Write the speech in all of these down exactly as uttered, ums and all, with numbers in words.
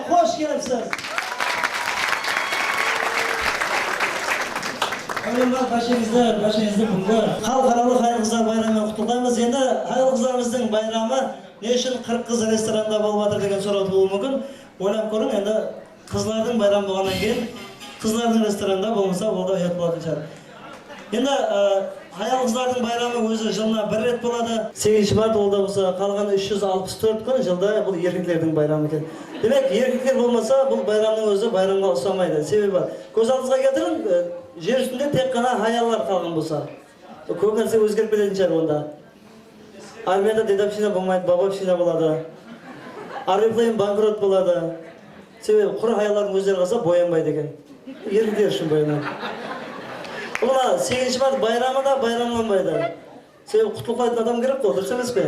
Xosh kelipsiz. Áwelem bárshemizdi, bárshemizdi búgingi Xalıqaralıq hayal-qızlar bayramı menen qutlıqlaymiz. Endi hayal-qızlarımızdıń bayramı ne ushın qırq qız restoranda bolıp atır degen soraw tuwıwı múmkin. Oylap kóriń, endi qızlardıń bayramı bolǵannan keyin qızlardıń restoranında bolmasa, ol da uyat bolatuǵın shıǵar. Endi, e, hayal-qızlardıń bayramı ózi jılına bir ret boladı. Segizinshi mart, ol da bolsa qalǵan úsh júz alpıs tórt kún jılda bul erkeklerdiń bayramı eken. Demek, erkekler bolmasa, bul bayramnıń ózi bayramǵa usamaydı. Sebebi, kóz aldıńızǵa keltiriń, e, jer ústinde tek ǵana hayallar qalǵan bolsa, kóp nárse ózgerip ketetin shıǵar onda. Armiyada dedovshina bolmaydı, babovshina boladı. Oriflame bankrot boladı. Sebebi qurı hayallardıń ózleri qalsa boyanbaydı eken. Erkekler ushın boyanadı. Bul mına segizinshi mart bayramı da bayramlanbaydı. Sebebi qutlıqlaytuǵın adam kerek ǵoy, durıs emes pe?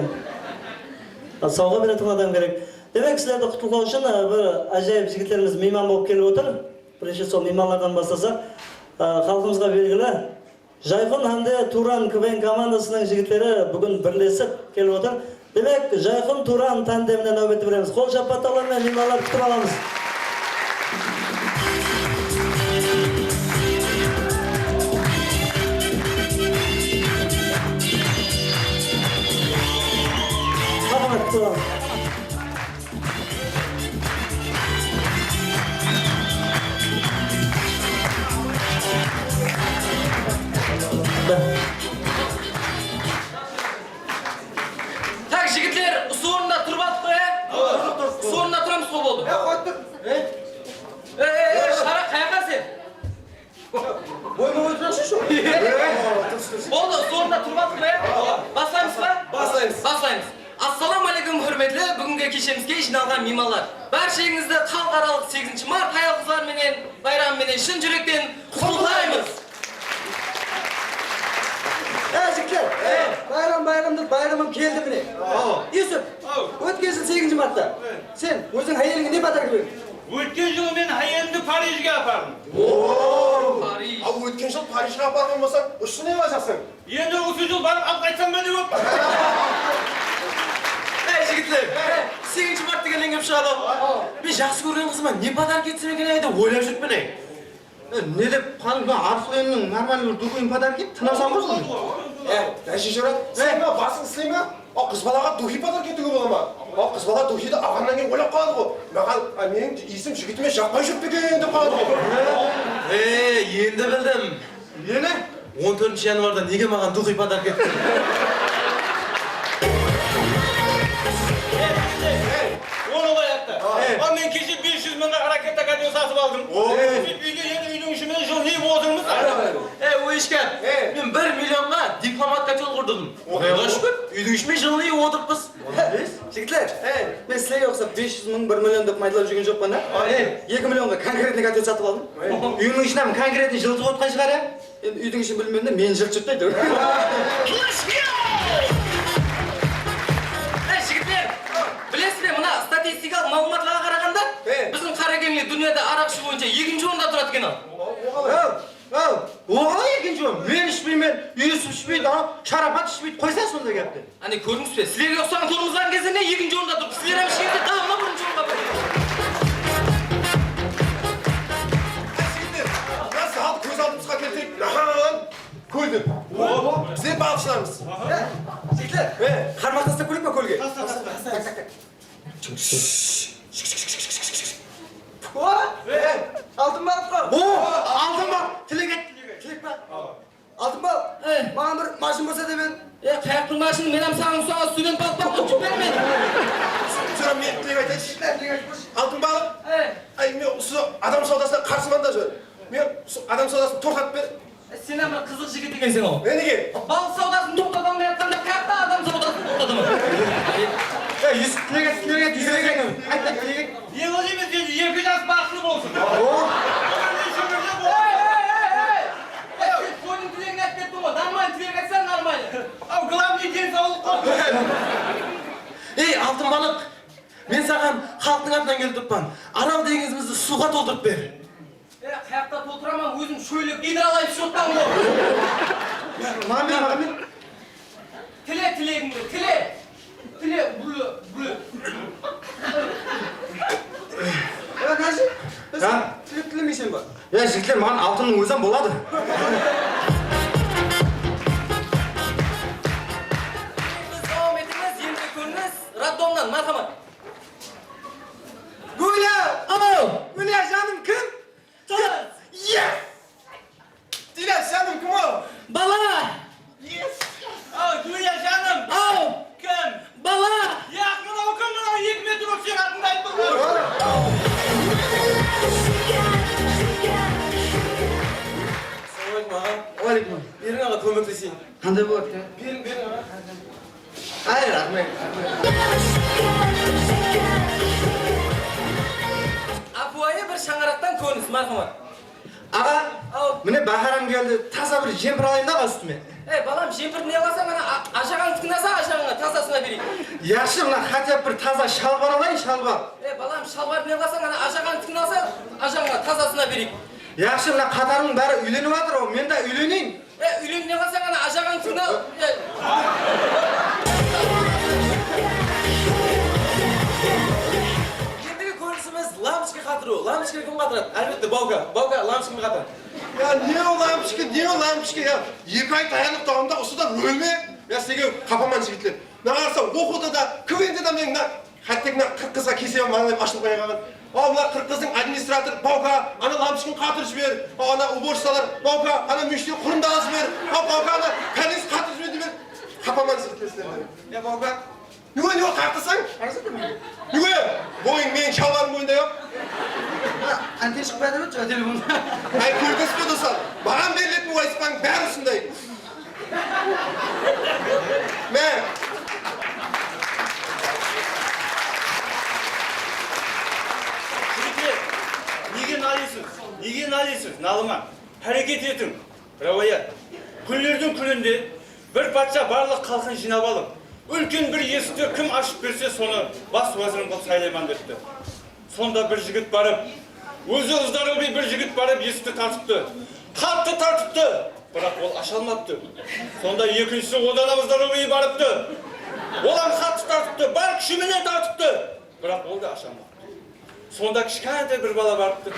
A, sawǵa beretuǵın adam kerek. Demek, sizlerdi qutlıqlaw ushın, a, bir ájayıp jigitlerimiz miyman bolıp kelip otır. Birinshi sol miymanlardan baslasaq, a, xalqımızǵa belgili Jayxun hám de Turan K V N komandasınıń jigitleri búgin birlesip kelip otır. Demek, Jayxun Turan tándemine náwbetti beremiz. Qol shappatawlar menen miymanlardı kútip alamız. Marhamat, kútip alamız. Tak, jigitler, usı orında turıp atıq ǵoy, á? Usı orında turamız ǵoy, boldı. Ya, qoyıp tur. E, e, e, Shara, qayaqqa sen? Boyma boy turasın shu. Boldı, usı orında turıp atıq ǵoy, á? Baslaymız ba? Baslaymız. Baslaymız. Assalawma áleykum, húrmetli búgingi keshemizge jıynalǵan miymanlar. Bársheńizdi Xalıqaralıq segizinshi mart hayal-qızlar menen bayramı menen shın júrekten qutlıqlaymız. Ey, jigitler, bayram, bayram dep, bayramım keldi mine. Yusuf, ótken jıl segizinshi martta sen óziń háyelińe ne podarka berdiń? Ótken jılı men háyelimdi Parijge apardım. Parij. A, ótken jıl Parijge aparǵan bolsań, usı ne qılasań? Endi usı jıl barıp alıp qaytsam ba dep otırman. Ey, jigitler, segizinshi mart degennen kelip shıǵadı. Men jaqsı kórgen qızıma ne podarka etsem eken dep oylap júrippen, ey. E, ne dep, qanı, mına Ariflayımnıń normalnıy bir duxıyn podarka et, tınasań ǵoy sonı. E, dásheshe, sen ba, basıń isley me? A, qız balaǵa duxıy podarka etiwge bola ma? A, qız bala duxıydı alǵannan keyin oylap qaladı ǵoy. Maǵan, a, meniń iyisim jigitime jaqpay júr pe eken dep qaladı ǵoy. E, endi bildim. Neni? On tórtinshi yanvarda nege maǵan duxıy podarka ettiń? Ey, ey, ey, ey, oń olayaqta. A, men keshe bes júz mıńǵa raketa kotyol satıp aldım. Sóytip úyde endi úydiń ishi menen jılıyıp otırmız. Ey, Óyishken, men bir millionǵa diplomat kotyol qurdırdım. Qudayǵa shúkir, úydiń ishi menen jılıyıp otırıppız. Jigitler, men sizlerge uqsap bes júz mıń, bir million dep maydaplap júrgen joqpan da. Eki millionǵa konkretnıy kotyol satıp aldım. Úyimniń ishinen konkretnıy jılıtıp otqan shıǵar, ya? Endi úydiń ishin bilmeymen de, meni jıltıp júr deydi. Ey, jigitler, bilesiz be, mına statistikalıq maǵlıwmatlarǵa qaraǵanda, biziń Qarakeńli dúnyada araq iship boyınsha ekinshi orında turadı eken-aw. Aw, aw, oǵalay ekinshi orın? Men ishpeymen, Yusuf ishpeydi, a, Sharapat ishpeydi, qoysań sonday gápti. Áne, kórdińiz be, sizlerge uqsaǵan tormozlardıń gezinde ekinshi orında turıp, sizler hám ishkeńizde, davamlı birinshi orınǵa barıń. Jigitler, mına zaldı kóz aldımızǵa keltireyik. Nahan kól dep. Bizler balıqshılarmız. Jigitler, qarmaq taslap kóreyik pe kólge? Tasta, tasta. Tak, tak, tak. O, altın balıq ǵoy. O, altın balıq. Tilek et. Tilek pa? Altın balıq, maǵan bir mashın bolsa dep edim. E, qayaqtıń mashını? Men hám saǵan usaǵan student balıqpan qılıp júrip bermedi. Júr, men tilek aytayınshı. Altın balıq. Ay, men usı adam sawdasına qarsıman da, júr. Men usı adam sawdasın toqtatıp ber. E, sen hám bir qızıq jigit ekenseń-aw. Ne degen? Balıq sawdasın toqtata almay atqanda, qayaqta adam sawdasın toqtataman? E, Yusuf, tilek et, tilek et, Yusuf, tilek et. Ayt, ayt, tilek et. Ne olayman, sen eki jas baxıtlı bolsın. O. Ey, ey, ey, ey! Ey, sen qoydıń tilegin aytıp kettiń ǵoy, normalnıy tilek aytsań, normalnıy. Aw, glavnıy densawlıq ǵoy. Ey, altın balıq, men saǵan xalıqtıń atınan kelip turıppan. Aral deńizimizdi suwǵa toltırıp ber. E, qayaqta toltıraman, ózim shóylep gidrolay shottan ǵoy. Maǵan ber, maǵan ber. Tile tilegińdi, tile. Tile, búle, búle. Ózim boladı. Biz dawam etemiz, endi kóriniz Raddomnan, marhamat. Gúlya! Aw! Gúlya, janım, kim? Qız! Yes! Dilya, janım, kim ol? Bala! Yes! Aw, Gúlya, janım! Aw! Kim? Bala! Yaq, mınaw kim, mınaw eki metr bolıp seniń atıńdı aytıp turǵan. Assalawma aleykum, aǵa. Wa aleykum. Beriń, aǵa, kómekleseyin. Qanday boladı, ya? Beriń, beriń, aǵa. Ay, raxmet. Ápiwayı bir shańaraqtan kórinis, marhamat. Aǵa, aw, mine, báharam keldi, taza bir jempir alayın da, aǵa, ústime. Ey, balam, jempirdi ne qılasań, ana, a-, ajaǵańnıkiń alsa, ajaǵańa tazasına bereyik. Yaqshı, mına, xatya bir taza shalbar alayın, shalbar. Ey, balam, shalbardı ne qılasań, ana, ajaǵańnıkiń alsa, ajaǵańa tazasına bereyik. Yaqshı, mına qatarımnıń bári úylenip atır, men de úyleneyin. E, úylen ne qılasań, ana, ajaǵańnıkiń al. E. Endigi kórinisimiz lampochka qatıruw. Lampochka kim qatıradı? Álbette, bawka. Bawka lampochka kim qatıradı? Ya, ne o lampochka, ne o lampochka, ya? Eki ay tayarlıq dawamında usıda ólme. Ya, sizlerge qapaman, jigitler. Mına qarasa, oqıwda da, K V N-de de men mına Hátte mına qırq qızǵa kelsem, maǵan dep ashılıp qoya qalǵan. Aw, mına qırq qızdıń administrator, bawka, ana lampochkangdı qatırıp jiber, aw, ana uborshisalar, bawka, ana múyeshten qurımdı alıp jiber, aw, bawka, ana kálleńizdi qatırıp jiber, dep qapaman sizdi. Ya, bawka. Nege, nege qaqtasań? Nege? Boyıń meniń shalbarım boyında yoq. Anten shıqpay atır ǵoy telefonda. Ay, kórdińiz be, doslar? Maǵan beriletin vayıspań bári usınday. Mine. Jigitler, nege nalıysız? Nege nalıysız? Nalımań. Háreket etiń. Ráwayat. Kúnlerdiń kúninde bir patsha barlıq xalqın jıynap alıp, úlken bir esikti kim ashıp berse, sonı bas wázirim qılıp saylayman, depti. Sonda bir jigit barıp, ózi ızdarıbıy bir jigit barıp esikti tartıptı. Qattı tartıptı, biraq ol asha almaptı. Sonda ekinshisi odan ızdarıbıy barıptı. Ol hám qattı tartıptı, bar kúshi menen tartıptı, biraq ol da asha almaptı. Sonda kishkentay bir bala barıptı.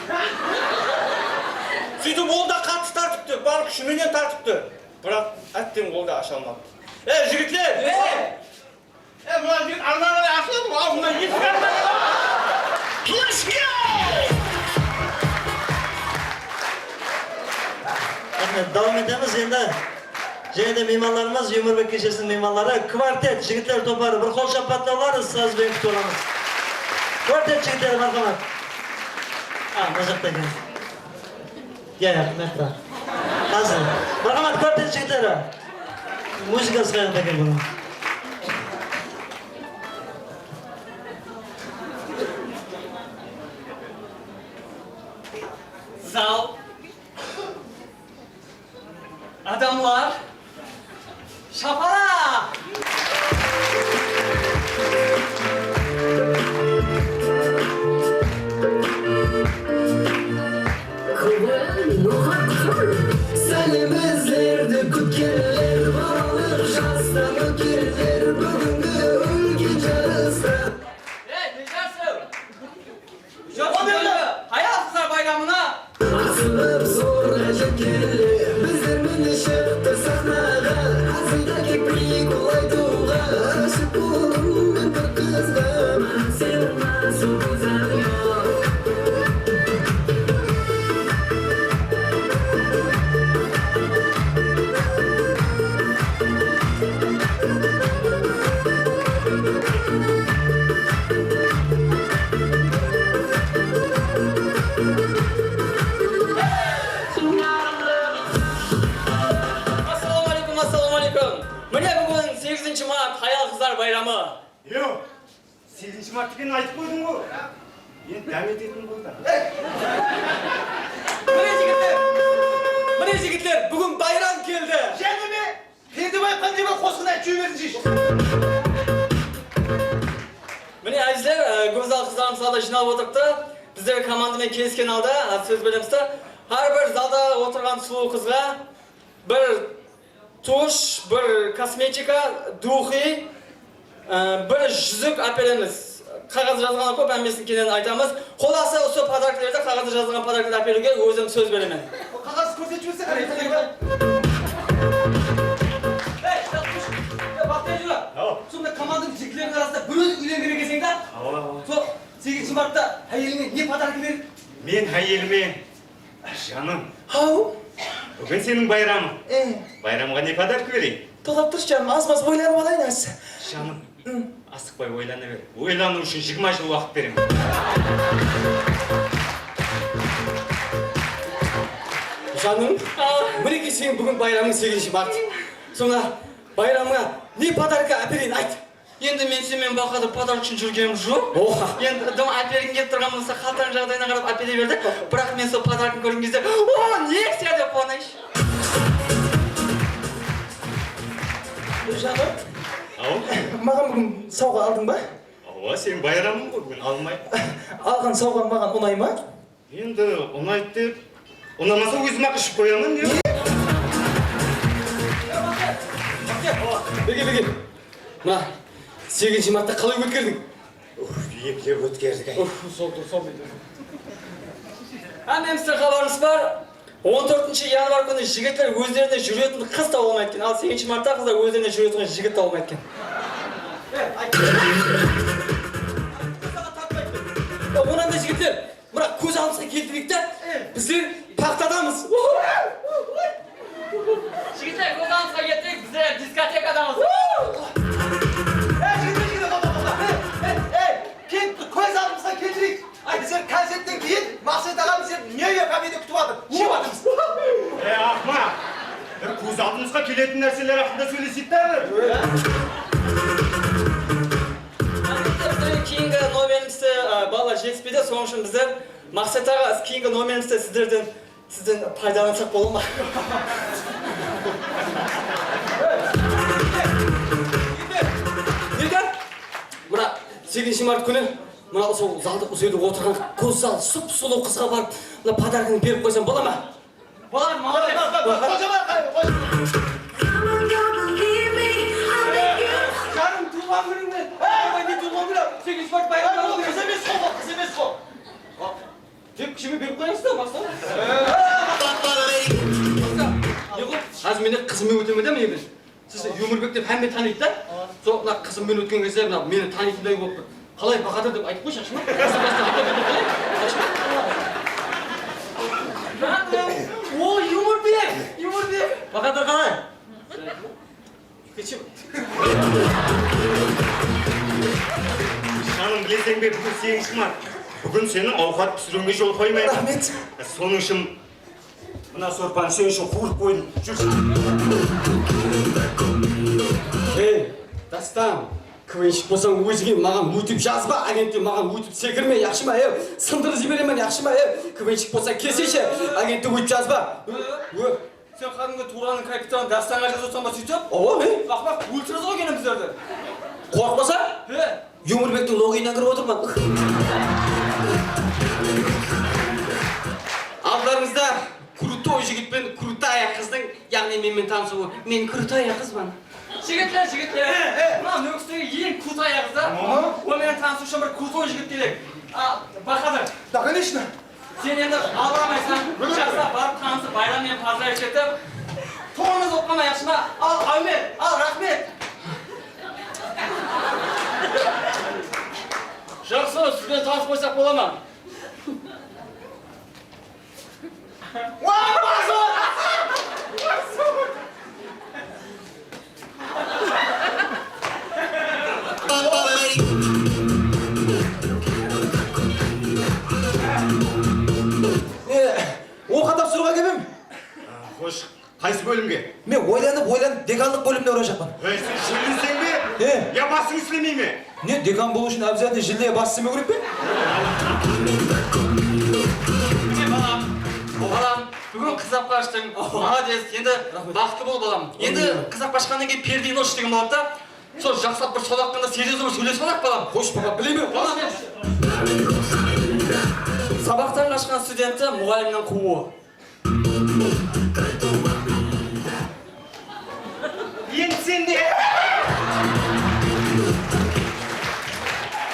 Sóytip ol da qattı tartıptı, bar kúshi menen tartıptı. Biraq, átteń, ol da asha almaptı. Ey, jigitler! Ey! E, mına jigit arman qılay ashıladı ǵoy, aldında esik arman. Raxmet, dawam etemiz endi. Jáne de miymanlarımız, Yumor bek keshesiniń miymanları, Kvartet jigitler toparı, bir qol shappatlawlar, saz benen kútip alamız. Kvartet jigitleri, marhamat. A, mına jaqta eken. Ya, ya, mına jaqta. Házir. Marhamat, Kvartet jigitleri. Muzıkası qayaqta eken bunıń? Zal. Adamlar. Shapalaq! Sálem izlerdi kútkenler, balıq jastan ótkenler, búgingi úlken jarısta. Ey, ne jarısı? Joq, o berdi. Hayal qızlar bayramına. Asılıp zorǵa jetkenler, bizler menen shıqtı saxnaǵa. Házilde keplik ol aytıwǵa. Ashıq boldım men bir qızǵa. Sen nasıl qızarma. Assalawma aleykum, assalawma aleykum. Mine, búgin segizinshi mart, hayal-qızlar bayramı. Yo, segizinshi mart ekenin aytıp qoydıń ǵoy. Endi dám etetin boldı. Mine, jigitler, mine, jigitler, búgin bayram keldi. Jáne me? Pendebay qanday bir qosıqtı aytıp jibebersin, jigit. Mine, ázizler, e, gózzal qızlarımız zalda jıynalıp otırıptı. Bizler komanda menen kelisken halda, e, sóz beremiz de, hár bir zalda otırǵan sulıw qızǵa bir tush, bir kosmetika, duxi, e, bir júzik áperemiz. Qaǵazda jazılǵanı kóp, hámmesin keyin aytamız. Qolası, usı podarkalardı, qaǵazda jazılǵan podarkalardı áperiwge ózim sóz beremen. Qaǵaz Kórsetip jiberse, qáne, qáne, qáne. Ey, Shatqush, ya, Baxtiyar jura. Awa. Sonda komandanıń jigitleriniń arasında bir óziń úylengen ekenseń da. Awa, awa. Sol segizinshi martta háyelińe ne podarka berdik? Men háyelime, janım. Haw. Búgin seniń bayramıń. E. Bayramǵa ne podarka bereyin? Toqtap turshı, janım, az-maz oylanıp alayın, az. Janım. Asıqpay oylana ber. Oylanıw ushın jigirma jıl waqıt beremen. Janım, minekey, seniń búgin bayramıń, segizinshi mart. Sonda bayramıńa ne podarka ápereyin, ayt. Endi men senen, Bahadır, podarka ushın júrgenim joq. Oha. Endi dım ápergim kelip turǵan bolsa, xaltańnıń jaǵdayına qarap ápere ber de. Biraq men sol podarkanı kórgen gezde, o, ne ise dep quwanayınshı. Janım. Aw? Maǵan búgin sawǵa aldıń ba? Awa, seniń bayramıń ǵoy búgin, almay. Alǵan sawǵań maǵan unay ma? Endi unaydı dep, unamasa ózim-aq iship qoyaman, ne? Birge, birge. Mına, segizinshi marttı qalay ótkerdiń? Uf, eplep ótkerdik, ay. Uf, sol tur, sol buydı. Hámmemizdiń xabarımız bar. On tórtinshi yanvar kúni jigitler ózlerine júretin qız taba almaydı eken. Al, segizinshi martta qızlar ózlerine júretuǵın jigit taba almaydı eken. Onnan da jigitler, mına kóz aldımızǵa keltireyik te, bizler paxtadamız. Jigitler, kóz aldımızǵa keltireyik, bizler diskotekadamız. Ey, jigitler, jigitler, toqta, toqta. Ey, ey, ey, kel, kóz aldımızǵa keltireyik. Ay, bizler koncertten keyin Maqset aǵa bizler New York hámiyde kútip atır. Iship atırmız. Ey, aqmaq! Bir kóz aldımızǵa keletin nárseler haqqında sóyleseyik ta bir. Álbette, bizlerge keyingi nomerimizdi, e, balalar jetispeydi, sonıń ushın bizler, Maqset aǵa, keyingi nomerimizdi sizlerden, sizden paydalansaq bola ma? Nege? Mına, segizinshi mart kúni Mına usı zalda usı jerde otırǵan gózzal, sup-sulıw qızǵa barıp, mına podarkanı berip qoysam bola ma? Boladı, molodec. Boladı, boladı, boladı. Janım, tuwılǵan kúnińmen. Ey, ne tuwılǵan kúni? Segizinshi mart bayramı. Ey, bul qız emes ǵo, bul qız emes ǵo. Tek kishige berip qoyarsız da, maqsat. Ne ǵo? Házir men de qızımmen ótemen de, mine men. Siz Yumorbek dep hámme tanıydı da. Sol mına qızımmen ótken gezde mına meni tanıytınday bolıp tur. Qalay, Bahadır dep aytıp qoyshı, yaqshı ma? Qızım bastan aytıp qoyayın, yaqshı ma? O, Yumorbek, Yumorbek. Bahadır qalay? Kechim. Janım, bileseń be, búgin segizinshi mart. Búgin seniń awqat pisiriwińe jol qoymayman. Raxmet. Sonıń ushın mına sorpanı sen ushın quwırıp qoydım. Júrshi. Ey, Dástan, kvenshik bolsań ózińe, maǵan ótip jazba, agentte maǵan ótip sekirme, yaqshı ma, ey? Sındırıp jiberemen, yaqshı ma, ey? Kvenshik bolsań kelseyshi, agentte ótip jazba. Ó. Sen qádimgi Turanıń kapitanı Dástanǵa jazıp atsań ba, sóytip? Awa, he? Aqmaq, óltiredi ǵoy kene bizlerdi. Qorqpasa? He. Yumorbektiń logiyinan kirip otırman. Aldılarıńızda krutoy jigit penen krutaya qızdıń, yaǵnıy men menen tanısıwı. Men krutaya qızban. Jigitler, jigitler. Mına Nókistegi eń krutaya qız da. Onıń menen tanısıw ushın bir krutoy jigit kerek. A, Bahadır. Да, конечно. Sen endi aldamaysań, jaqsılap barıp tanısıp, bayram menen поздравить etip, tońımız bolıp qalma, yaqshı ma? Al, áwmet, al, raxmet. Jaqsı, siz benen tanısıp qoysaq bola ma? E, oqqa tapsırıwǵa keldim. Xosh, qaysı bólimge? Men oylanıp, oylanıp, dekanlıq bólimine urajaqpan. Ey, sen jilliyseń be? E? Ya basıń islemey me? Ne, dekan bolıw ushın обязательно jilli ya bas islemew kerek pe? Mine, balam, balam, búgin qızıqlap qashtıń. Молодец, endi baxıtlı bol, balam. Endi qızıqlap qashqannan keyin perdeni ash degen boladı da. Sol jaqsılap bir sol haqqında seriyozno bir sóylesip alayıq, balam. Xosh, papa, bileymen. Balam, sabaqtan qashqan studentti muǵallimniń quwıwı. Endi sen de.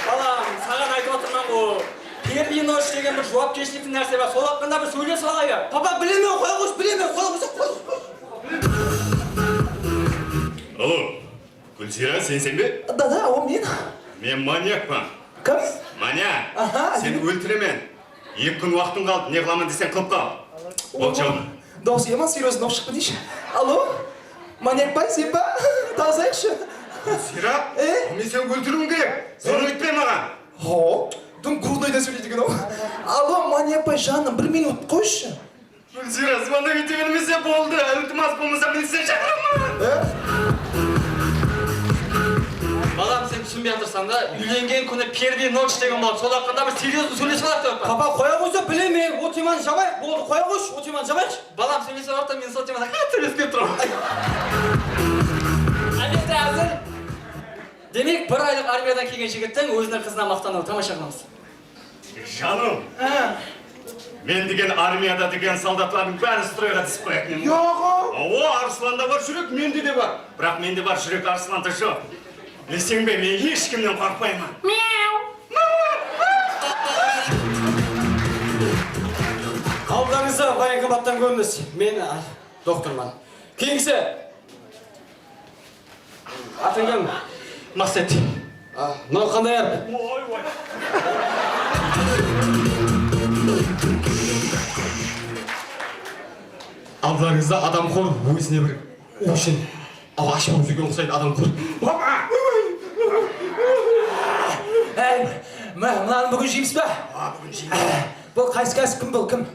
Balam, saǵan aytıp atırman ǵo. Perdeni Nosh degen bir juwapkershilikli nárse bar. Sol haqqında bir sóylesip alayıq. Papa, bilemen, qoya qoysh, bilemen, qoya qoysh, qoya qoysh. Alo, Gúlziyra, senseń be? Dada, o men. Men manyakpan. Kim? Manya, aha, seni óltiremen. Eki kún waqtıń qaldı, ne qılaman deseń qılıp qal. Boldı, jawın. Dawıs yaman seryoznıy bolıp shıqtı deyshi. Alo? Manyak pa, sen ba? Dawıs ayıqshı. Gúlziyra, e? Men seni óltiriwim kerek. Zorlıq etpe maǵan. Ho, dım grudnoydan sóyleydi eken-aw. Alo, manyak pa, janım, bir minut qoyshı. Gúlziyra, zvonok ete bermese boldı. Iltimas, bolmasa miliciya shaqıraman. E? Balam, sen túsinbey atırsań da, úylengen kúni первый ночь degen boladı. Sol haqqında bir seryoznıy sóylesip alayıq dep atpan. Papa, qoya qoysa, bilemen. O temanı jabayıq, boldı, qoya qoyshı, o temanı jabayıqshı. Balam, sóylesip alayıq da, men sol temada qátte sóylesip kelip turaman. Ábette házir. Demek, bir aylıq armiyadan kelgen jigittiń óziniń qızına maqtanıwı. Tamasha qılamız. Janım, men degen armiyada degen soldatlardıń bári stroyǵa túsip qoyatın edim. Yoq-aw. Awa, arıslanda bar júrek, mende de bar. Biraq mende bar júrek arıslanda joq. Bileseń be, men hesh kimnen qorqpayman. Miyaw. Aldılarıńızda voenkomattan kórinis. Men, a, doktorman. Keyingisi. Atıń kim? Maqset. A, mınaw qanday arp? Aldılarıńızda adamxor, ózine bir óshin. Awa, ashıp ózege uqsaydı adamxor. Ey, mı-, mınanı búgin jeymez ba? A, búgin jeymez. Bul qaysı kásip, kim bul, kim?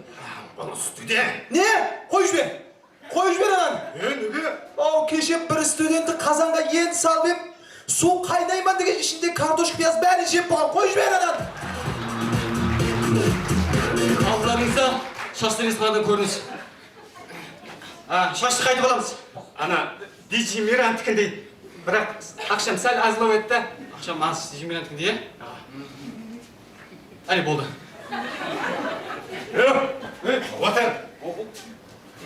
Bul student. Ne? Qoyıp jiber. Qoyıp jiber ananı. E, nege? Aw, keshe bir studentti qazanǵa ent salıp ep, suw qaynayman degen ishinde kartoshka, piyaz bárin jep bolǵan. Qoyıp jiber ananı. Aldılarıńızda shashlı restoranda kórinis. A, shashtı qaytıp alamız. Ana, D J Mirantikindey. Biraq aqsham sál azlaw etti. Aqsham az D J Mirantikindey, ya? Áne, boldı. Otır.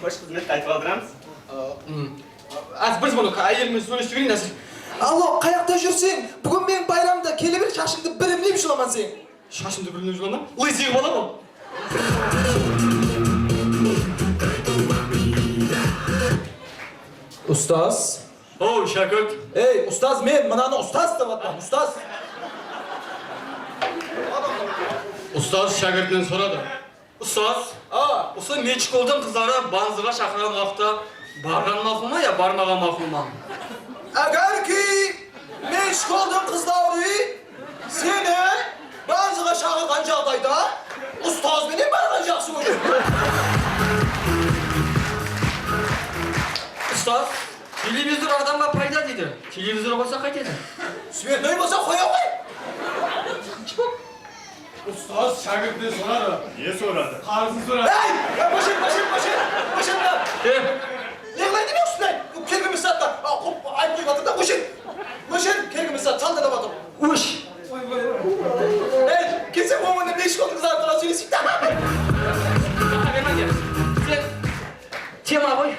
Xosh xızmet, qaytip aldıramız. Házir bir zvonok, áyelimmen sóylesip jibereyin házir. Alo, qayaqta júrseń? Búgin meniń bayramımda kele ber, shashıńdı birimlep julaman sen. Shashımdı birimlep julaman? Lızıy bala ǵo. Ustaz. Ow, shákirt. Ey, ustaz, men mınanı ustaz dep atpan, ustaz. Ustaz shákirtinen soradı. Ustaz, a, usı medshkoldıń qızları banzıǵa shaqırǵan waqıtta barǵan maqul ma ya barmaǵan maqul ma? Ágerki medshkoldıń qızları seni banzıǵa shaqırǵan jaǵdayda, ustaz benen barǵan jaqsı boladı. Ustaz, televizor adamǵa payda deydi. Televizor qoysa qaytedi? Svetnoy bolsa qoya ǵoy. Ustaz shákirtinen soradı. Ne soradı? Qarızın soradı. Ey! Ya, boshang, boshang, boshang! Boshang da! E? Ne qılayın deme usınday? Kerek emes zattı. A, qop, ayıp qoyıp atır da, boshang! Boshang, kerek emes zat, saldı da batır. Ósh! Ey, kelsem, ońında medshkoldıń qızları tuwralı sóyleseyik ta. Bermańlar. Sen tema qoy.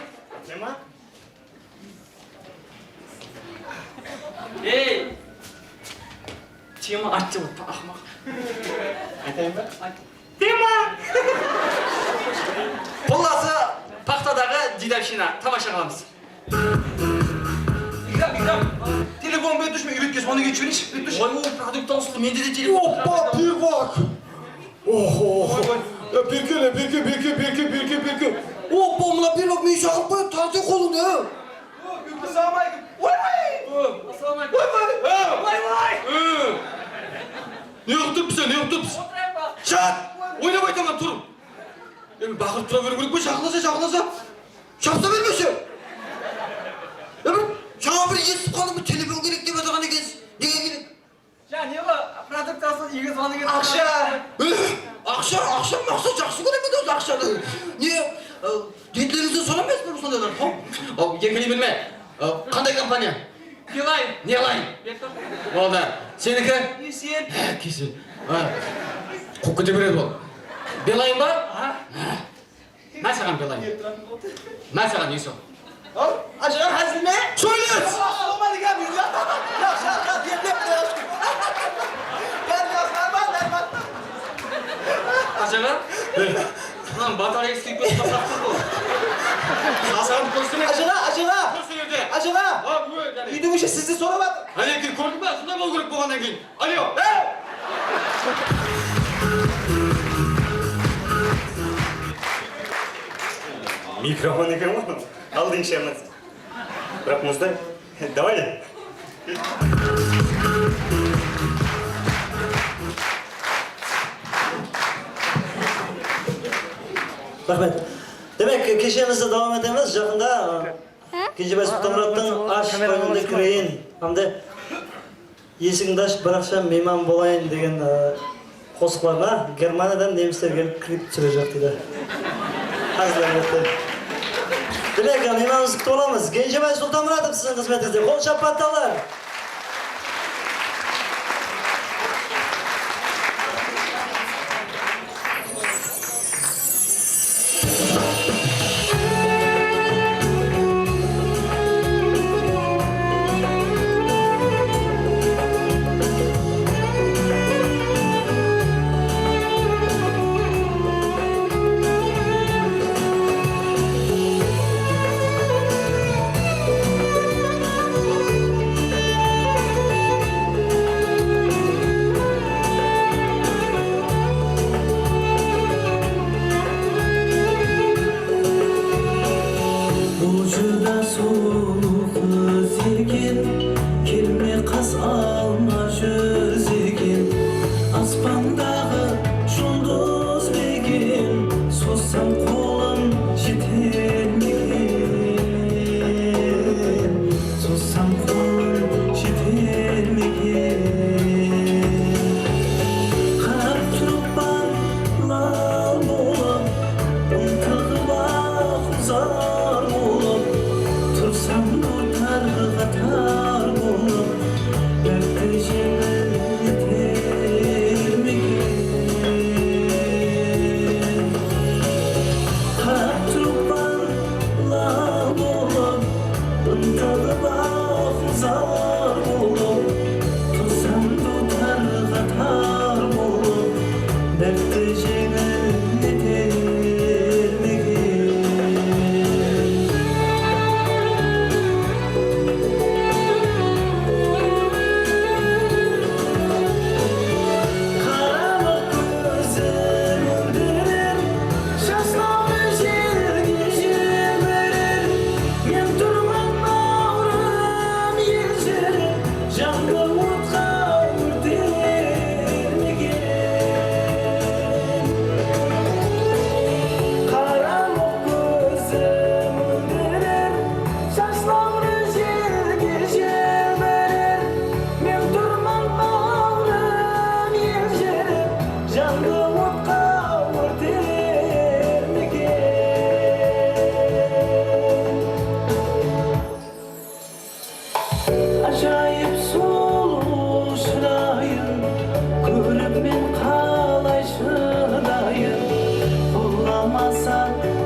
Tema? Ey! Tema ayt dep atpa, aqmaq. Aytayın ba? Ayt. Tema! Qullası, paxtadaǵı dedovshina. Tamasha qılamız. Ikram, Ikram! Telefon berip turshı, men úyretkesin, onı ketip jibereyinshi, berip turshı. Oy, o, produkt tawsıldı, mende de telefon. Oppa, pirvak! Oho! Ya, berke, berke, berke, berke, berke, berke! Oppa, mına pirvak meni shaqırıp qoyadı, tartıń qolıńdı, á! Assalawma aleykum. Oy, oy! Assalawma aleykum. Oy, oy! Oy, oy! Ne qılıp turıpsız, ne qılıp turıpsız? Otırayın ba? Shat! Oynap aytaman, tur! Endi baqırıp tura beriw kerek pe, jaqınlasa, jaqınlasa! Jabısa bermese! Ya bir, jańa bir esitip qaldım, bir telefon kerek dep atırǵan ekensiz. Nege kerek? Ya, ne bar? Produkt tawsıldı, úyge zvanok etip. Aqsha! Aqsha, aqsha, maqsat jaqsı kóremen ózi aqshanı. Ne, e, detlerińizden soramayız ba sonday zat? Hop, al, erkeley berme. E, qanday kompaniya? Beeline. Neeline. Boldı. Seniki? Kesel. Há, kesel. Há. Quwıp kete beredi ol. Beeline ba? Aha. Há. Mına saǵan Beeline. Mına saǵan, Yusuf. Al, ajıǵan házil me? Sóyles! Assalawma aleykum, Yusuf. Yaqshı, yaqshı, yaqshı. Bári jaqsı, normal, normal. Sizdi sorap atır. Qáne, kórdiń ba? Sonday bolıw kerek bolǵannan keyin. Alo, ey! Mikrofon eken ǵoy. Aldıńsha emes. Biraq muzday. Давай. Raxmet. Demek, keshemizdi dawam etemiz. Jaqında Kenjebay Sultanmurattıń Ash qoynında kireyin hám de Esigińdi ash, bir aqsha miyman bolayın degen, e, qosıqlarına Germaniyadan nemisler kelip klip túsirejaq deydi. Házir, álbette. Demek, miymanımızdı kútip alamız. Kenjebay Sultanmuratov siziń xızmetińizde. Qol shappattalar. Bul júdá sulıw qız eken, kelme qas alma júz eken, aspandaǵı juldız begen, sozsam qolım jeter meken? Sozsam qolım jeter meken? Qarap turıppan lal bolıp, ıntıǵıp-aq uzar bolıp, tursam dutarǵa tar bolıp, dártti jeńil eter meken? Qarap turıppan lal bolıp, ıntıǵıp-aq uzar bolıp, tursam dutarǵa tar bolıp, dártti jeńil eter meken? Qaramıq kózim úldirer, jaslawlı jelge jelbirer. Men turman bawrım eljirer, jandı otqa órter meken? Qaramıq kózim úldirer, jaslawlı jelge jelbirer. Men turman bawrım eljirer, jandı otqa órter meken? Ájayıp sulıw shırayın kórip men qalay shıdayın? Qollamasa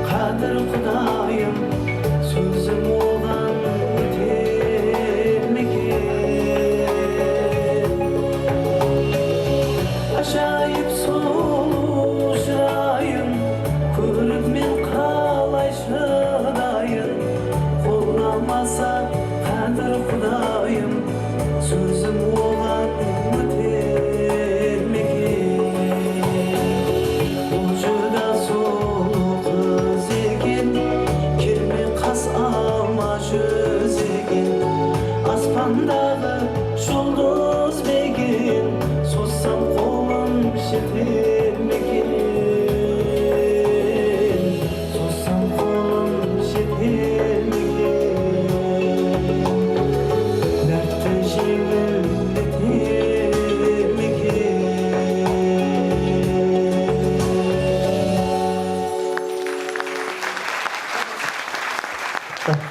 qádir Qudayım, sózim oǵan óter meken? Ájayıp sulıw shırayın kórip men qalay shıdayın? Qollamasa qádir Qudayım, sózim oǵan óter meken? Bul júdá sulıw qız eken, kelme qas alma júz eken, aspandaǵı juldız begen, sozsam qolım jeter meken? Sozsam qolım jeter meken? Dártti jeńil eter meken?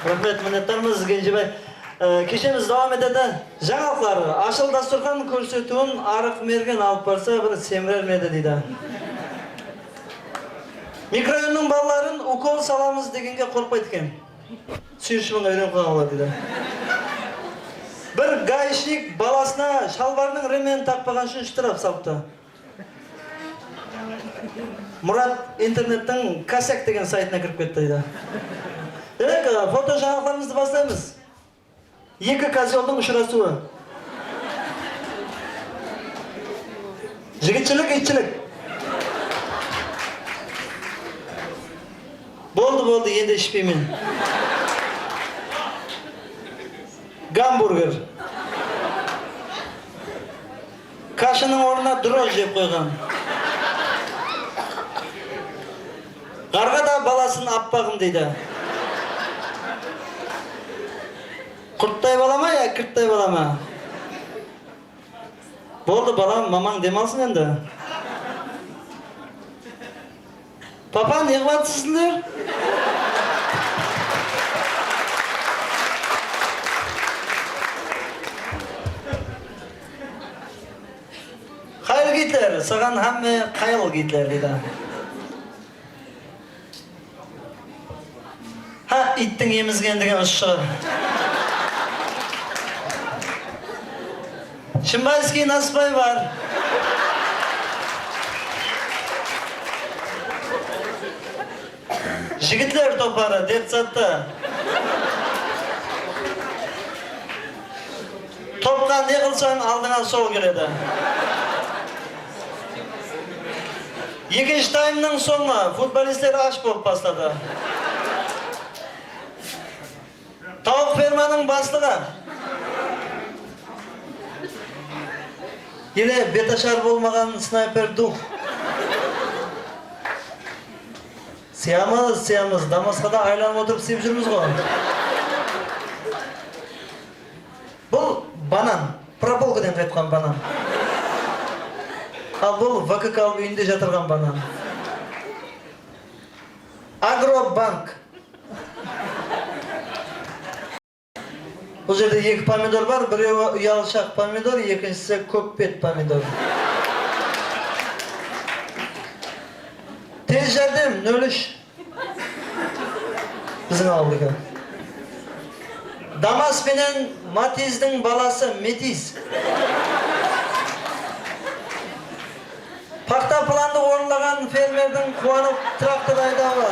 Raxmet, minnetdarmız, Genjebay. Ee, keshemiz dawam etedi. Jańalıqlar, ashıl dasturxan kórsetiwin Arıq Mergen alıp barsa, bir semirer me edi, deydi. Mikrorayonnıń balaların ukol salamız degenge qorqpaydı eken. Súyinish penen úyrenip qalǵan bolar, deydi. Bir gaishnik balasına shalbarınıń remenin taqpaǵanı ushın shtraf salıptı. Murat internettiń Kosyak degen saytına kirip ketti, deydi. Demek, e, foto jańalıqlarımızdı baslaymız. Eki kozyoldıń ushırasıwı. Jigitshilik, itshilik. Boldı, boldı, endi ishpeymen. Gamburger. Kashanıń ornına drojdj jep qoyǵan. Ǵarǵa da balasın appaǵım deydi. Qurttay bala ma ya kirttay bala ma? Boldı, balam, mamań dem alsın endi. Papa, ne qılıp atırsızlar? Heil Gitler, saǵan hámme Heil Gitler deydi. Ha, iyttiń emizgen degen usı shıǵar. Shimbayskiy nasıbay bar. Jigitler toparı, detsatta. Topqa ne qılsań, aldıńa sol keledi. Ekinshi taymnıń sońı futbolistler ash bolıp basladı. Tawıq fermanıń baslıǵı. Ele betashar bolmaǵan snayper duh. Sıyamız, sıyamız. Damasqada aylanıp otırıp sıyıp júrmiz ǵo. Bul banan, propolkadan qaytqan banan. Al bul V K K alıp úyinde jatırǵan banan. Agrobank. Bul jerde eki pomidor bar, birewi uyalshaq pomidor, ekinshisi kókbet pomidor. Tez járdem, nol úsh. Biziń awıldiki. Damas penen Matizdiń balası Metiz. Paxta plandı orınlaǵan fermerdiń quwanıp traktor aydawı.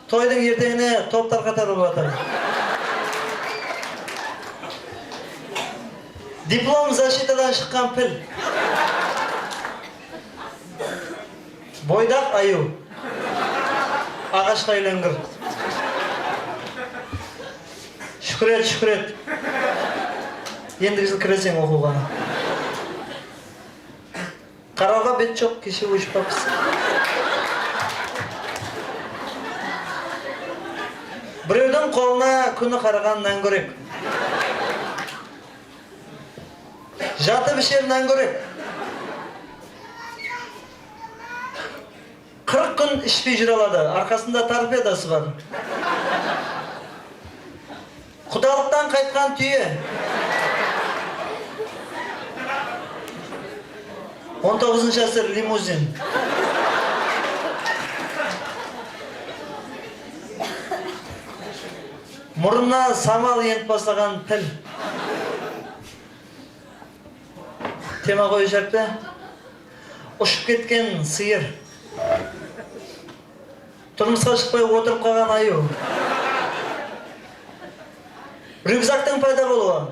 Toydıń erteńine toptar qatar bolıp atır. Diplom защитаdan shıqqan pil. Boydaq ayıw. Aǵashqa úylengir. Shúkiret, shúkiret. Endigi jıl kireseń oqıwǵa. Qarawǵa bet joq, keshe óship qalıpsız. Birewdiń qolına kúni qaraǵan nángórek. Jatıp isher nángórek. Qırq kún ishpey júre aladı, arqasında torpedası bar. Qudalıqtan qaytqan túye. On toǵızınshı ásir limuzin. Murnına samal enip baslaǵan pil. Tema qoyıshaq ta. Ushıp ketken sıyır. Turmısqa shıqpay otırıp qalǵan ayıw. Ryukzaktıń payda bolıwı.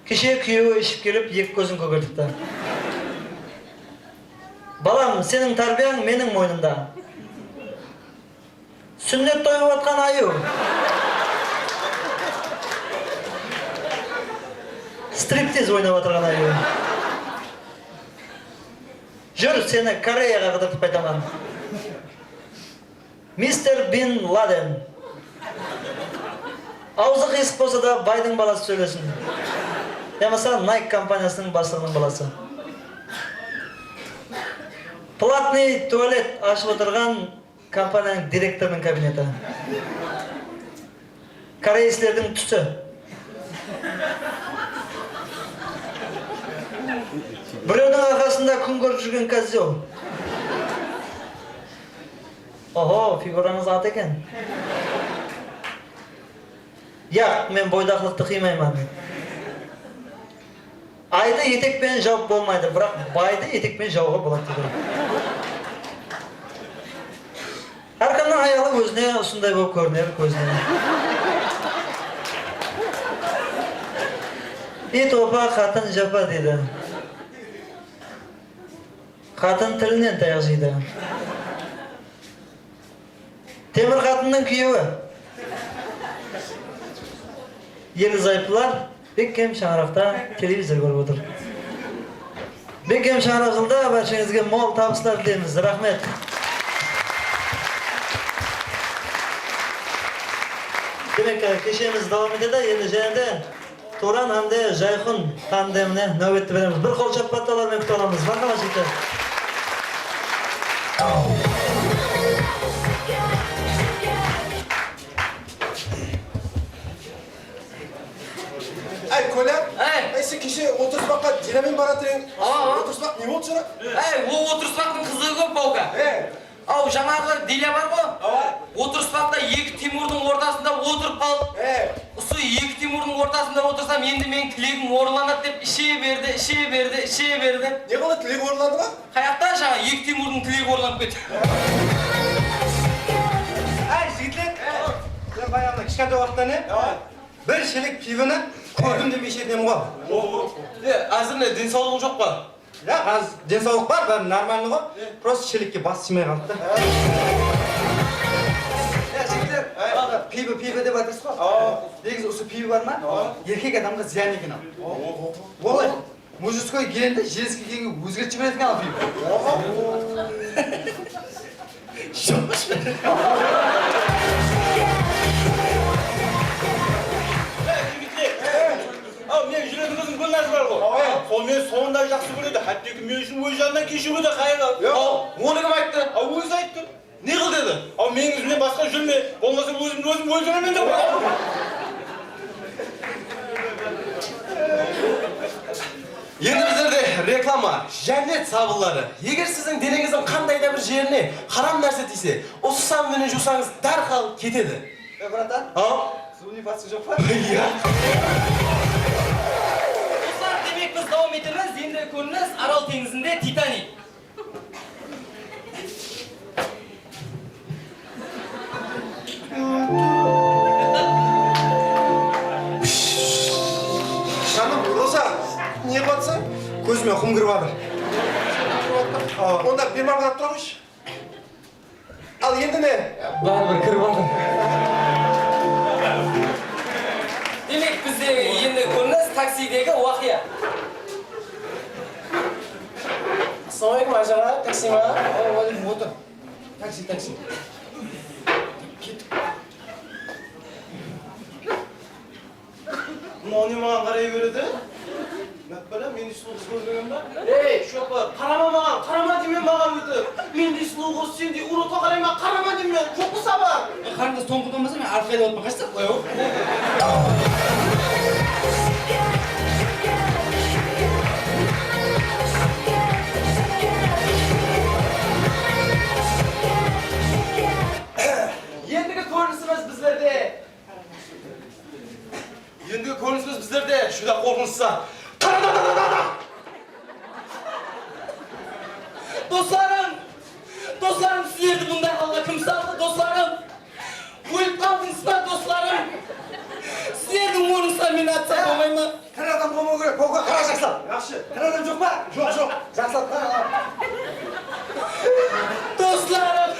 Keshe kúyewi iship kelip, eki kózin kógertipti. Balam, seniń tárbiyań meniń moynımda. Súnnet toyıp atqan ayıw. Striptiz oynap atırǵan ayıw. Júr, seni Koreyaǵa qıdırtıp qaytaman. Mister Bin Laden. Awzı qıysıq bolsa da, baydıń balası sóylesin. Yamasa Nike kompaniyasınıń baslıǵınıń balası. Platnıy tualet ashıp otırǵan kompaniyanıń direktorınıń kabineti. Koreyslerdiń túsi. Birewdiń arqasında kún kórip júrgen kozyol. Oho, figurańız at eken. Yaq, men boydaqlıqtı qıymayman. Aydı etek penen jawıp bolmaydı, biraq baydı etek penen jawıwǵa boladı, dedi. Ózine usınday bolıp kóriner, kózine. It opa, qatın japa deydi. Qatın tilinen tayaq jeydi. Temir qatınnıń kúyewi. Eri-zayıplılar Bekkem shańaraqta televizor kórip otır. Bekkem shańaraq jılda bársheńizge mol tabıslar tileymiz. Raxmet. Demek, keshemiz dawam etedi. Endi jáne de Turan hám de Jayxun tandemine náwbetti beremiz. Bir qol shappattalar menen kútip alamız. Marhamat, jigitler. Áy, Kolya. Áy. Áy, sen keshe otırıspaqqa Dilyamen baratır ediń. Awa, awa. Otırıspaq ne boldı sonda? Áy, ol otırıspaqtıń qızıǵı kóp, Bawka. Áy. Aw, jańaǵı Dilya bar ǵo? Awa. Otırıspaqta eki Timurdıń ortasında otırıp qaldı. Áy. Usı eki Timurdıń ortasında otırsam, endi meniń tilegim orınlanadı dep ishe berdi, ishe berdi, ishe berdi. Ne qıldı, tilegi orınlandı ma? Qayaqta, jańa eki Timurdıń tilegi orınlanıp ketti. Áy, jigitler! Sen bayaǵıda kishkentay waqıtta ne? Bir shelek pivanı kórdim demey ishetin edim ǵo. E, házir ne, densawlıǵıń joq pa? Yaq, házir densawlıq bar, bári normalnıy ǵo. Prosta shelekke bas sıymay qaldı da. Ya, jigitler, piva, piva dep aytırsız ǵo. Negizi usı piva bar ma? Erkek adamǵa zıyan eken aw. Olay. Mujskoy gelindi jenske kiyimge ózgertip jiberedi eken, aw, deydi. Joq. Ey, jigitler! Aw, meniń júregen qızım Gúlnaz bar ǵo. Awa. Sol meni sonday jaqsı kóredi, hátteki men ushın óz janınan keshiwge de qayırdı. Aw, onı kim ayttı? Aw, ózi ayttı. Ne qıl dedi? Aw, meniń izimnen basqa júrme, bolmasa ózimdi ózim óltiremen dep qoydı. Endi bizlerde reklama, jánnet sabınları. Eger siziń deneńizdiń qanday da bir jerine haram nárse tiyse, usı sabın menen juwsańız, dárhal ketedi. E, bratan, a? Zubnıy pastı joq pa? Iya. Doslar, demek, biz dawam etemiz. Endi kórinis Aral teńizinde Titanik. Janım, Roza, ne qılıp atırsań? Kózime qum kirip atır. Onda bermarǵa tura qoyshı. Al, endi ne? Báribir kirip atır. Demek, bizde endi kórinis taksidegi waqıya. Assalawma aleykum, Ajaǵa, taksi ma? Awa, aleykum, otır. Taksi, taksi. Kettik. Mınaw ne maǵan qaray beredi? Mátpala, menden sulıw qız kórmegen ba? Ey, shopır, qarama maǵan, qarama deymen maǵan ótip. Menden sulıw qız, sendey urotqa qaray ma, qarama deymen, joq pa sabır? E, qarindas, toń qurtılmasa, men artqa aydap atırman, qaysı? Qoy, aw. Endigi kórinisimiz bizlerde. Endigi kórinisimiz bizlerde júdá qorqınıshlı. Tara-ta-ta-ta-ta! Doslarım! Doslarım, sizlerdi bunday halǵa kim saldı, doslarım? Ólip qaldıńız ba, doslarım? Sizlerdiń ornıńızǵa meni atsa bolmay ma? Tiri adam bolmaw kerek, bolǵan. Qara, jaqsılap. Jaqsı. Tiri adam joq pa? Joq, joq. Jaqsılap, qara. Doslarım,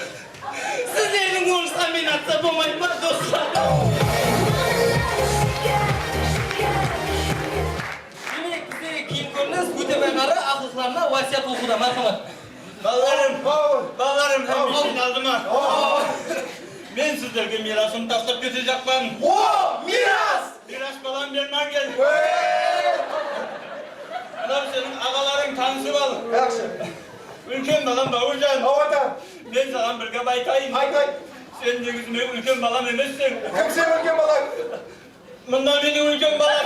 sizlerdiń ornıńızǵa meni atsa bolmay ma, doslarım? Demek, bizdegi keyin kórinis Ótebay qarı aqlıqlarına wásiyat oqıwda. Marhamat. Balalarım, balalarım hám menen aldıma. Men sizlerge miyrasımdı taslap ketejaqpan. O, miyras! Miyras balam bermaǵan. Mınaw seniń aǵalarıń, tanısıp al. Jaqsı. Úlken balam Bawırjan. Awa, ata. Men saǵan bir gáp aytayın. Ayt, ayt. Sen negizinde úlken balam emesseń. Kim sen úlken balań? Mında meniń úlken balam.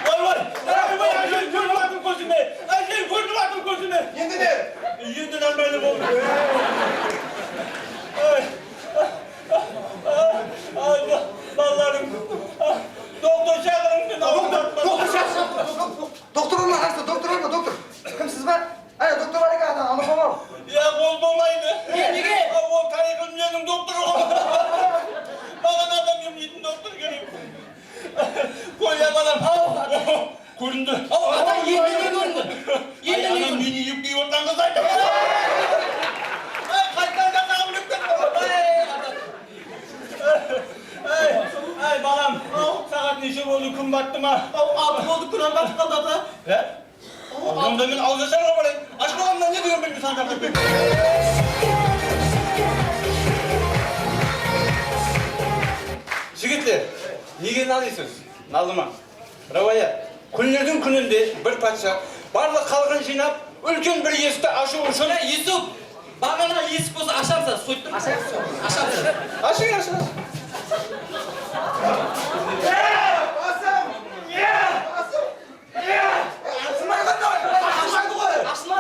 Oy, oy, oy, oy, ájel, kórip atırıń kózime. Ájel, kórip atırıń kózime. Endi ne? Endi normalnıy boldı. Ay, ay, ay, balalarım. Doktor shaqırıń, men awırıp atırman. Doktor shaqır, doktor, doktor. Doktor ornına qarsa, doktor ornına, doktor. Kimsiz be? Áne, doktor bar eken, ata, anı bol. Ya, bol, bolmaydı. Ne, nege? Aw, atı boldı, kúnam batıp qaldı, ata. Ya? Onda men awız asharǵa barayın. Ashqalanımnan ne degen bilmeysen, jaqtı. Jigitler, nege nalıysız? Nalımań. Ráwayat. Kúnlerdiń kúninde bir patsha barlıq xalqın jıynap, úlken bir esikti ashıw ushın. Mine, esik! Baǵana esik bolsa ashamsız, sóyttim. Ashamsız. Ashıń, ashıń, ashıń.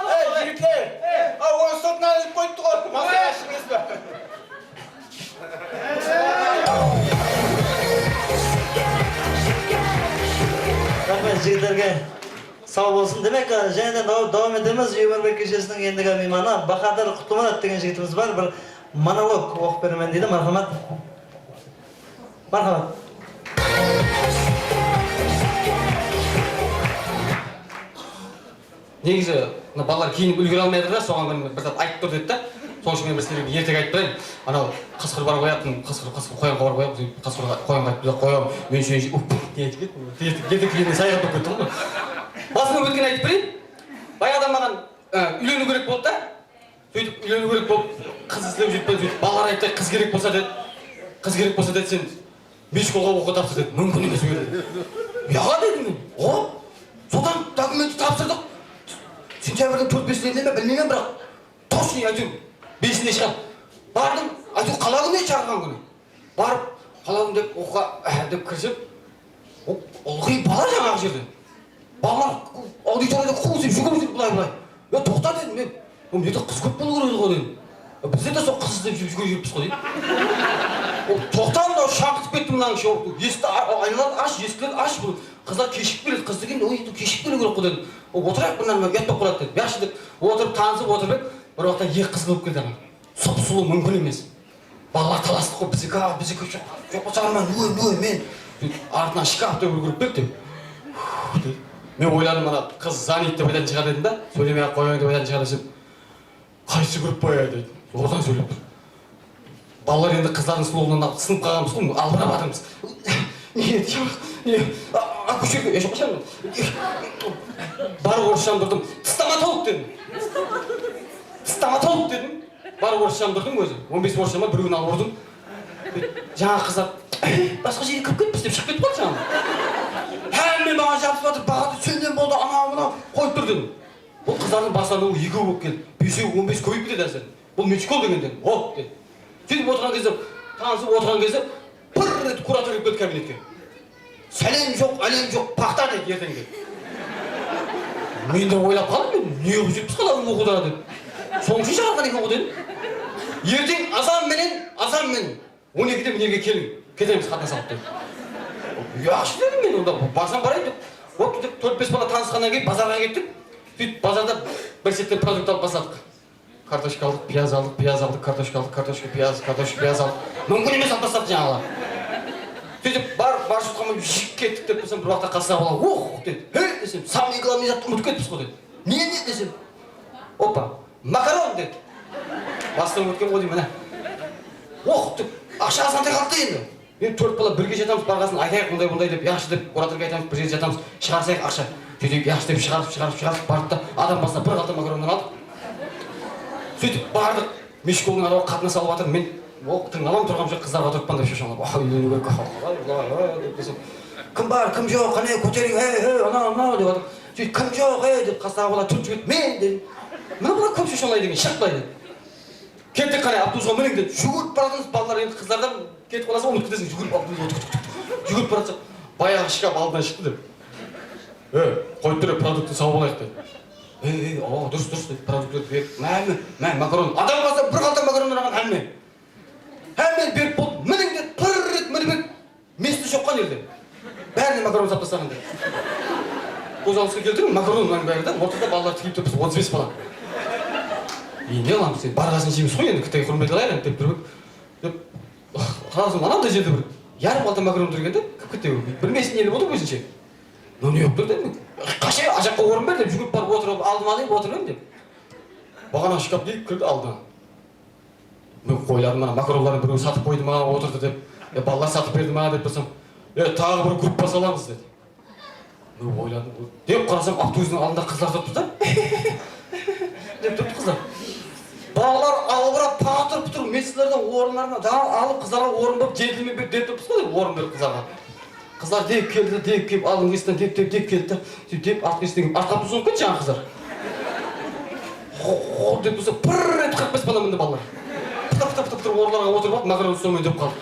Ey, jigitler! A, onı sırtına ilıp qoyıptı ǵoy. Masa ashıńız ba? Raxmet, jigitlerge saw bolsın. Demek, e, jáne de daw-, dawam etemiz. Úyir-múyir keshesiniń endigi miymanı Bahadır Qutlımurat degen jigitimiz bar. Bir monolog oqıp beremen deydi. Marhamat. Marhamat. Negizi, mına balalar kiyinip úlgere almay atır da, soǵan bir, bir zat aytıp tur dedi da. Sonıń ushın men bir sizlerge bir ertek aytıp bereyim. Anaw qasqır bar ǵoy, atın qasqır, qasqır qoyan bar ǵoy, qasqır qoyan aytıp tur, qoyan, men seni jey-, up, ne aytıp kettim? Ertek, ertek degende sayǵa turıp kettim ǵoy. Basınan ótken aytıp bereyim. Bayaǵıdan maǵan, e, úyleniw kerek boldı da. Sóytip úyleniw kerek bolıp, qız islep júrip, sóytip balalar ayttı, qız kerek bolsa dedi. Qız kerek bolsa dedi, sen Meshkolǵa oqıwǵa tapsır dedi. Múmkin emes, dedi. Yaǵa, dedim men. O, sodan dokumentti tapsırdıq. Sentyabrdiń tórt-besinde me, bilmeymen, biraq, точно, áytewir, besinde shıǵadı. Bardım, áytewir, qala kúni, shaqırǵan kúni. Barıp, qala kúni dep, oqıwǵa, dep kirip, o, ılǵıy bala jańaǵı jerden. Balalar auditoriyada quw isep júgirip júr bılay-bılay. Ya, toqta, dedim men. Oy, mına jerde qız kóp bolıw kerek edi ǵoy, dedim. Bizler de sol qız islep júrip júgirip júrippiz ǵoy, deydi. O, toqta, mınaw shańqıtıp ketti mınanıń ishine. Esikti a-, a-, aynalardı ash, esiklerdi ash, bul qızlar keshigip keledi, qız degen, oy, endi keshigip keliw kerek ǵoy, dedim. O, otırayıq, bunnan uyat bolıp qaladı, dedim. Yaqshı, dep otırıp, tanısıp otırıp edik. Bir waqıtta eki qız kirip keldi. Sıp-sulıw, múmkin emes. Balalar talastıq ǵoy, biziki, a, biziki, joq, joq, joq, men, men, men. Artınan shkafta úlgirip kettim. Men oyladım, mına qız zanit dep aytatın shıǵar dedim da, sóylemey-aq qoyayın dep aytatın shıǵar desem, qaysı júgirip qoyadı deydi. Oradan sóylep tur. Balalar endi qızlardıń sulıwınan sınıp qalǵanbız ǵoy, albırap atırmız. Ne, joq, ne, a, akusherge, e, joq, joq. Barıp orısshanı urdım. Stomatolog dedim. Stomatolog dedim. Barıp orısshanı urdım ózi. On bes orıssha ma, birewin alıp urdım. Jańa qızlar, basqa jerge kirip ketippiz dep shıǵıp ketip qaldı jańa. Hámme maǵan jabısıp atır, Bahadır, senden boldı, anaw, mınaw, qoyıp tur, dedim. Bul qızlardıń baslanıwı ekew bolıp keldi. Besew on bes kóbeyip ketedi házir. Bul Mechkol degen, dedim. Hop, dedi. Sóytip otırǵan gezde, tanısıp otırǵan gezde, pır etip kurator kirip keldi kabinetke. Sálem joq, álem joq, paxta, dedi erteńde. Men de oylap qaldım, men ne qılıp júrippiz ǵoy oqıwda, dep. Sonıń ushın shıǵarǵan eken ǵoy, dedim. Erteń azan menen, azan menen on ekide mına jerge keliń, ketemiz, qatnas alıp, dedi. Yaqshı, dedim men, onda barsam barayın, dep. Boptı, dep, tórt-bes bala tanısqannan keyin bazarǵa kettik. Sóytip bazarda bir shetten produkt alıp basladıq. Kartoshka aldıq, piyaz aldıq, piyaz aldıq, kartoshka aldıq, kartoshka, piyaz, kartoshka, piyaz aldıq. Múmkin emes, alıp tasladı jańaǵılar. Sóytip bar, bar jutqanman jep kettik dep tursam, bir waqıtta qassaǵı bala, "Ox!" dedi. "Hey!" desem, "Samıy glavnıy zattı umıtıp ketipsiz ǵoy," dedi. "Ne, ne?" desem, "Opa, makaron," dedi. Bastan ótken ǵoy deymen, á. "Ox!" dep, aqsha azǵantay qaldı endi. Endi tórt bala birge jatamız, barǵasın aytayıq, bunday, bunday dep, yaqshı dep, kuratorǵa aytamız, bir jerde jatamız, shıǵarsayıq aqsha. Sóytip, yaqshı dep shıǵarıp, shıǵarıp, shıǵarıp, bardı da, adam basına bir qalta makaronnan aldıq. Sóytip bardıq, Meshkoldıń anaw qatnas alıp atır, men, o, tıńlamam turǵanım joq, qızlarǵa turıppan dep shoshańlap, "Ah, úyleniw kerek, ah, ah, ah," dep desem, "Kim bar, kim joq, qáne, kóteriń, hey, hey, anaw, anaw," dep atır. Sóytip, "Kim joq, ey?" dep, qastaǵı bala turıp jiberdi, "Men," dedi. Mına bala kóp shoshańlaydı eken, shırtlaydı. "Kettik, qáne, avtobusqa miniń," dedi. Júgirip baratırmız, balalar endi qızlardan ketip qalasań, umıtıp keteseń, júgirip avtobusqa tuk, tuk, tuk, tuk, júgirip baratsaq, bayaǵı shkaf aldınan shıqtı, dedi. "E, qoyıp tur, e, produkttı sawıp alayıq," dedi. "E, e, awa, durıs, durıs," dedi, produktlerdi berip, "Má, má, má, makaron." Adam basına bir qalta makaronnan alǵan hámme. Hámme berip boldı, "Miniń," dedi, pırr etip minip edi. Mesti joq ǵoy elde. Bárine makaron sap taslaǵan, dedi. Kóz aldıńızǵa keltiriń, makaronnan bári de, ortada balalar tikilip tur, biz otız bes bala. "E, ne qılamız, endi barǵasın jeymiz ǵoy, endi kittay húrmet alayıq," dep turıp, dep, qarasań, anawday jerde bir yarım qalta makaron tur eken de, kip-kittay, bilmeysiń, ne qılıp otır ózinshe. "Mına ne bolıp tur," dedim. "Qasha, al jaqqa orın ber," dep, júgirip barıp otırıp, aldıma alayın, otırıp edim, dep. Baǵana shkaf deyip kirdi aldınan. Men oyladım, mına makaronlardıń birewin satıp qoydı ma, otırdı dep, ya balalar satıp berdi ma dep tursam, "E, taǵı bir gruppa salamız," dedi. Oyladım, dep qarasam, avtobustıń aldında qızlar turıptı da. Dep turıptı qızlar. Balalar albırap, patır-putır, men sizlerden orınlarına da alıp, qızlarǵa orın berip, jentlmen berip, dep turıpsız ǵoy, dep orın berip qızlarǵa. Qızlar dep keldi, dep kelip, aldınǵı esikten dep, dep, dep keldi. Sóytip, dep, artqı esik dep, artqı qapını sońıp ketti jańaǵı qızlar. Ho, ho, dep tursa, pırr etip qırq bes bala mindi balalar. Pıtır, pıtır, pıtır, pıtır orınlarǵa otırıp alıp, makaron soymayın dep qaldı.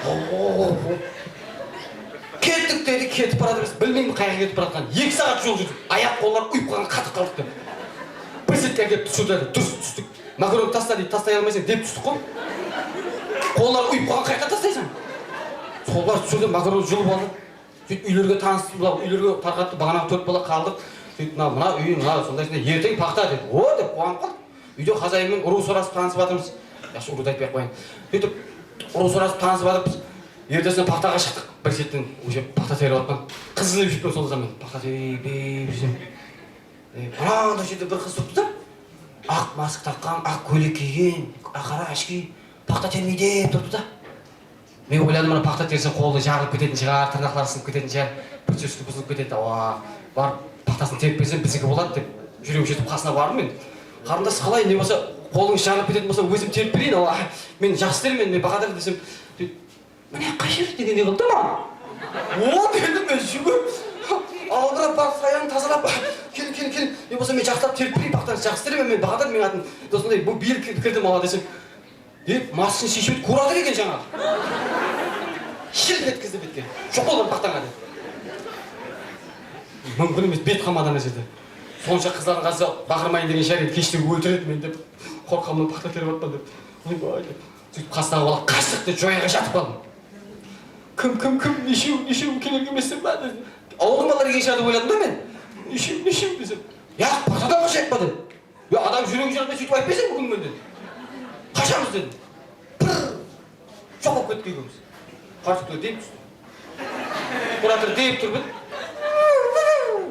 Ho, ho, ho. Kettik dedi, ketip baradı, biz bilmeymiz qayaqqa ketip baratqanın. Eki saat jol júrdik. Ayaq qollar uyıp qalǵan, qatıp qaldıq dep. Bir setka kelip túsirdi, durıs tústik. Makaron tasta deydi, tastay almaysań dep tústik ǵoy. Qollar uyıp qalǵan, qayaqqa tastaysań? Qollar túsirdi, makaron julıp aldı. Sóytip úylerge tanıstı, bular úylerge tarqattı, baǵanaǵı tórt bala qaldıq. Sóytip mına, mına úy, mına sonday, sonday, erteń paxta dedi. O dep quwanıp qaldıq. Úyde xozayinmen urıw sorasıp tanısıp atırmız. Yaqshı, urıwdı aytpay-aq qoyayın. Sóytip urıw sorasıp tanısıp atırmız. Ertesine paxtaǵa shıqtıq. Bir shetten уже paxta terip atpan. Qız izlep júrippen sol zaman. Paxta terip, terip júrsem. E, mınaday jerde bir qız turıptı da. Aq mask taqqan, aq kóylek kiygen, aq qara ochki, paxta termeydi dep turıptı da. Men oyladım, mına paxta terse qoldı jarılıp ketetin shıǵar, tırnaqları sınıp ketetin shıǵar, pricheska buzılıp ketedi, awa, barıp paxtasın terip bersem bizdiki boladı dep, júregi jetip qasına bardım men. Qarındas, qalay, ne bolsa, qolıńız jarılıp ketetin bolsa, ózim terip bereyin, awa, men jaqsı termen, men bahadır desem, mine, qasha ber degendey qıldı da maǵan. O, dedim men, júgirip, aldırap barıp, sayanı tazalap, kel, kel, kel, ne bolsa, men jaqsılap terip bereyin, paxtanı jaqsı teremen men, bahadır meniń atım, sonday, bul biyil kirdim, awa, desem, dep, maskasın sheship edi, kurator eken jańaǵı. Shilp etkizdi betke. Joq bolǵan paxtańa dep. Múmkin emes, bet qalmadı ana jerde. Sonsha qızlardıń qasında baqırmayın degen shıǵar endi, keshte óltiredi meni dep, qorqqanımnan paxta terip atpan dep. Oybay dep. Sóytip qastaǵı bala qashtıq dep joyaǵa jatıp qaldım. Kim, kim, kim, neshew, neshew, keler emesseń ba dedi. Awıldıń balaları kelgen shıǵar dep oyladım da men. Neshew, neshew desem. Yaq, paxtadan qashayıq pa dedi. Ya, adam júregi júrmey sóytip aytpaysań búgin menden. Qashamız dedim. Pırr. Joq bolıp kettik ekewimiz. Qartúkler deyip tústi. Kurator deyip tur edi.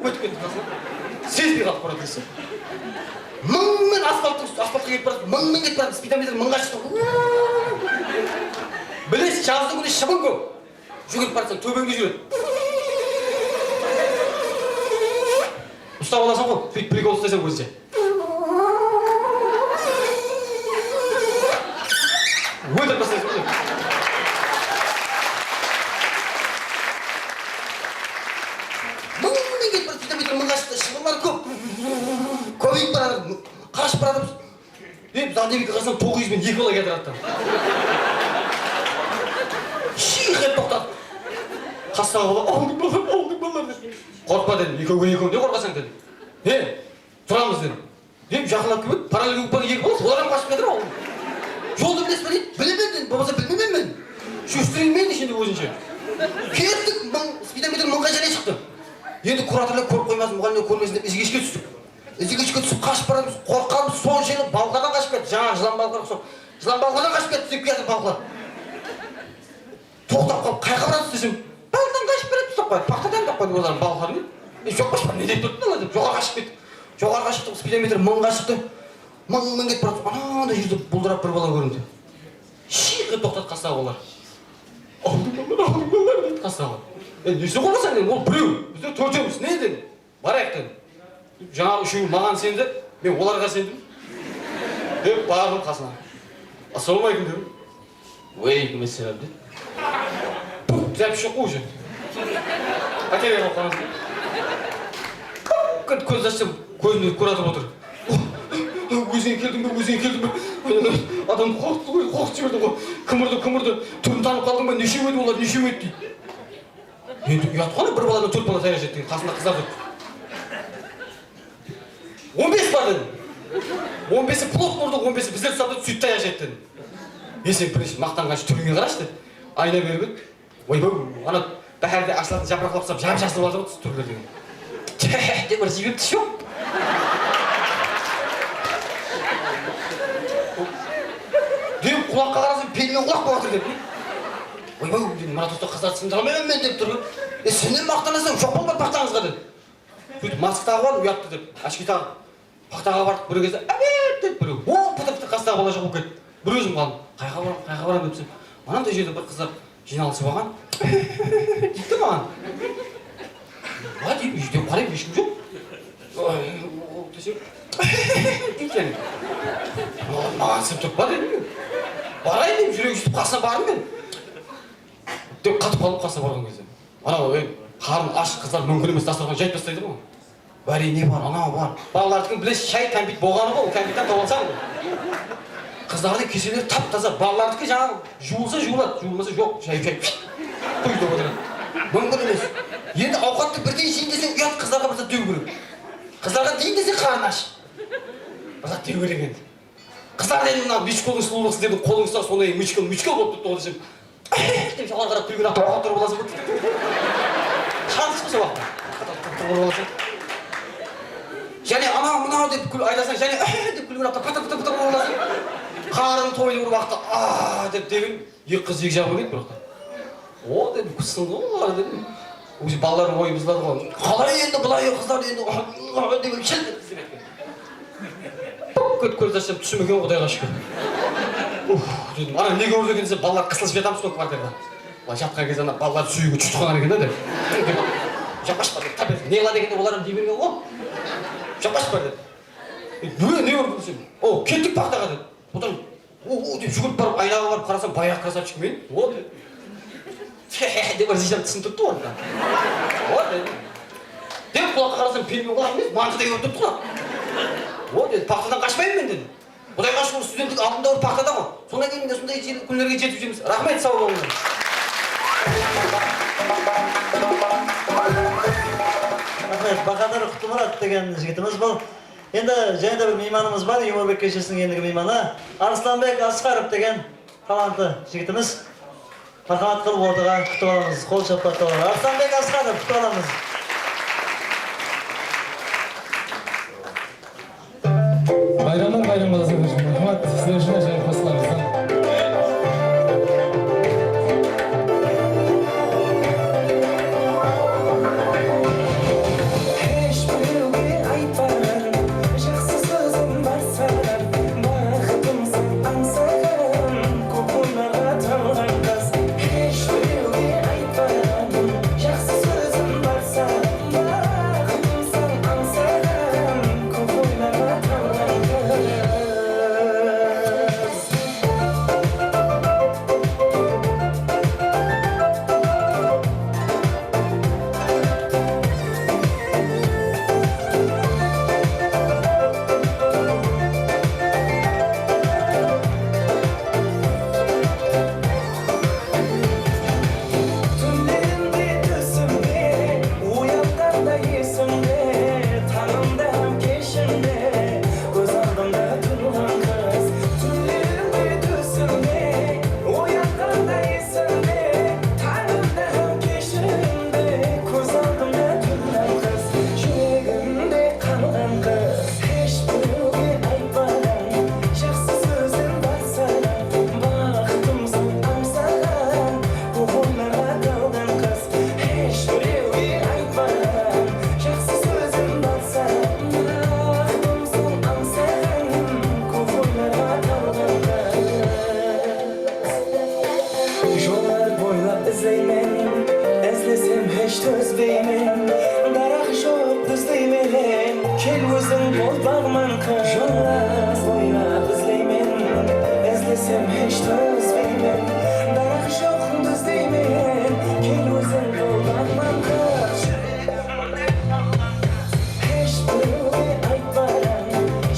Ótip ketti qasına. Sezbey qaldı kurator ise. Mıń men asfalttıń ústi, asfaltqa ketip baratır. Mıń men ketip baratır. Speedometr mıńǵa shıqtı. Bilesiz, jazdıń kúni shıbın kóp. Júgirip barsań, tóbeńde júredi. Ustap alasań ǵoy, sóytip prikol uslaysam ózinshe. Óltirip taslaysam ǵoy. Mıń men ketip baratır, speedometr mıńǵa shıqtı, shıbınlar kóp. Kóbeyip baratır, qashıp baratırmız. Dep, zandebikke qarasam, toǵız júz benen eki bala kiyatır attan. Shıyıq etip toqtadı. Qastaǵı bala, awıldıń balaları, awıldıń balaları dedi. Qorqpa dedim, ekewge ekew, ne qorqasań dedim. Ne? Turamız dedim. Dep, jaqınlap kelip edi, parallel kúlip eki bala, olar hám qashıp kiyatır awıldıń. Joldı bilesiz be deydi, bilemen dedim, bolmasa bilmeymen men. Shóshtireyin men ishinde ózinshe. Kettik, mıń, speedometr mıńǵa jáne shıqtı. Endi kuratorlar kórip qoymasın, muǵallimler kórmesin dep izgeshke tústik. Izgeshke túsip qashıp baratırmız, qorqqanımız sonshelli balqadan qashıp ketti. Jańaǵı jılan balqaǵa uqsap, jılan balqadan qashıp ketti, izlep kiyatır balqalar. Toqtap qalıp, qayaqqa baratırsız desem, balqadan qashıp baratırmız dep qoyadı, paxtadan dep qoyadı, olardıń balqaları ne? E, joq, bosh ber, ne dep turdı mınalar dep, joqarıǵa shıǵıp kettik. Joqarıǵa shıqtıq, speedometr mıńǵa shıqtı. Mıń, mıń ketip baratırmız, anaday jerde buldirap bir bala kórindi. Shıyıq etip toqtadı qastaǵı balalar. Awıldıń balaları, awıldıń balaları dedi qastaǵı bala. E, nesine qorqasań dedim, ol birew, bizler tórtewmiz, ne dedim? Barayıq dedim. Jańaǵı úshewi maǵan isendi, men olarǵa isendim. Dep bardım qasına. Assalawma aleykum dedim. Wa aleykum assalam dedi. Puf, zápis joq ǵoy уже. Batareya bolıp qalǵan. Kóz ashsam, kózimde kurator otır. Ózińe keldiń be, ózińe keldiń be? Adam qorqıttı ǵoy, qorqıtıp jiberdiń ǵoy. Kim urdı, kim urdı? Túrin tanıp qaldıń ba? Neshew edi olar, neshew edi deydi. Endi uyat ǵoy, bir baladan tórt bala tayaq jedi degen, qasında qızlar tur. On bes bar dedim. On besi plot urdı, on besi bizler tusadı, sóytip tayaq jedi dedim. E, sen birinshi maqtanǵanshı túrińe qarashı dedi. Ayna berip edi. Oybay, ana báhárde ashılatın japıraqlar uqsap jap-jasıl atır ǵoy túrler degen. Teh dep bir jibep tús joq. Dep qulaqqa qarasam, pelmen qulaq bolıp atır dep. Oybay, dedim, mına tusta qızlardı sındırmayman men dep tur. E, sen de maqtanasań, joq bolma paxtańızǵa dep. Sóytip maska taǵıp aldım, uyattı dep, ochki taǵıp. Paxtaǵa bardıq bir gezde, ábet dep birew, o, pıtı-pıtı qastaǵı bala joq bolıp ketti. Bir ózim qaldım. Qayaqqa baram, qayaqqa baram depsem, mınanday jerde bir qızlar jıynalıs bolǵan. Deydi maǵan. Nima deydi, úyde qarayman, hesh kim joq. Ay, o, desem, deydi jáne. Maǵan sınıp turıp pa dedim. Barayın dep júregi jútip qasına bardım men. Dep qatıp qaldım qasına barǵan gezde. Anaw, ey, qarnı ash qızlar múmkin emes dasturxan jayıp taslaydı ǵoy. Báre ne bar, anaw bar. Balalardıkın bilesiz, shay, kámpit bolǵanı ǵoy, ol kámpitten tawıp alsań. Qızlardıń keseleri tap-taza, balalardıkı jańa juwılsa juwıladı, juwılmasa joq, jayıp-jayıp quydı otıradı. Múmkin emes. Endi awqattı birden jeyin deseń uyat, qızlarǵa bir zat dew kerek. Qızlarǵa deyin deseń qarnı ash. Bir zat dew kerek endi. Qızlar endi mına Mıchkoldıń sulıwlı qızlardıń qolın ussa, sonday mıchkol, mıchkol bolıp turıptı ǵoy desem. Dep joqarı qarap kúlgen awqat turıp alasıń ǵoy. Shans ǵoy sol waqıtta. Turıp alasıń. Jáne anaw mınaw dep kúl aytasań, jáne dep kúlgen waqıtta pıtır pıtır pıtır bolıp alasıń. Qarın toylı bir waqıtta a dep degin. Eki qız eki jaǵıma ketip bir waqıtta. O dedim, qızsın ǵoy olar dedim. Ózi balalardıń oyı buzıladı ǵoy. Qalay endi bılay qızlar endi dep shılt etip izlep ketken. Puk etip kóz ashsam túsim eken, Qudayǵa shúkir. Uf dedim, ana ne kórdi eken desem, balalar qısılısıp jatırmız ǵoy kvartirada. Bılay jatqan gezde ana balalar súyegi tútip qalǵan eken da dep. Japash bar dep, tap etip ne qıladı eken dep olar hám dey bergen ǵoy. Japash bar dep. E, búre ne kórdi desem, o kettik paxtaǵa dep. Odan O, o, dep júgirip barıp, aynaǵa barıp qarasam, bayraǵı krasavchik men. O, dedi. Dep bir ziyjam tisini turıptı ornında. O, dedi. Dep qulaqqa qarasam, pelmen qulaq emes, mantıday kórip turıptı qulaq. O, dedi, paxtadan qashpayın men, dedi. Qudayǵa shúkir, studentlik aldında bir paxtada ǵoy. Sonnan keyin mine sonday jer-, kúnlerge jetip júremiz. Raxmet, saw bolıńlar. Raxmet, Bahadır Qutlımurat degen jigitimiz bul. Endi jáne de bir miymanımız bar, Yumorbek keshesiniń endigi miymanı Arıslanbek Asqarov degen talantlı jigitimiz. Marhamat qılıp ortaǵa kútip alamız, qol shappaqtalar. Arıslanbek Asqarov kútip alamız. Bayramlar bayramı bolsın, házir. Marhamat, sizler ushın ajaayıp qosıqlarımızdan. Hesh birewge aytpaǵan jaqsı sózim bar saǵan, baxıtımsań ańsaǵan, kóp oylarǵa talǵan qız. Hesh birewge aytpaǵan jaqsı sózim bar saǵan, baxıtımsań ańsaǵan, kóp oylarǵa talǵan qız. Túnlerinde túsimde, oyanǵanda esimde, tańımda hám keshimde, kóz aldımda turǵan qız. Túnlerinde túsimde, oyanǵanda esimde, tańımda hám keshimde, kóz aldımda turǵan qız. Júregimde qalǵan qız. Hesh birewge aytpaǵan jaqsı sózim bar saǵan, baxıtımsań ańsaǵan, kóp oylarǵa talǵan qız. Hesh birewge aytpaǵan jaqsı sózim bar saǵan, baxıtımsań ańsaǵan, kóp oylarǵa talǵan qız. Jollar boylap izleymen, izlesem hesh tózbeymen. Daraq joq dúzdey menen, kel óziń bol baǵman qız. Jollar boylap izleymen, izlesem hesh tózbeymen. Daraq joq dúzdey menen, kel óziń bol baǵman qız. Hesh birewge aytpaǵan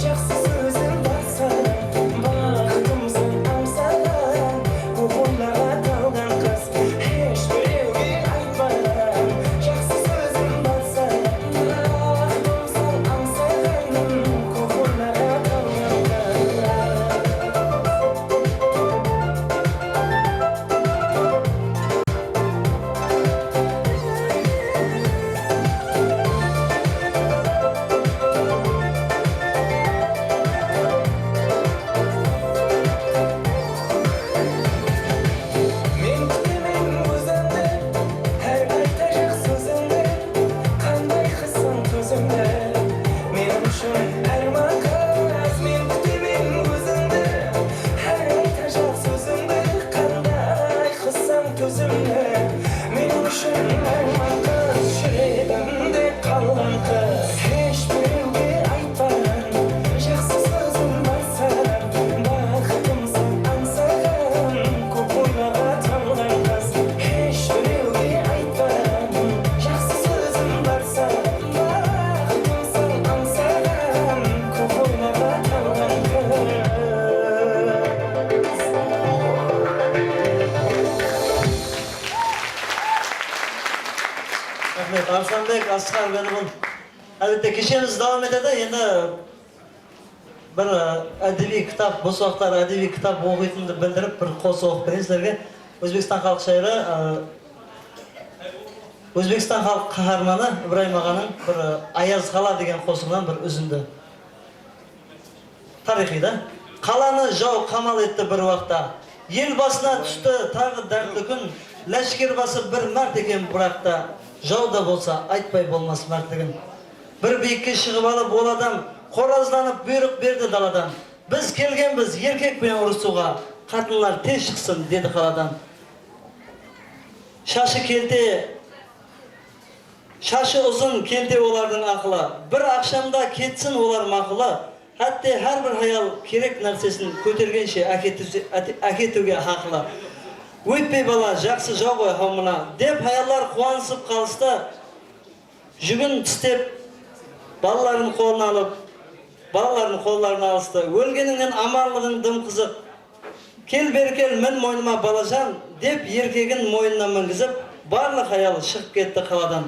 jaqsı sózim bar saǵan, baxıtımsań ańsaǵan, kóp oylarǵa talǵan qız. Hesh birewge aytpaǵan jaqsı sózim bar saǵan, baxıtımsań ańsaǵan, kóp oylarǵa talǵan qız. Asqar Gániqul. Álbette, keshemiz dawam etedi. Endi bir, e, ádebiy kitap, bos waqıtları ádebiy kitap oqıytınımdı bildirip, bir qosıq oqıp bereyin sizlerge. Ózbekstan xalıq shayırı, e, Ózbekstan xalıq qaharmanı Ibrayım aǵanıń bir, e, Ayaz qala degen qosıǵınan bir úzindi. Tariyxıy da. Qalanı jaw qamal etti bir waqta. El basına tústi taǵı dártli kún. Láshker bası bir márt eken, biraq ta, jaw da bolsa, aytpay bolmas mártligin. Bir biyikke shıǵıp alıp ol adam, qorazlanıp buyrıq berdi daladan. Biz kelgenbiz erkek penen urısıwǵa, qatınlar tez shıqsın, dedi qaladan. Shashı kelte, shashı uzın kelte olardıń aqılı. Bir aqshamda ketsin olar maqılı. Hátte hár bir hayal kerek nársesin kótergenshe áketiwse-, áte-, áketiwge haqılı. Óytpey bala, jaqsı jaw ǵoy, haw mına, dep hayallar quwanısıp qalıstı. Júgin tistep, balaların qolına alıp, balaların qollarına alıstı. Ólgenińnen amanlıǵıń dım qızıq. Kel beri kel, min moynıma balajan, dep erkegin moynına mingizip, barlıq hayal shıǵıp ketti qaladan.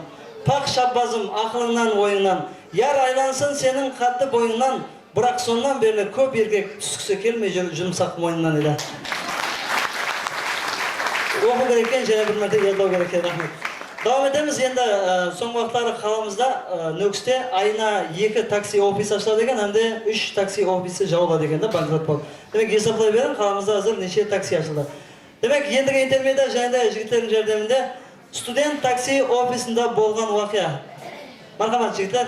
Paq shabbazım, aqılıńnan, oyıńnan, yar aylansın seniń qátti boyıńnan, biraq sonnan berli kóp erkek túskisi kelmey júr jumsaq moynınan, deydi. Oqıw kerek eken, jáne bir márte yadlaw kerek eken. Raxmet. Dawam etemiz. Endi, e, sońǵı waqıtları qalamızda, e, Nókiste ayına eki taksi ofisi ashıladı eken, hám de úsh taksi ofisi jabıladı eken de, bankrot bolıp. Demek, esaplay beriń, qalamızda házir neshe taksi ashıldı. Demek, endigi intermediya jáne de jigitlerdiń járdeminde student taksi ofisinde bolǵan waqıya. Marhamat, jigitler.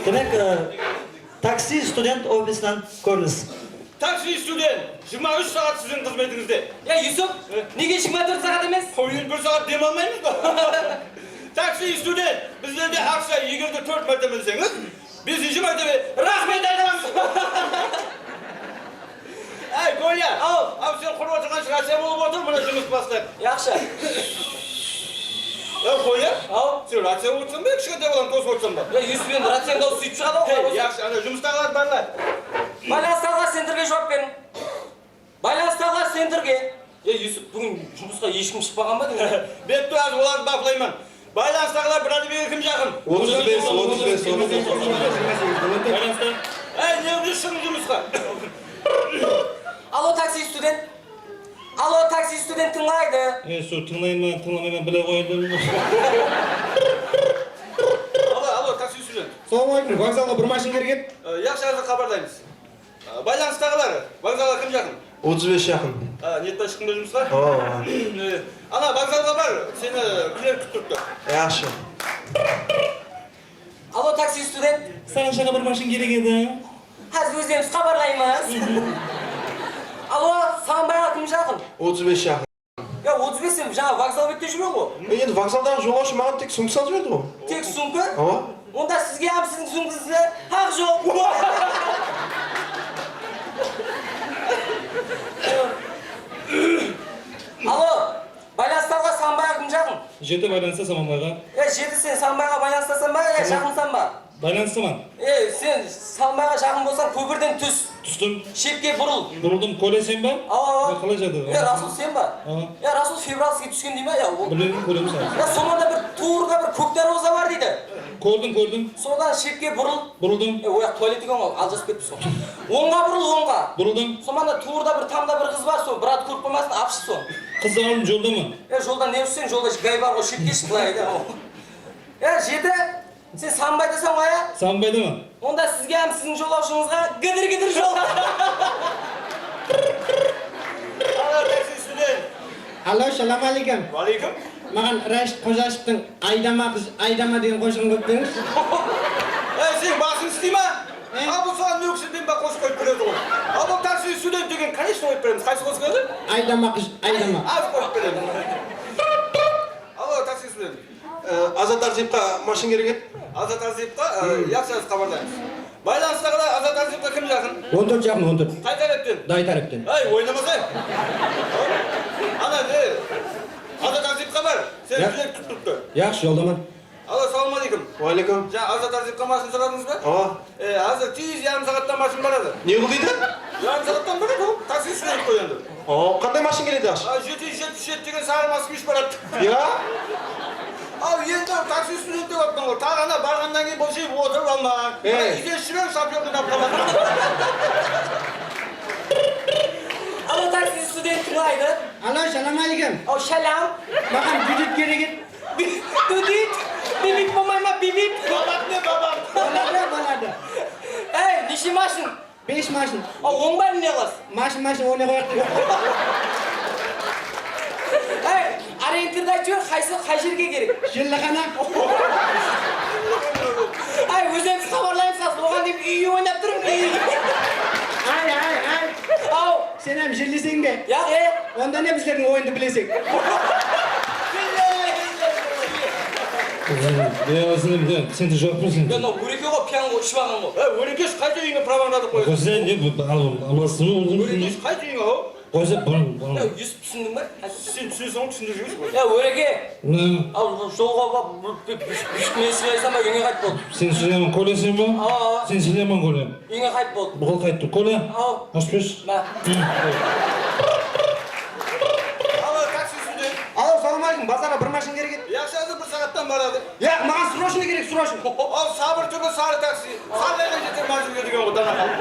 Demek, e, taksi student ofisinen kórinis. Taksi student, jigirma úsh saat siziń xızmetińizde. Ya, Yusuf, e? Nege jigirma tórt saat emes? Qoy, endi bir saat dem almaymız ba? Taksi student, bizlerde aqsha, eger de tórt márte minseńiz, besinshi mártebe raxmet aytamız. Áy, Kolya! Aw! Aw, sen qurıp otırǵan raciya bolıp otır, mına jumıs baslayıq. Yaqshı. Aw, Kolya! Aw! Sen raciya otsań ba, kishkentay balanı tosıp otsań ba? Ya, Yusuf, endi raciyanıń dawısı sóytip shıǵadı ǵoy. Hey, yaqshı, ana jumıstaǵılardı barla. Baylanıstaǵılar, centrge juwap beriń. Baylanıstaǵılar, centrge. Ey, Yusuf, búgin jumısqa hesh kim shıqpaǵan ba deymen? Berip tur, házir olardı baplayman. Baylanıstaǵılar, Bradibekge kim jaqın? Otız beş, otız beş, otız beş. Baylanısta. Áy, ne qılıp shıǵıń jumısqa? Alo, taksi student. Alo, taksi student tıńlaydı. E, sol tıńlayman, tıńlamayman, bile qoydı. Alo, alo, taksi student. Salawma aleykum, vokzalǵa bir mashina kerek edi. E, yaqshı, házir xabarlaymız. Baylanıstaǵılar, vokzalǵa kim jaqın? Otız besh jaqın. A, nettan shıqtıń ba jumısqa? Awa, awa. E, ana, vokzalǵa bar, seni klerk kútip turıptı. Yaqshı. Alo, taksi student. Saǵan shaǵa bir mashina kerek edi. Házir ózlerimiz xabarlaymız. Alo, Saǵanbayǵa kim jaqın? Otız besh jaqın. Ya, otız besh sen jańa vokzal bette júrgen ǵoy. E, endi vokzaldaǵı jolawshı maǵan tek sumka salıp jiberdi ǵoy. Tek sumka? Awa. Onda sizge hám siziń sumkangızda haq joq. Alo, baylanıstaǵılar, Samanbayǵa kim jaqın? Jeti, baylanısta Samanbayǵa. Ya, Jeti, sen Samanbayǵa baylanıstasań ba ya jaqınsań ba? Baylanıstaman. E, sen Samanbayǵa jaqın bolsań, kópirden tús. Tústim. Shepke burıl. Burıldım, Kolya sen ba? Awa, awa. Ya, qalay jaǵdaylar? Ya, Rasul sen ba? Awa. Ya, Rasul Fevralskiy túsken dey ma, ya, ol? Bilmedim, kóremiz házir. Ya, somanda bir tuwrıda bir kók darwaza bar deydi. Kórdim, kórdim. Sodan shepke burıl. Burıldım. E, oyaq tualet eken ǵoy, aljasıp kettim sol. Ońǵa burıl, ońǵa. Burıldım. Somanda tuwrıda bir tamda bir qız bar, sol, brat kórip qoymasın, apshı sol. Qızdı aldım, jolda ma? Ya, jolda ne ursıń, jolda gay bar ǵoy, shepke shıqlaydı. Ya, Jeti. Sen Samanbaydasań ǵoy, ya? Samanbaydaman. Onda sizge hám siziń jolawshıńızǵa gidir-gidir jol. Alo, taksi student. Alo, salam aleykum. Wa aleykum. Maǵan Rashid Xojashovtıń Aydama qız, aydama degen qosıǵın qoyıp berińizshi. Ey, seniń basıń isley ma? E? A, bul saǵan Nókislerden ba qosıq qoyıp beredi ǵoy. A, bul taksi student degen, конечно, qoyıp beremiz. Qaysı qosıq edi? Aydama qız, aydama. Az qoyıp beremiz. Alo, taksi student. E, Azat Arzievqa mashina kerek edi. Azat Arzievqa, e, yaqshı, házir xabarlaymız. Baylanıstaǵılar, Azat Arzievqa kim jaqın? On tórt jaqın, on tórt. Qay tárepten? Day tárepten. Ey, oynamasay. Ana, ne? Azat Arzievqa bar. Seni tilep kútip turıptı. Yaqshı, joldaman. Alo, salam aleykum. Wáleykum. Jańa Azat Arzekqan mashın soradıńız ba? Awa. E, házir tez yarım saattan mashın baradı. Ne qıl deydi? Yarım saattan baradı ol. Taksi student qoy endi. O, qanday mashın keledi, ash? A, jeti júz jetpis jeti degen sarı Moskvich baradı. Ya? Al, endi taksi student dep atırman ǵoy. Taǵı ana barǵannan keyin bul jep otırıp alma. Ey. Úyden shıberiń, shofyordı tap qaladı. Alo, taksi student tıńlaydı. Alo, salam aleykum. O, salam. Maǵan dudit kerek edi. Dudit? Bibip bolmay ma, bibip? Babap ne, babap? Boladı, boladı. Ey, neshe mashın? Bes mashın. A, oń bárin ne qılasız? Mashın, mashın, oynay qoyaq. Ey, orientirdi aytıp jiber, qaysı, qay jerge kerek? Jillixana. Ay, ózlerińiz xabarlaymısız, oǵan deyip úy oynap turıń, úy. Ay, ay, ay. Aw. Sen hám jilleseń be? Yaq, e. Onda ne bizlerdiń oyındı bileseń? Ya, sen, sen, sen de joq pa sen? Ya, mınaw Óreke ǵoy, piyan ǵoy, iship alǵan ǵoy. E, Órekesh, qaysı úyińe pravanı alıp qoyasań? Sen ne, al-, alastırma boldıń. Órekesh, qaysı úyińe, aw? Qoysa, bul, bul. Ya, Yusuf, túsindiń ba? Sen túsineseń ǵoy, túsindirip júresiz ǵoy. Ya, Óreke. Ne? Al, jolǵa baq, bul, bul, bul, bul, men sıylaysań ba, úyińe qayt boldı. Sen Suleyman Koleseń ba? Awa, awa. Sen Suleyman Kole. Úyińe qayt boldı. Buǵıl qayttı. Kole. Awa. Aspes. Má. Hı. Alo, taksi student. Alo, salam aleykum. Bazarǵa bir mashın kerek edi. Yaqshı, házir bir saattan baradı. Yaq, maǵan srochno kerek, srochno. Al, sabır túbi sarı taksi. Sarlayǵan jeter májúrge degen ǵoy, dana xalıq.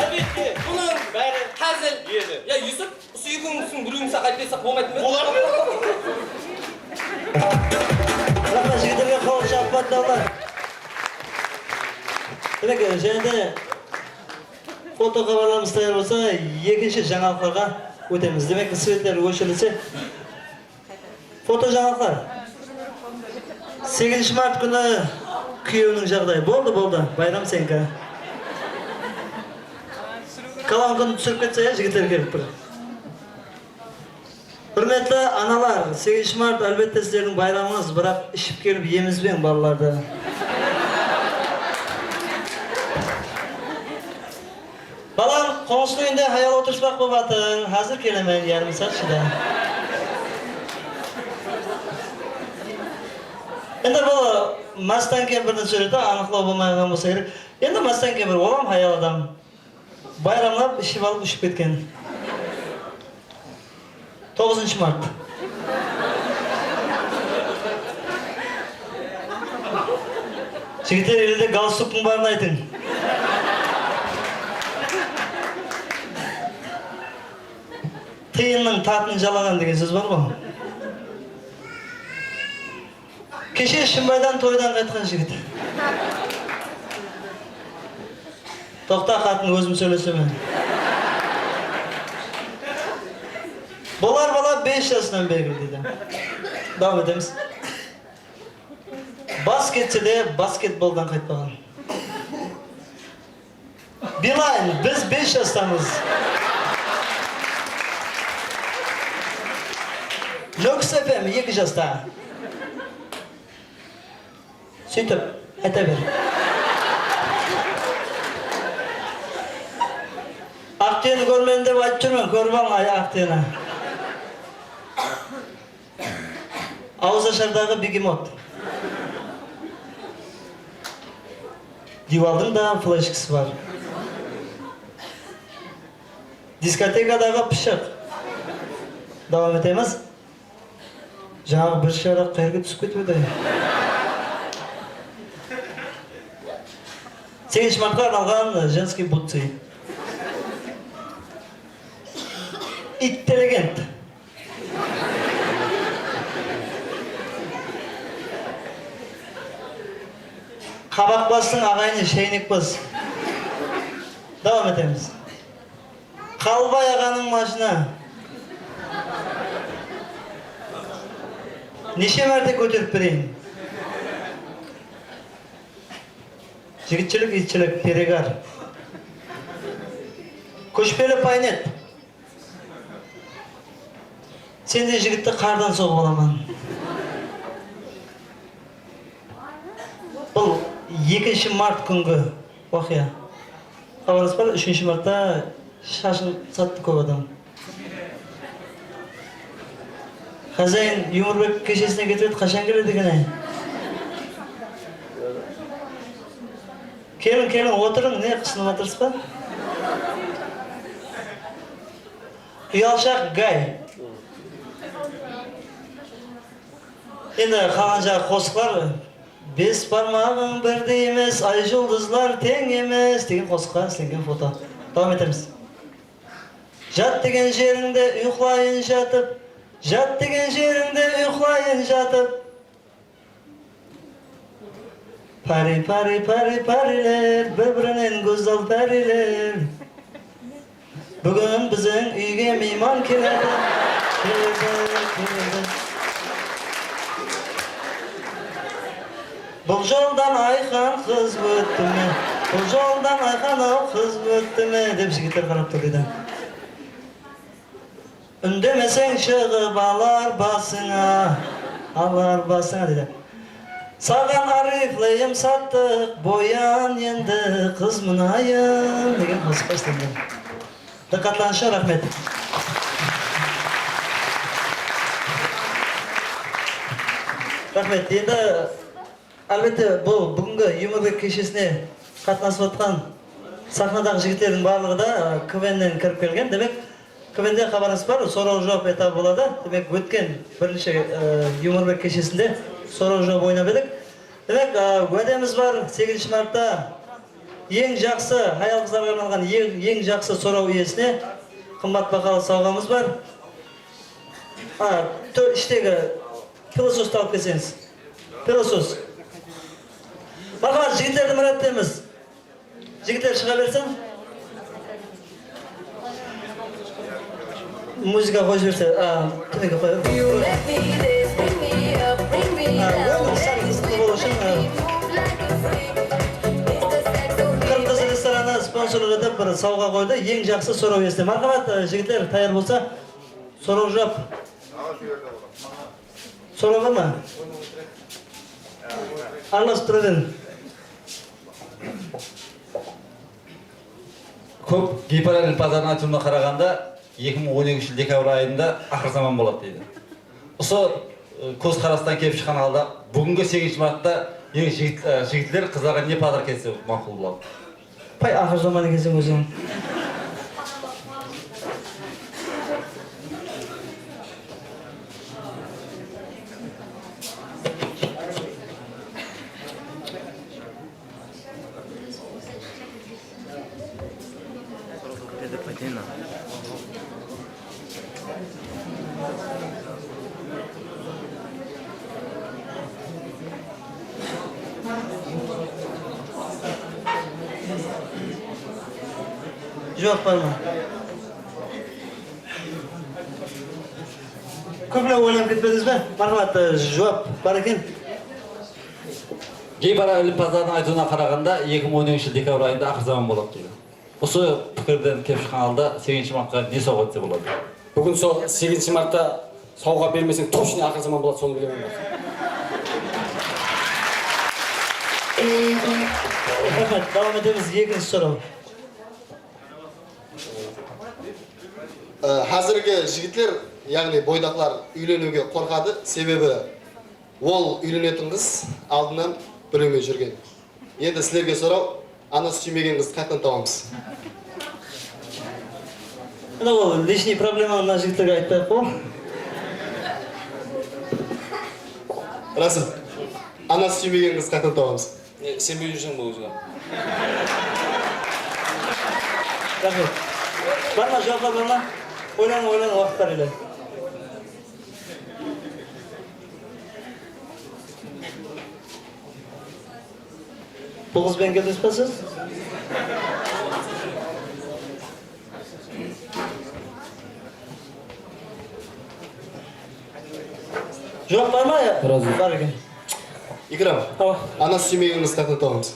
Álbette, bunıń bári házil edi. Ya, Yusuf, usı eki kúnniń ishinde bir úyimizge qaytpesek bolmaydı ma? Boladı. Raxmet, jigitlerge qol shapatlar. Demek, jáne de Foto xabarlarımız tayar bolsa, ekinshi jańalıqlarǵa ótemiz. Demek, svetler óshirilse, foto jańalıqlar. Segizinshi mart kúni kúyewiniń jaǵdayı. Boldı, boldı. Bayram seniki. Kalon kúni túsirip ketse, ya, jigitler kelip bir. Húrmetli analar, segizinshi mart, álbette, sizlerdiń bayramıńız, biraq iship kelip emizbeń balalardı. Balam, qońsınıń úyinde hayal otırsıpaq bolıp atır. Házir kelemen, yarım saat shıda. Endi bul mástan kempirdiń súwreti, anıqlaw bolmay qalǵan bolsa kerek. Endi mástan kempir, olam hayal adam. Bayramlap, iship alıp, ushıp ketken. Toǵızınshı mart. Jigitler, elde galstuktıń barın aytıń. Tıyınnıń tatın jalaǵan degen sóz bar ǵoy. Keshe Shımbaydan toydan qaytqan jigit. Toqta, qatın, ózim sóylesemen. Bolar bala bes jasınan belgili, deydi. Dawam etemiz. Bas ketse de basketboldan qaytpaǵan. Bilayn, biz bes jastamız. Nókis F M eki jasta. Sóytip, ayta ber. Aq túyeni kórmedim dep aytıp júrmen, kórip alıń, ay, aq túyeni. Awız ashardaǵı begemot. Diywaldıń da fleshkisi bar. Diskotekadaǵı pıshıq. Dawam etemiz. Jańaǵı bir sharaq qayerge túsip ketip edi? Segizinshi martqa arnalǵan женский бутсы. Intelligent. Qabaq bastıń aǵayini shaynek bas. Dawam etemiz. Qalbay aǵanıń mashina. Neshe márte kóterip bereyin? Jigitshilik, itshilik, peregar. Kóshpeli paynet. Sendey jigitti qardan soǵıp alaman. Bul ekinshi mart kúngi waqıya. Xabarıńız bar, úshinshi martta Shashın sattı kóp adam. Xozayın Yumorbek keshesine ketip edi, qashan keledi eken, ay? Keliń, keliń, otırıń, ne qısınıp atırsız ba? Uyalshaq gay. Endi qalǵan jaǵı qosıqlar, bes barmaǵıń birdey emes, ay juldızlar teń emes degen qosıqqa islengen foto. Dawam etemiz. Jat degen jerińde uyıqlayın jatıp, jat degen jerińde uyıqlayın jatıp. Pári, pári, pári, páriler, bir-birinen gózzal páriler. Búgin biziń úyge miyman keledi, keledi, keledi. Bul joldan Ayxan qız ótti me? Bul joldan Ayxan-aw qız ótti me? Dep jigitler qarap tur deydi. Úndemeseń, shıǵıp alar basıńa, alar basıńa, deydi. Saǵan arifleyim sattıq, boyan endi, qız mınayın, degen qosıqqa islengen. Dıqqatlarıńızsha, raxmet. Raxmet. Endi Álbette, bul búgingi Yumorbek keshesine qatnasıp atqan saxnadaǵı jigitlerdiń barlıǵı da, ı, K V N-nen kirip kelgen. Demek, K V N-de xabarıńız bar, soraw-juwap etabı boladı. Demek, ótken birinshi, ı, Yumorbek keshesinde soraw-juwap oynap edik. Demek, ı, wádemiz bar, segizinshi martta eń jaqsı, hayal-qızlarǵa arnalǵan eń, eń jaqsı soraw iyesine qımbat bahalı sawǵamız bar. A, tó-, ishtegi pilosoftı alıp kelseńiz. Pilosos. Marhamat, jigitlerdi mirát etemiz. Jigitler shıǵa bersin. Muzıka qoyıp jiberse, a, túmenge qoyayıq. A, oyın sál qızıqlı bolıwı ushın, a, Qırım qızı restoranı sponsorlıq etip bir sawǵa qoydı. Eń jaqsı soraw iyesi. Marhamat, a, jigitler tayar bolsa, soraw-juwap. Soraw bar ma? Aralastırıp tura beriń. Kóp geyparallen bazarınıń aytıwına qaraǵanda, eki mıń on ekinshi jıl dekabr ayında aqır zaman boladı deydi. Usı, ı, kózqarastan kelip shıqqan halda, búgingi segizinshi martta eń jigit-, ı, jigitler qızlarǵa ne pazır kelse maqul boladı? Pay, aqır zaman ekenseń óziń. Juwap bar ma? Kóplep oylanıp ketpedińiz be? Marhamat, e, juwap bar eken. Geypara ilimpazlardıń aytıwına qaraǵanda, eki mıń on ekinshi jıl dekabr ayında aqır zaman boladı deydi. Usı pikirden kelip shıqqan halda segizinshi martqa ne sawǵa etse boladı? Búgin sol segizinshi martta sawǵa bermeseń, tochno aqır zaman boladı, sonı bilemen men. Raxmet, dawam etemiz, ekinshi soraw. Ee, házirgi jigitler, yaǵnıy boydaqlar úyleniwge qorqadı, sebebi ol úylenetin qız aldınan birewmen júrgen. Endi sizlerge soraw, anası súymegen qızdı qayaqtan tabamız? Mına ol личный problema, mına jigitlerge aytpay-aq qoy. Rasul, anası súymegen qızdı qayaqtan tabamız? E, isenbey júrseń bul ózińe. Raxmet. Bar ma, juwaplar bar ma? Oylanıń, oylanıń, waqıt bar ele. Bul qız benen keldińiz ba siz? Juwap bar ma? Bar eken. Ikram. Awa. Anası súymegen qızdı qayaqtan tabamız?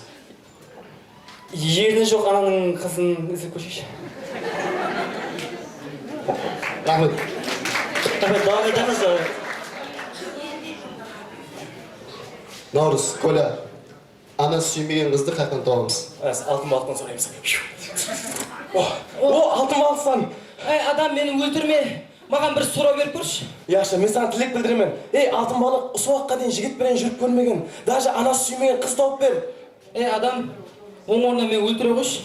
Erni joq ananıń qızın izlep kórseyshi. Raxmet. Raxmet, dawam etemiz. Navrız, Kolya, anası súymegen qızdı qayaqtan tabamız? Altın balıqtan soraymız. O, o, altın balıqsan. Ey, adam, meni óltirme. Maǵan bir soraw berip kórshi. Yaqshı, men saǵan tilek bildiremen. Ey, altın balıq, usı waqıtqa deyin jigit penen júrip kórmegen, daje anası súymegen qız tawıp ber. Ey, adam, oń ornına meni óltire qoyshı.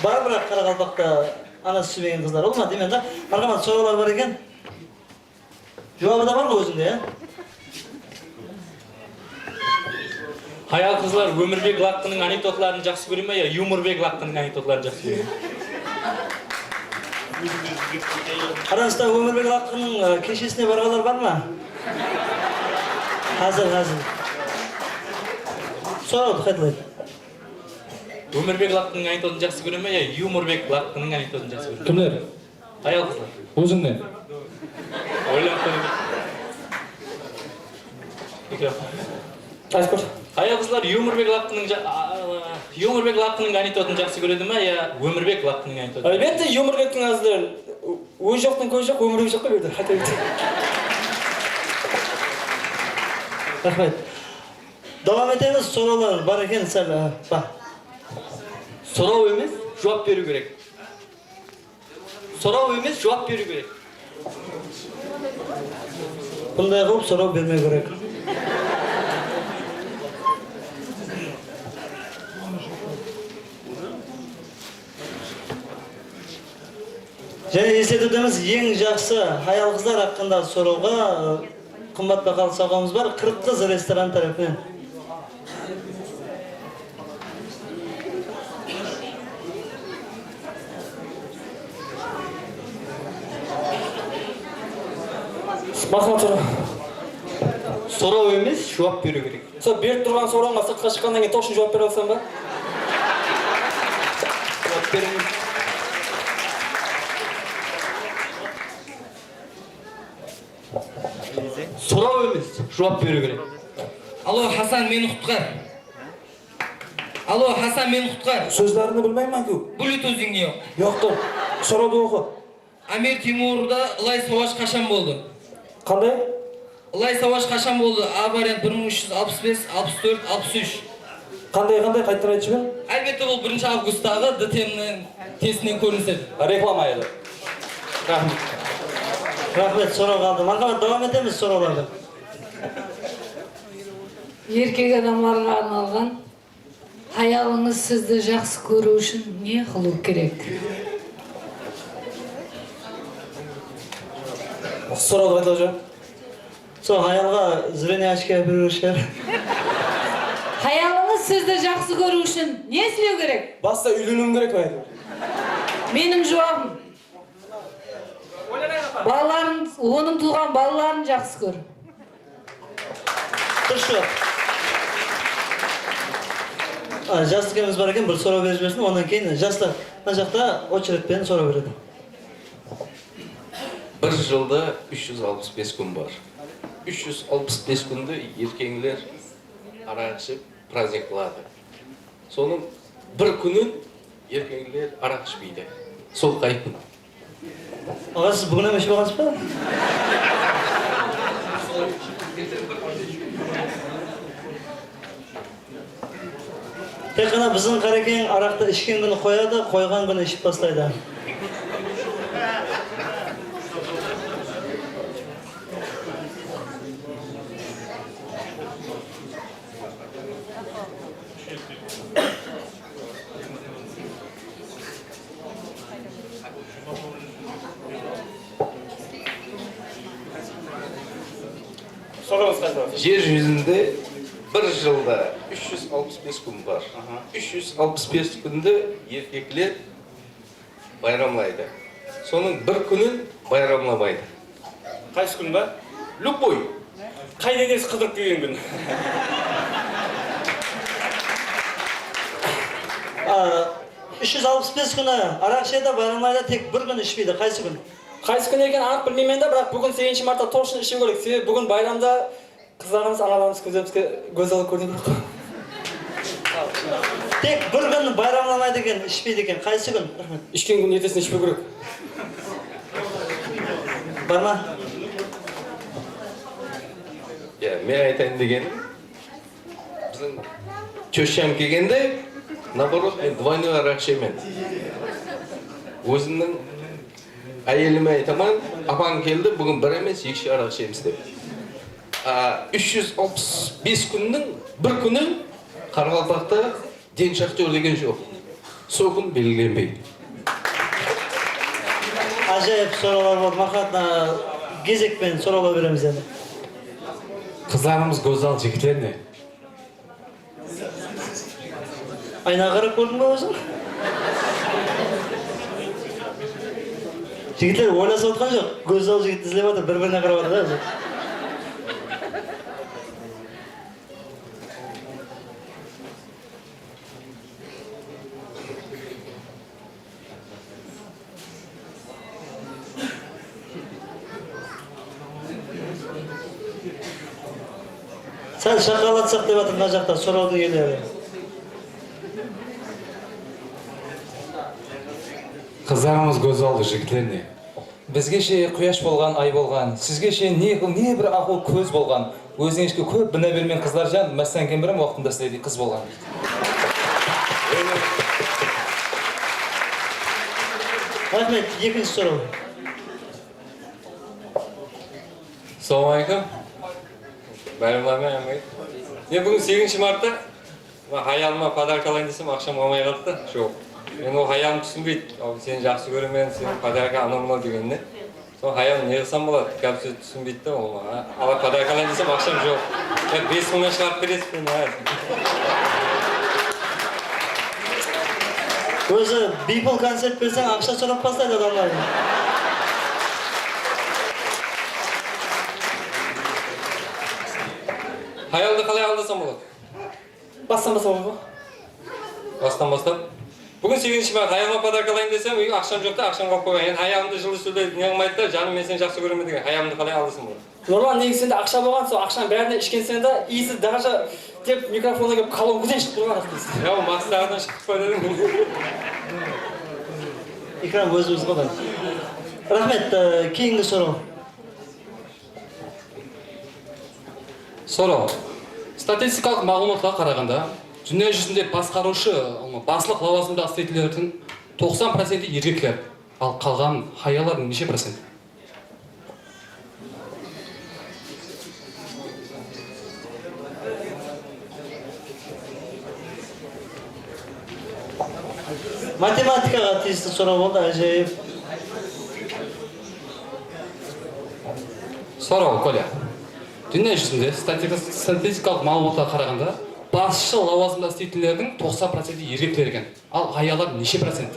Bar, biraq qaraqalpaqta anası súymegen qızlar. Ulıwma deymen da. Marhamat, sorawlar bar eken. Juwabı da bar ǵoy ózinde, ya? Hayal-qızlar Ómirbek Laqqınıń anekdotların jaqsı kóre me ya Yumorbek Laqqınıń anekdotların jaqsı kóre me? Aramızda Ómirbek Laqqınıń, e, keshesine barǵanlar bar ma? Házir, házir. Sorawdı qaytalayın. Ómirbek Laqqınıń anekdotın jaqsı kóre me ya Yumorbek Laqqınıń anekdotın jaqsı kóre me? Kimler? Hayal-qızlar. Ózińnen. Oylanıp kóriń. Mikrofon. Aytıp kór. Hayal-qızlar Yumorbek Laqqınıń ja-, a, a, Yumorbek Laqqınıń anekdotın jaqsı kóredi ma ya Ómirbek Laqqınıń anekdotın? Álbette, Yumorbektiń házir ózi joqtıń kózi joq, ómiri joq ta bu jerde. Qayta berdi. Raxmet. Dawam etemiz, sorawlar bar eken, sál, a, bar. Soraw emes, juwap beriw kerek. Soraw emes, juwap beriw kerek. Bunday qılıp soraw bermew kerek. Jáne esletip ótemiz, eń jaqsı hayal-qızlar haqqında sorawǵa, ı, qımbat bahalı sawǵamız bar, Qırıq qız restoranı tárepinen. Marhamat, soraw. Soraw emes, juwap beriw kerek. Sol berip turǵan sorawıńa sırtqa shıqqannan keyin toshın juwap bere alsań ba? Juwap beriń. Soraw emes, juwap beriw kerek. Alo, Hasan, meni qutqar. Alo, Hasan, meni qutqar. Sózlerini bilmeymen-ku. Bluetoothing ne yoq? Yoqtır. Sorawdı oqı. Amir Temurda ılay sawash qashan boldı? Qanday? Ilay sawash qashan boldı? A variant bir mıń úsh júz alpıs bes, alpıs tórt, alpıs úsh. Qanday, qanday, qayttan aytshı men? Álbette, bul birinshi avgusttaǵı D T M-niń testinen kórinisedi. Reklama edi. Raxmet. Raxmet, soraw qaldı. Marhamat, dawam etemiz sorawlardı. Erkek adamlarǵa arnalǵan. Hayalıńız sizdi jaqsı kóriw ushın ne qılıw kerek? Sorawdı qaytalap jawap. Sol hayalǵa zrenie ochki áperiw kerek shıǵar. Hayalıńız sizdi jaqsı kóriw ushın ne islew kerek? Basta úyleniwim kerek, men aytaman. Meniń juwabım. Balaların, onıń tuwǵan balaların jaqsı kór. Durıs juwap. A, jas úkemiz bar eken, bir soraw berip jibersin, onnan keyin jaslar mına jaqta ochered penen soraw beredi. Bir jılda úsh júz alpıs bes kún bar. Úsh júz alpıs bes kúndi erkeńler araq iship, praznik qıladı. Sonıń bir kúnin erkeńler araq ishpeydi. Sol qay kún? Aǵa, siz búgin hám iship alǵansız ba? Tek ǵana biziń Qarekeń araqtı ishken kúni qoyadı, qoyǵan kúni iship baslaydı. Sorańız, qaytalasın. Jer júzinde bir jılda úsh júz alpıs bes kún bar. Aha. Úsh júz alpıs bes kúndi erkekler bayramlaydı. Sonıń bir kúnin bayramlamaydı. Qaysı kún ba? Любой. Qay denesi qıdırıp kelgen kún? A, úsh júz alpıs bes kúni araq ishedi, bayramlaydı, tek bir kún ishpeydi. Qaysı kún? Qaysı kún ekenin anıq bilmeymen de, biraq búgin segizinshi martta toshın ishiw kerek. Sebebi búgin bayramda. Qızlarımız, analarımız kózlerimizge gózzal kórinedi. Tek bir kún bayramlamaydı eken, ishpeydi eken. Qaysı kún? Raxmet. Ishken kún ertesine ishpew kerek. Bar ma? Ya, men aytayın degenim, biziń Tesham kelgende, наоборот, men двойной araq ishemen. Ózimniń áyelime aytaman, apań keldi, búgin bir emes, eki araq isheymiz dep. A, úsh júz alpıs bes kúnniń bir kúni qaraqalpaqta den shaqtyor degen joq. Sol kún belgilenbeydi. Ájayıp sorawlar boldı. Marhamat, a, gezek penen sorawlar beremiz endi. Qızlarımız gózzal, jigitler ne? Aynaǵa qarap kórdiń be óziń? Jigitler oylasıp atqan joq. Gózzal jigit izlep atır, bir-birine qarap atır da házir. Sál shaqalatsaq dep atır mına jaqta sorawdıń iyeleri. Qızlarımız gózzaldı, jigitler ne? Bizge she quyash bolǵan, ay bolǵan, sizge she ne, ne bir aqıl kóz bolǵan. Ózińizge kóp bina bermeń, qızlarjan, Mástan kempirim waqtında sizlerdey qız bolǵan. Raxmet, ekinshi soraw. Assalawma aleykum. Bayramlar menen, ámir. Men búgin segizinshi martta mına hayalıma podarka alayın desem, aqsham qalmay qaldı da, joq. Men ol hayalım túsinbeydi. Al, seni jaqsı kóremen, seni podarka anaw-mınaw degenine. Sol hayalım ne qılsam boladı? Gáp sóz túsinbeydi da ol maǵan. Ala podarka alayın desem, aqsham joq. Ya bes mıńnan shıǵarıp beresiz be, ne? Ózi biypul koncert berseń, aqsha sorap baslaydı adamlar. Hayaldı qalay aldasam boladı? Bastan baslap ǵoy. Bastan baslap. Búgin segizinshi mart, hayalıma podarka alayın desem, úyge aqsham joq ta, aqsham qalıp qoyǵan. Endi hayalımdı jıllı sóylep ne qılmaydı da, janım, men seni jaqsı kóremen degen hayalımdı qalay aldasam boladı? Nurlan, negizinde aqsha bolǵan, sol aqshanıń bárin ishkenseń da, iyisi даже dep mikrofonǵa kelip kolonkadan shıǵıp turǵan aqsha. Ya, ol maqsıt aǵadan shıǵıp pa dedim. Ekran ózimiz ǵoy da. Raxmet, e, keyingi soraw. Soraw. Statistikalıq maǵlıwmatlarǵa qaraǵanda, dúnya júzinde basqarıwshı, baslıq lawazımda isleytuǵınlardıń toqsan procenti erkekler, al qalǵan hayallar neshe procent? Matematikaǵa tiyisli soraw boldı, ájayıp. Soraw, Kolya. Dúnya júzinde statistika-, statistikalıq maǵlıwmatlarǵa qaraǵanda, basshı lawazımda isleytuǵınlardıń toqsan procenti erkekler eken. Al, hayallar neshe procent?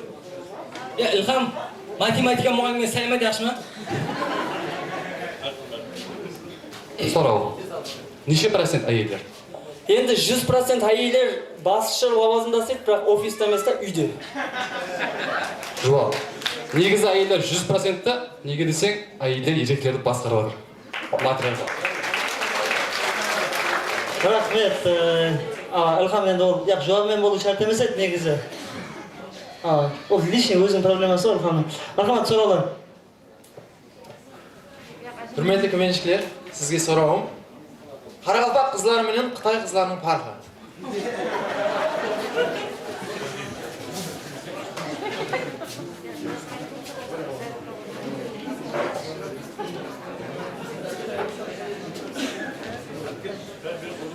Ya, Ilham, matematika muǵallimi saymaydı, yaqshı ma? Soraw. Neshe procent áyeller? Endi júz procent áyeller basshı lawazımda isleydi, biraq ofiste emes ta, úyde. Juwap. Negizi áyeller júz procent ta, nege deseń, áyeller erkeklerdi basqarıp atır. Material. Raxmet, e, a, Ilham, endi ol, yaq, juwabı menen bolıw shárt emes edi negizi. A, ol личный óziniń probleması bar Ilhamnıń. Marhamat, sorawlar. Húrmetli kúmenshikler, sizge sorawım. Qaraqalpaq qızları menen Qıtay qızlarınıń parqı.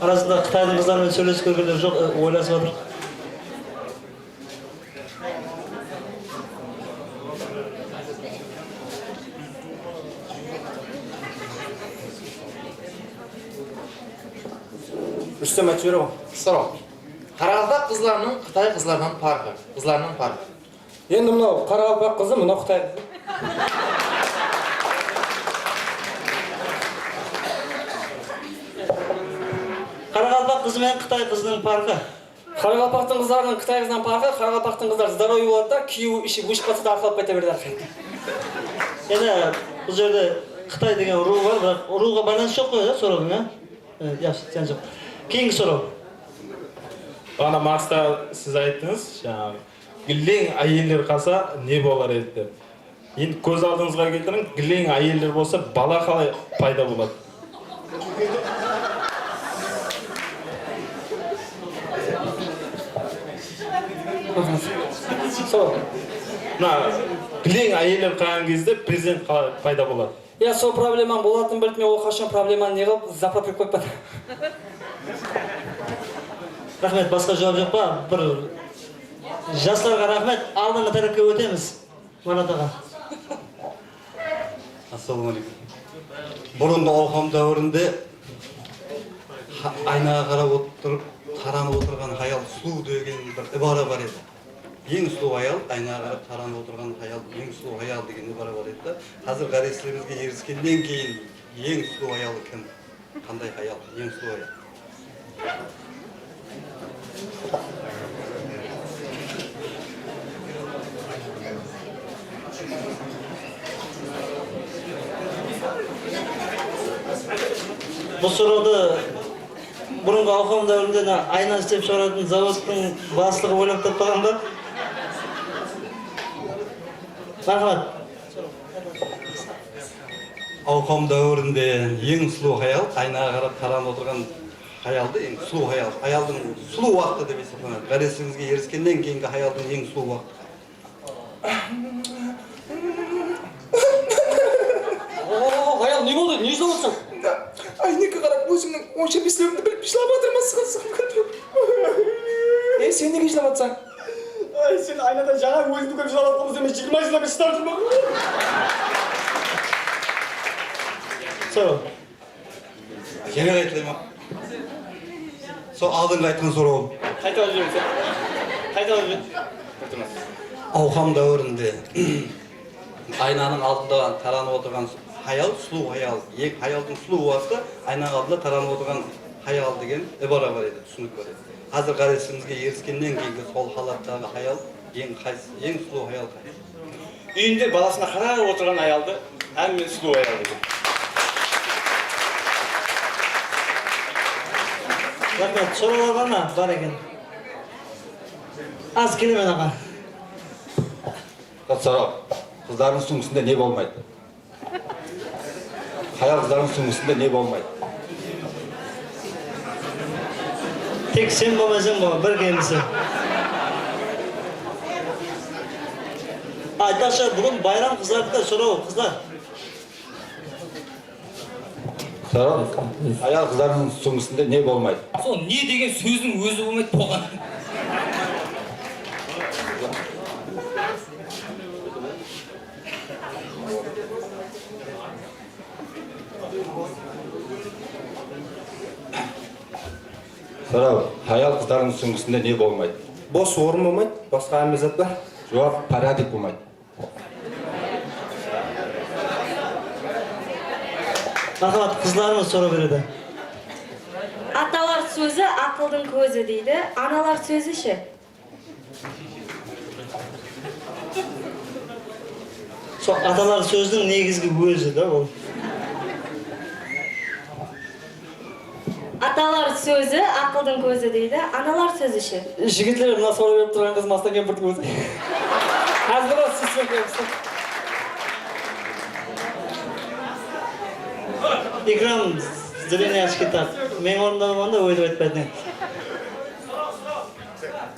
Arasında Qıtaydıń qızları menen sóylesip kórgenler joq, e, oylasıp atır. Rustem Atverov. Soraw. Qaraqalpaq qızlarınıń Qıtay qızlarınan parqı, qızlarınan parqı. Endi mınaw qaraqalpaq qızı, mınaw Qıtay qızı. Qaraqalpaq qızı menen Qıtay qızınıń parqı. Qaraqalpaqtıń qızlarınıń Qıtay qızınan parqı, qaraqalpaqtıń qızları здоровый boladı da, kúyewi iship óship qalsa da, arqalıp kete beredi arqayın. Endi bul jerde Qıtay degen urıw bar, biraq urıwǵa baylanısı joq ǵoy, ya, sorawdıń, ya? E, yaqshı, zıyan joq. Keyingi soraw. Baǵana Marsta siz ayttıńız, jańaǵı, gilleń áyeller qalsa ne bolar edi dep. Endi kóz aldıńızǵa keltiriń, gilleń áyeller bolsa, bala qalay payda boladı? Sol. Mına gileń áyeller qılǵan gezde prezident qalay payda boladı? Ya, sol problemań bolatın bilip, men ol qashan problemanı ne qılıp zaprap berip qoyıppan. Raxmet, basqa juwap joq pa? Bir jaslarǵa raxmet, aldınǵı tárepke ótemiz. Marat aǵa. Assalawma áleykum. Burınǵı awqam dáwirinde ha-, aynaǵa qarap otırıp, taranıp otırǵan hayal sulıw degen bir ibara bar edi. Eń sulıw hayal, aynaǵa qarap taranıp otırǵan hayal, eń sulıw hayal degen ibara bar edi da. Házir ǵárezsizligimizge eriskennen keyin eń sulıw hayal kim? Qanday hayal? Eń sulıw hayal. Bul sorawdı burınǵı awqam dáwirinde mına ayna islep shıǵaratın zavodtıń baslıǵı oylap tappaǵan ba? Marhamat. Awqam dáwirinde eń sulıw hayal, aynaǵa qarap taranıp otırǵan hayaldı eń sulıw hayal, hayaldıń sulıw waqtı dep esaplanadı. Ǵárezsizligimizge eriskennen keyingi hayaldıń eń sulıw waqtı. O, hayal, ne boldı? Ne jılap atırsań? Áyneke qarap ózińniń onsha beslewindi bilip jılap atırmasın. Ey, sen nege jılap atırsań? Ay, sen aynadan jańa ózińdi kórip jılap atqan bolsań, men jigirma jıldan beri shıdap júrmen. Soraw. Jáne qaytalayın ba? Sol aldınǵı aytqan sorawım. Qaytalap jiber. Qaytalap jiber. Awqam dáwirinde aynanıń aldında taranıp otırǵan hayal, sulıw hayal, e, hayaldıń sulıw waqtı aynanıń aldında taranıp otırǵan hayal degen ibara bar edi, túsinik bar edi. Házir ǵárezsizligimizge eriskennen keyingi sol halattıǵı hayal eń qaysı, eń sulıw hayal qaysı? Úyinde balasına qarap otırǵan hayaldı hámme sulıw hayal deydi. Raxmet, sorawlar bar ma? Bar eken. Az kelemen, aǵa. Soraw. Qızlardıń súńgisinde ne bolmaydı? Hayal-qızlardıń súńgisinde ne bolmaydı? Tek sen bolmaysań, bul bir kemisi. Aytpaqshı, búgin bayram, qızlardiki, soraw, qızlar. Soraw. Hayal-qızlardıń súńgisinde ne bolmaydı? Sol ne degen sózdiń ózi bolmaydı, bolǵan. Soraw, hayal-qızlardıń súńgisinde ne bolmaydı? Bos orın bolmaydı, basqa hámme zat bar. Juwap, poradik bolmaydı. Marhamat, qızlarımız soraw beredi. Atalar sózi aqıldıń kózi deydi, analar sózi she? Sol atalar sóziniń negizgi ózi da ol. Atalar sózi aqıldıń kózi deydi, analar sózi she? Jigitler, mına soraw berip turǵan qız Mastan kempirdiń ózi. Házir ǵoy, siz soraw beripsiz. Ikram, зрение ashıp ketedi. Meniń ornımda bolǵanda óytip aytpaydı.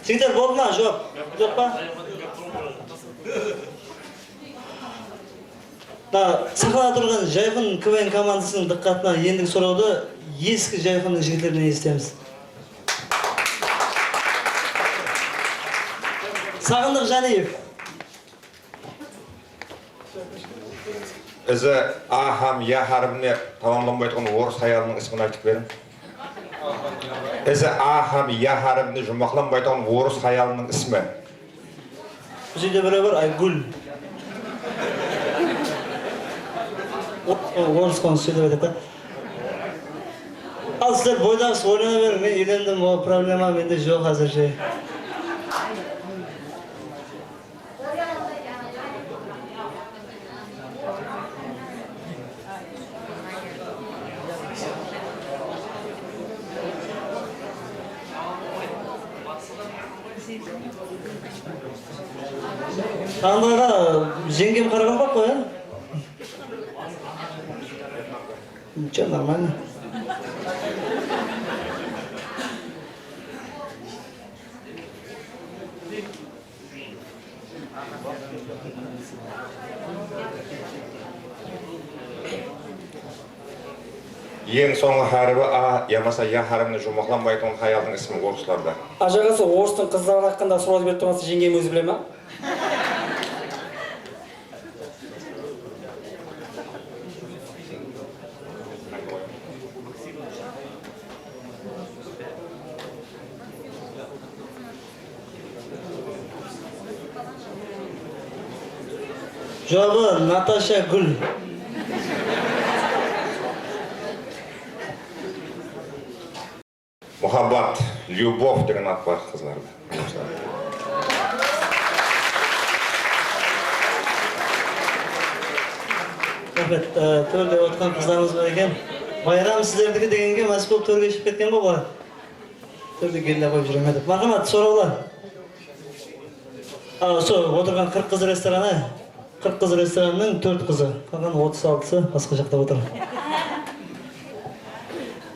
Jigitler, boldı ma juwap? Joq pa? Mına saxnada turǵan Jayxun K V N komandasınıń dıqqatına endigi sorawdı Eski Jayxunnıń jigitlerinen esitemiz. Saǵındıq Jániyev. Izi A hám Ya háribine tamamlanbaytuǵın orıs hayalınıń ismin aytıp beriń. Izi A hám Ya háribine juwmaqlanbaytuǵın orıs hayalınıń ismi. Bul jerde birew bar, Aygúl. O, orıs qonıs sóylep aytadı da. Al, sizler boydaǵısı oylana beriń, men úylendim, o problema mende joq házirshe. Tańdayǵa jeńgem qaraǵan baq ǵoy, á? Nичего, нормально. Eń sońǵı háribi A yamasa Ya háribine juwmaqlanbaytuǵın hayaldıń ismi orıslarda. Ajaǵası, orıstıń qızları haqqında soraw berip turǵansa, jeńgem ózi bile ma? Juwabı Natasha Gúl. Muhabbat, lyubov degen at bar qızlarda. Raxmet, e, tórde otırǵan qızlarımız bar eken. Bayram sizlerdiki degenge más bolıp tórge shıǵıp ketken ǵoy bular. Tórde gella qoyıp júre me dep. Marhamat, sorawlar. A, usı otırǵan Qırq qız restoranı, Qırq qız restoranınıń tórt qızı, qalǵan otız altısı basqa jaqta otır.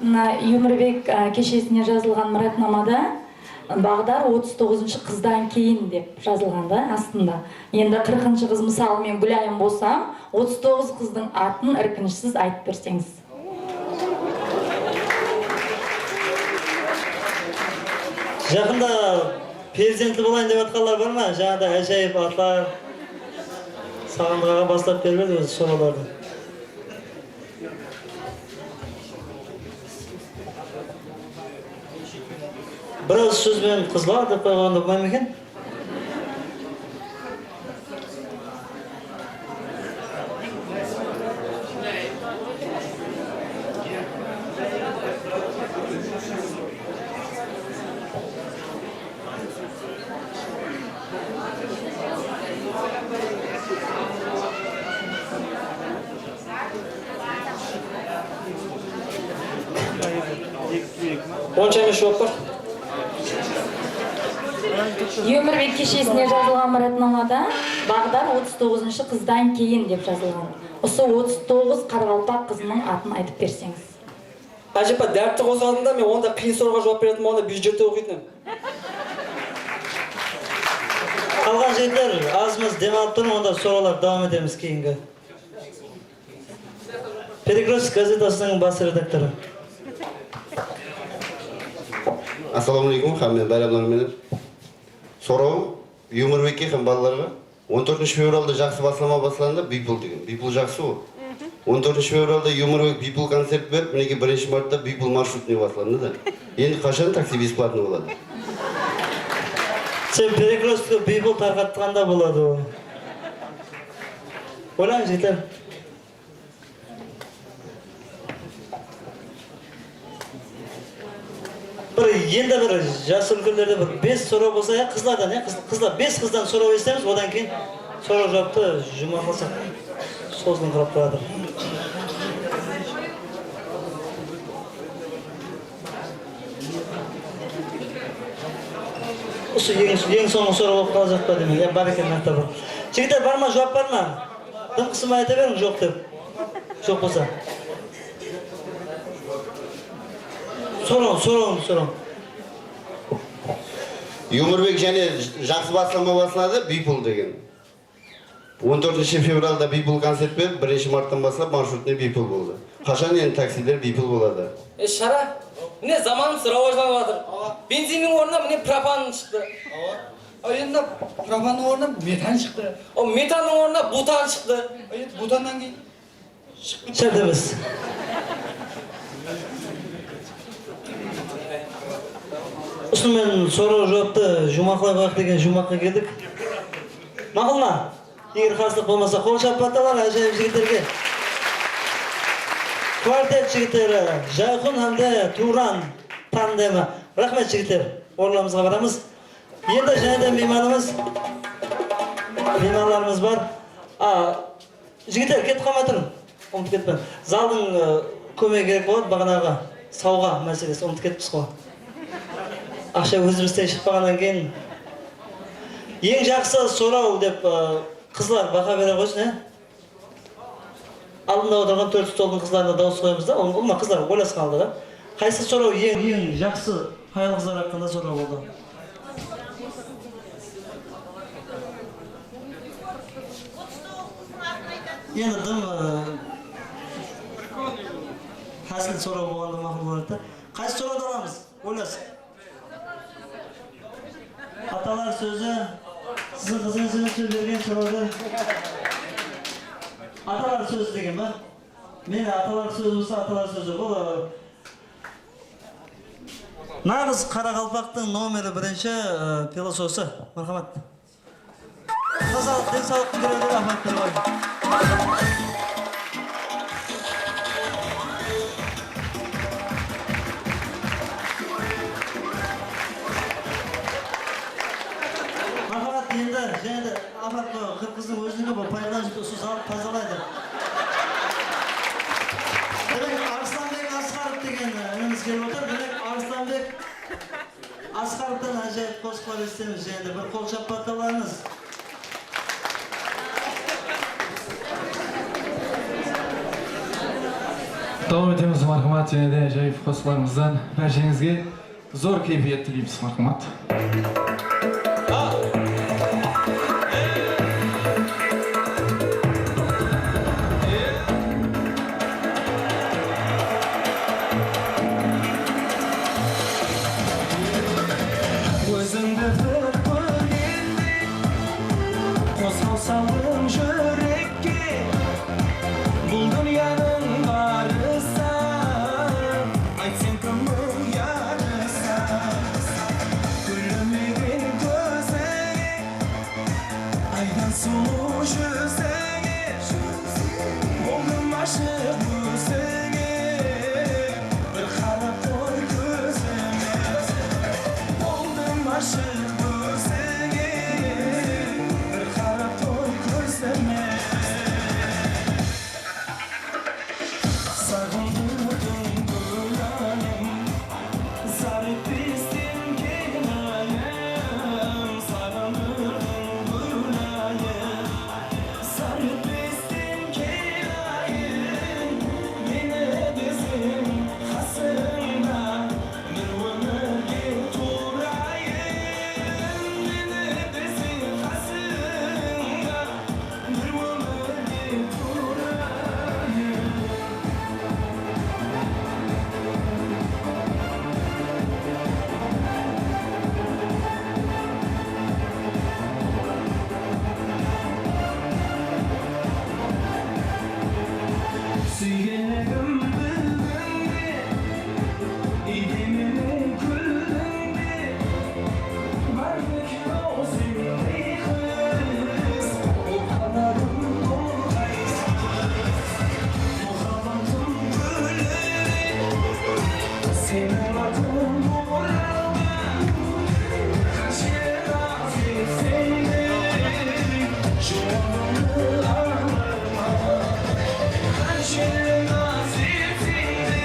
Mına Ómirbek, a, keshesine jazılǵan miratnamada Baǵdar otız toǵızınshı qızdan keyin dep jazılǵan da astında. Endi qırqınshı qız, mısalı, men Gúlayım bolsam, otız toǵız qızdıń atın irkinishsiz aytıp berseńiz. Jaqında perzentli bolayın dep atqanlar bar ma? Jańada ájayıp atlar. Saǵındıq aǵa baslap berip edi ózi sorawlardı. Bir awız sóz benen qızlar dep qoyǵanda bolmay ma eken? Onsha emes, juwap bar. Ómirbek keshesine jazılǵan miratnamada Baǵdar otız toǵızınshı qızdan keyin dep jazılǵan. Usı otız toǵız qaraqalpaq qızınıń atın aytıp berseńiz. Ájepa, dártti qosqanımda men onda qıyın sorawǵa juwap beretin bolǵanda byudjette oqıytın edim. Qalǵan jigitler, azmaz dem alıp turıń, onda sorawlar dawam etemiz keyingi. Perikross gazetasınıń bas redaktorı. Assalawma áleykum, hámme bayramlar menen. Sorawım Ómirbekke hám balalarǵa. On tórtinshi fevralda jaqsı baslama baslandı, biypul degen. Biypul jaqsı ǵoy. On tórtinshi fevralda Ómirbek biypul koncert berip, minekey, birinshi martta biypul marshrutnıy baslandı da. Endi qashan taksi besplatnıy boladı? Sen Perikrosstı biypul tarqatqanda boladı ol. Oylań, jigitler. Bir, endi bir jas úlkenlerde bir bes soraw bolsa, ya, qızlardan, ya, qız-, qızlar, bes qızdan soraw esitemiz, odan keyin soraw-juwaptı juwmaqlasaq, sozılıńqırap baratır. Usı eń, eń sońǵı soraw bolıp qalajaq pa deymen. Ya, bar eken, maqta bar. Jigitler, bar ma, juwap bar ma? Dım qısılmay ayta beriń, joq dep. Joq bolsa. Sorań, sorań, sorań. Ómirbek jáne jaqsı baslama basladı, biypul degen. On tórtinshi fevralda biypul koncert berip, birinshi marttan baslap marshrutnıy biypul boldı. Qashan endi taksiler biypul boladı? E, Shara, mine, zamanımız rawajlanıp atır. Benzinniń ornına, mine, propan shıqtı. Awa. Al, endi propannıń ornına metan shıqtı. O, metannıń ornına butan shıqtı. Al, endi butannan keyin shıqtı. Shıqtı emes. Usınıń menen soraw-juwaptı juwmaqlay qoyaq degen juwmaqqa keldik. Maqul ma? Eger qarsı bolmasa, qol shappatlar ájayıp jigitlerge. Kvartet jigitleri, Jayxun hám de Turan tandemi. Raxmet, jigitler. Orınlarımızǵa baramız. Endi jáne de miymanımız, miymanlarımız bar. A, jigitler, ketip qalmay turıń. Umıtıp ketpeń. Zaldıń, ı, kómegi kerek boladı, baǵanaǵı sawǵa máselesi, umıtıp ketippiz ǵoy. Aqsha ózimizden shıqpaǵannan keyin. Eń jaqsı soraw dep, ı, qızlar baha bere qoysın, ya? Aldında otırǵan tórt stoldıń qızlarına dawıs qoyamız da, ol, ol ma qızlar oylasqan aldı da. Qaysı soraw eń, eń jaqsı hayal-qızlar haqqında soraw boldı? Endi dım, ı, Hásil soraw bolǵanda maqul boladı da. Qaysı sorawdı alamız? Oylasıń. Atalar sózi. Siziń qızıńız bergen sorawdı. Atalar sózi degen ba? Meni atalar sózi bolsa, atalar sózi. Bul, ı, naǵız qaraqalpaqtıń nomeri birinshi, ı, filosofı. Marhamat. Sawlıq, densawlıq kútiriwdi, raxmet, bir qoy. Marhamat, endi jáne de apat, bu qız-qızdıń óziniń bu paydalanıp usı zalıp tazalaydı. Demek, Arıslanbek Asqarov degen, e, inimiz kelip otır. Demek, Arıslanbek Asqarovtan ájayıp qosıqlar esitemiz, jáne de bir qol shappatlap alıńız. Dawam etemiz, marhamat, jáne de ájayıp qosıqlarıńızdan bárshenińizge zor keypiyat tileymiz, marhamat. Ózińdi bir kórgende, qozǵaw saldıń júrekke. Bul dúnyanıń barısa, ayt, sen kimniń yarısı? Kúlmegen kózińe, aydan sulıw júzińe, boldım ashıq ózińe. Bir qarap qoy kózime, boldım ashıq ózińe. Bir qarap qoy kózime. Saǵındırdıń gúlayım, zar etpesten kelayım. Saǵındırdıń gúlayım, zar etpesten kelayım. Meni deseń qasıńda, bir ómirge turayın. Meni deseń qasıńda, bir ómirge turayın. Súygenligim, bildiń be, iydemenen kúldiń be? Bar ma eken-aw sendey qız, bul qanatım tolǵay. Muhabbatım gúli, seniń atıń oralǵan. Qansha naz etsem de, juwabıńdı alaman. Qansha naz etsem de,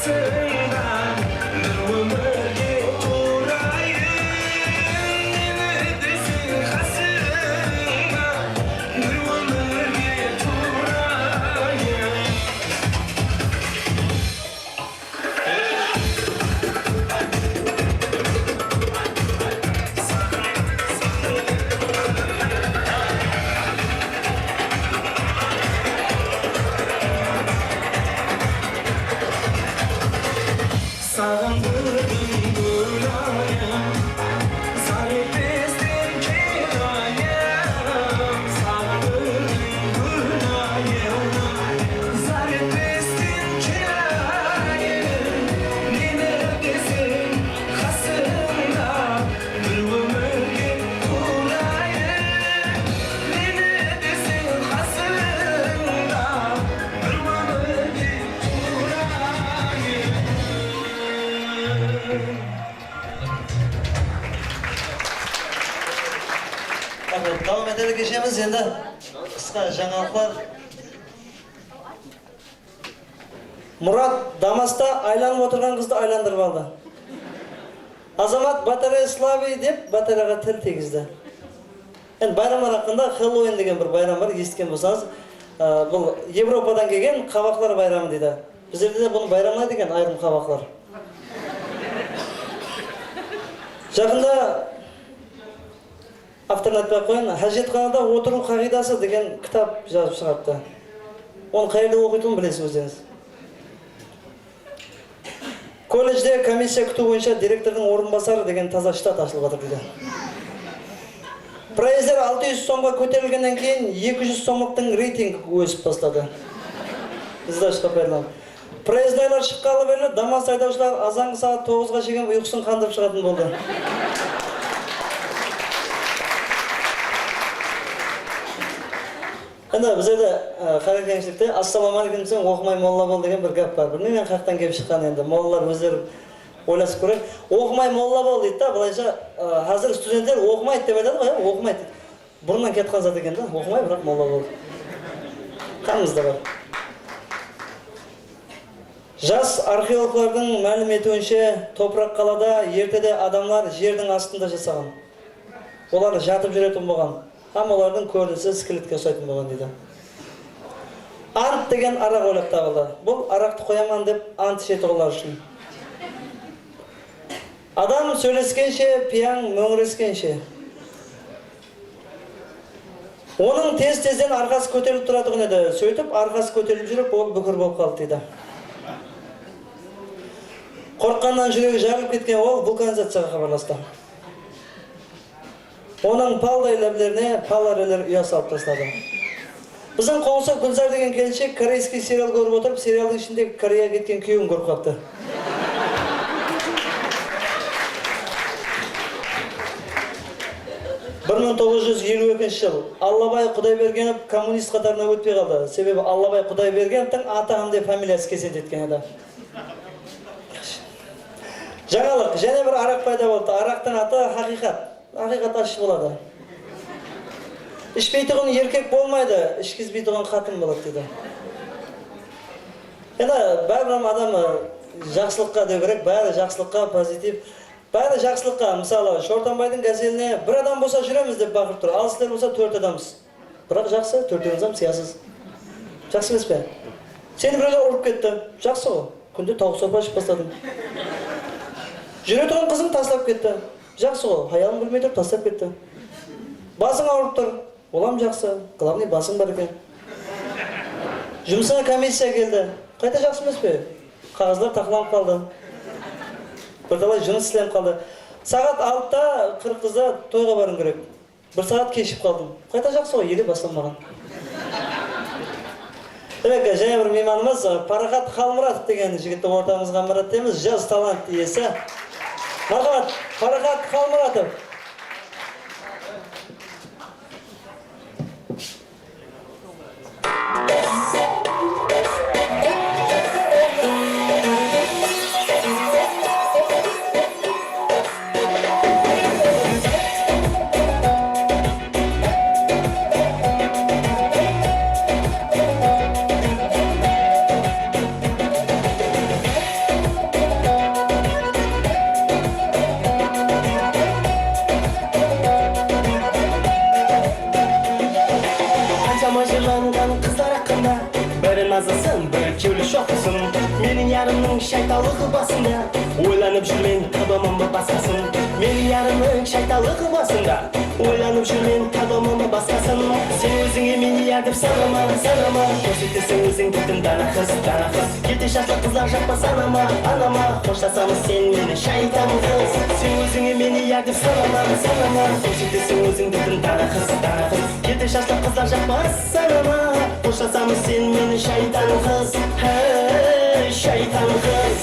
Qasıńda bir ómirge turayın, meni deseń qasıńda bir ómirge turayın. Saǵındırdıń gúlayım, zar etpesten kelayım. Saǵındırdıń gúlayım, zar etpesten kelayım. Meni deseń qasıńda bir ómirge turayın. Meni deseń qasıńda bir ómirge turayın. Raxmet. Dawam etedi keshemiz, endi qısqa jańalıqlar. Murat Damasta aylanıp otırǵan qızdı aylandırıp aldı. Azamat batareya slabıy dep batareyaǵa til tiygizdi. Endi bayramlar haqqında Halloween degen bir bayram bar, esitken bolsańız. Á, bul Evropadan kelgen qabaqlar bayramı deydi. Bizlerde de bunı bayramlaydı eken ayırım qabaqlar. Jaqında, avtorın aytpay-aq qoyayın, Hájiyatxanada otırıw qaǵıydası degen kitap jazıp shıǵarıptı. Onı qayerde oqıytuǵının bilesiz ózlerińiz. Kolledjde komissiya kútiw boyınsha direktordıń orınbasarı degen taza shtat ashılıp atır, deydi. Proezdler altı júz somǵa kóterilgennen keyin eki júz somlıqtıń reytingi ósip basladı. Izdajqa paydalanıp. Proezdnoylar shıqqanlı berli damas haydawshılar azanǵı saaat toǵızǵa shekem uyqısın qandırıp shıǵatın boldı. Endi bizlerde, e, qarekeńshilikte "Assalawma aleykum" deseń, "Oqımay molla bol" degen bir gáp bar. Bilmeymen, qayaqtan kelip shıqqan endi. Mollalar ózleri oylasıp kóreyik. "Oqımay molla bol" deydi da, bılaysa, e, házir studentler "Oqımaydı" dep aytadı ǵoy, ya, "Oqımaydı" deydi. Burınnan ketken zat eken da, "Oqımay, biraq molla bol". Qanımızda bar. Jas arxeologlardıń málim etiwinshe, Topıraq qalada ertede adamlar jerdiń astında jasaǵan. Olar jatıp júretin bolǵan hám olardıń kórinisi skeletke usaytın bolǵan, deydi. Ant degen araq oylap tabıldı. Bul araqtı qoyaman dep ant ishetuǵınlar ushın. Adam sóyleskenshe, piyań móńireskenshe. Onıń tez-tezden arqası kóterilip turatuǵın edi. Sóytip, arqası kóterilip júrip, ol búkir bolıp qaldı, deydi. Qorqqannan júregi jarılıp ketken ol vulkanizaciyaǵa xabarlastı. Onıń palday láblerine palareler uya salıp tasladı. Biziń qońsı Gúlzar degen kelinshek koreyskiy serial kórip otırıp, serialdıń ishindegi Koreyaǵa ketken kúyewin kórip qalıptı. Bir mıń toǵız júz eliw ekinshi jıl. Allabay Qudaybergenov kommunist qatarına ótpey qaldı. Sebebi Allabay Qudaybergenovtıń atı hám de familiyası kesent etken edi. Jańalıq, jáne bir araq payda boldı. Araqtıń atı Haqıyqat. Haqıyqat ashshı boladı. Ishpeytuǵın erkek bolmaydı, ishkizbeytuǵın qatın boladı, deydi. Endi báribir hám adam, ı, jaqsılıqqa dew kerek, bári jaqsılıqqa, pozitiv. Bári jaqsılıqqa, mısalı, Shortanbaydıń gazeline "Bir adam bolsa júremiz" dep baqırıp tur. Al, sizler bolsa tórt adamsız. Biraq jaqsı, tórtewińiz hám sıyasız. Jaqsı emes pe? Seni birewler urıp ketti. Jaqsı ǵo. Kúnde tawıq sorpa iship basladım. Júretuǵın qızıń taslap ketti. Jaqsı ǵo. Hayalıń bilmey turıp taslap ketti. Basıń awırıp tur. Ol hám jaqsı. Glavnıy, basıń bar eken. Jumısıńa komissiya keldi. Qayta jaqsı emes pe? Qaǵazlar taqlanıp qaldı. Bir talay jumıs islenip qaldı. Saat altıda Qırǵızda toyǵa barıń kerek. Bir saat keshigip qaldım. Qayta jaqsı ǵoy, ele baslanbaǵan. Demek, jáne bir miymanımız, ı, Paraxat Xalmuratov degen jigitti ortamızǵa mırat etemiz, jas talant iyesi. Marhamat, Paraxat Xalmuratov. Qanshama jırlanǵan qızlar haqqında, bári nazlısın, bári kewli shoqlısın. Meniń yarımnıń shaytanlıǵı basında, oylanıp júrmen, tabaman ba basqasın. Meniń yarımnıń shaytanlıǵı basında, oylanıp júrmen, tabaman ba basqasın. Sen ózińe meni yar dep sanama, sanama. Kórseteseń óziń, dedim, dana qız, dana qız. Kete jaslı qızlar, jaqpa sanama, anama. Xoshtasamız sen meni, shaytan qız. Sen ózińe meni yar dep sanama, sanama. Kórseteseń óziń, dedim, dana qız, dana qız. Kete jaslı qızlar, jaqpa sanama. Xoshtasamız sen meni, shaytan qız. Hey, shaytan qız.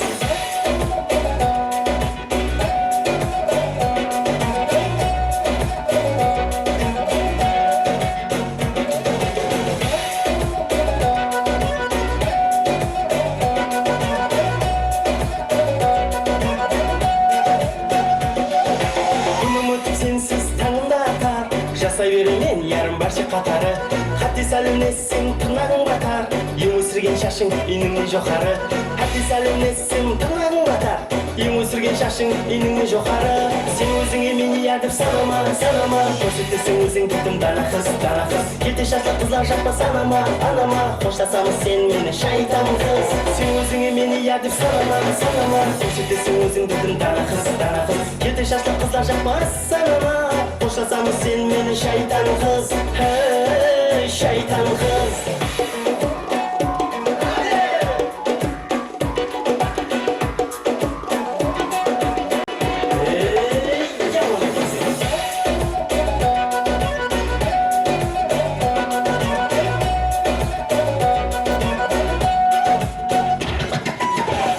Kúnim ótip sensiz tańım da atar. Jasay beremen, yarım, bárshe qatarı. Qátte sálemlesseń, tırnaǵıń batar. Eń ósirgen shashıń iynińnen joqarı. Qátte sálemlesseń, tırnaǵıń batar. Eń ósirgen shashıń iynińnen joqarı. Sen ózińe men iya dep sanama, sanama. Kórsetpeseń ózińdi dım dana qız, dana qız. Kete shashlı qızlar jaqpa sanama, anama. Xoshlasamız sen meni shaytan qız. Sen ózińe men iya dep sanama, sanama. Kórsetpeseń ózińdi dım dana qız, dana qız. Kete shashlı qızlar jaqpa sanama. Xoshlasamız sen meni shaytan qız. Hey, shaytan qız.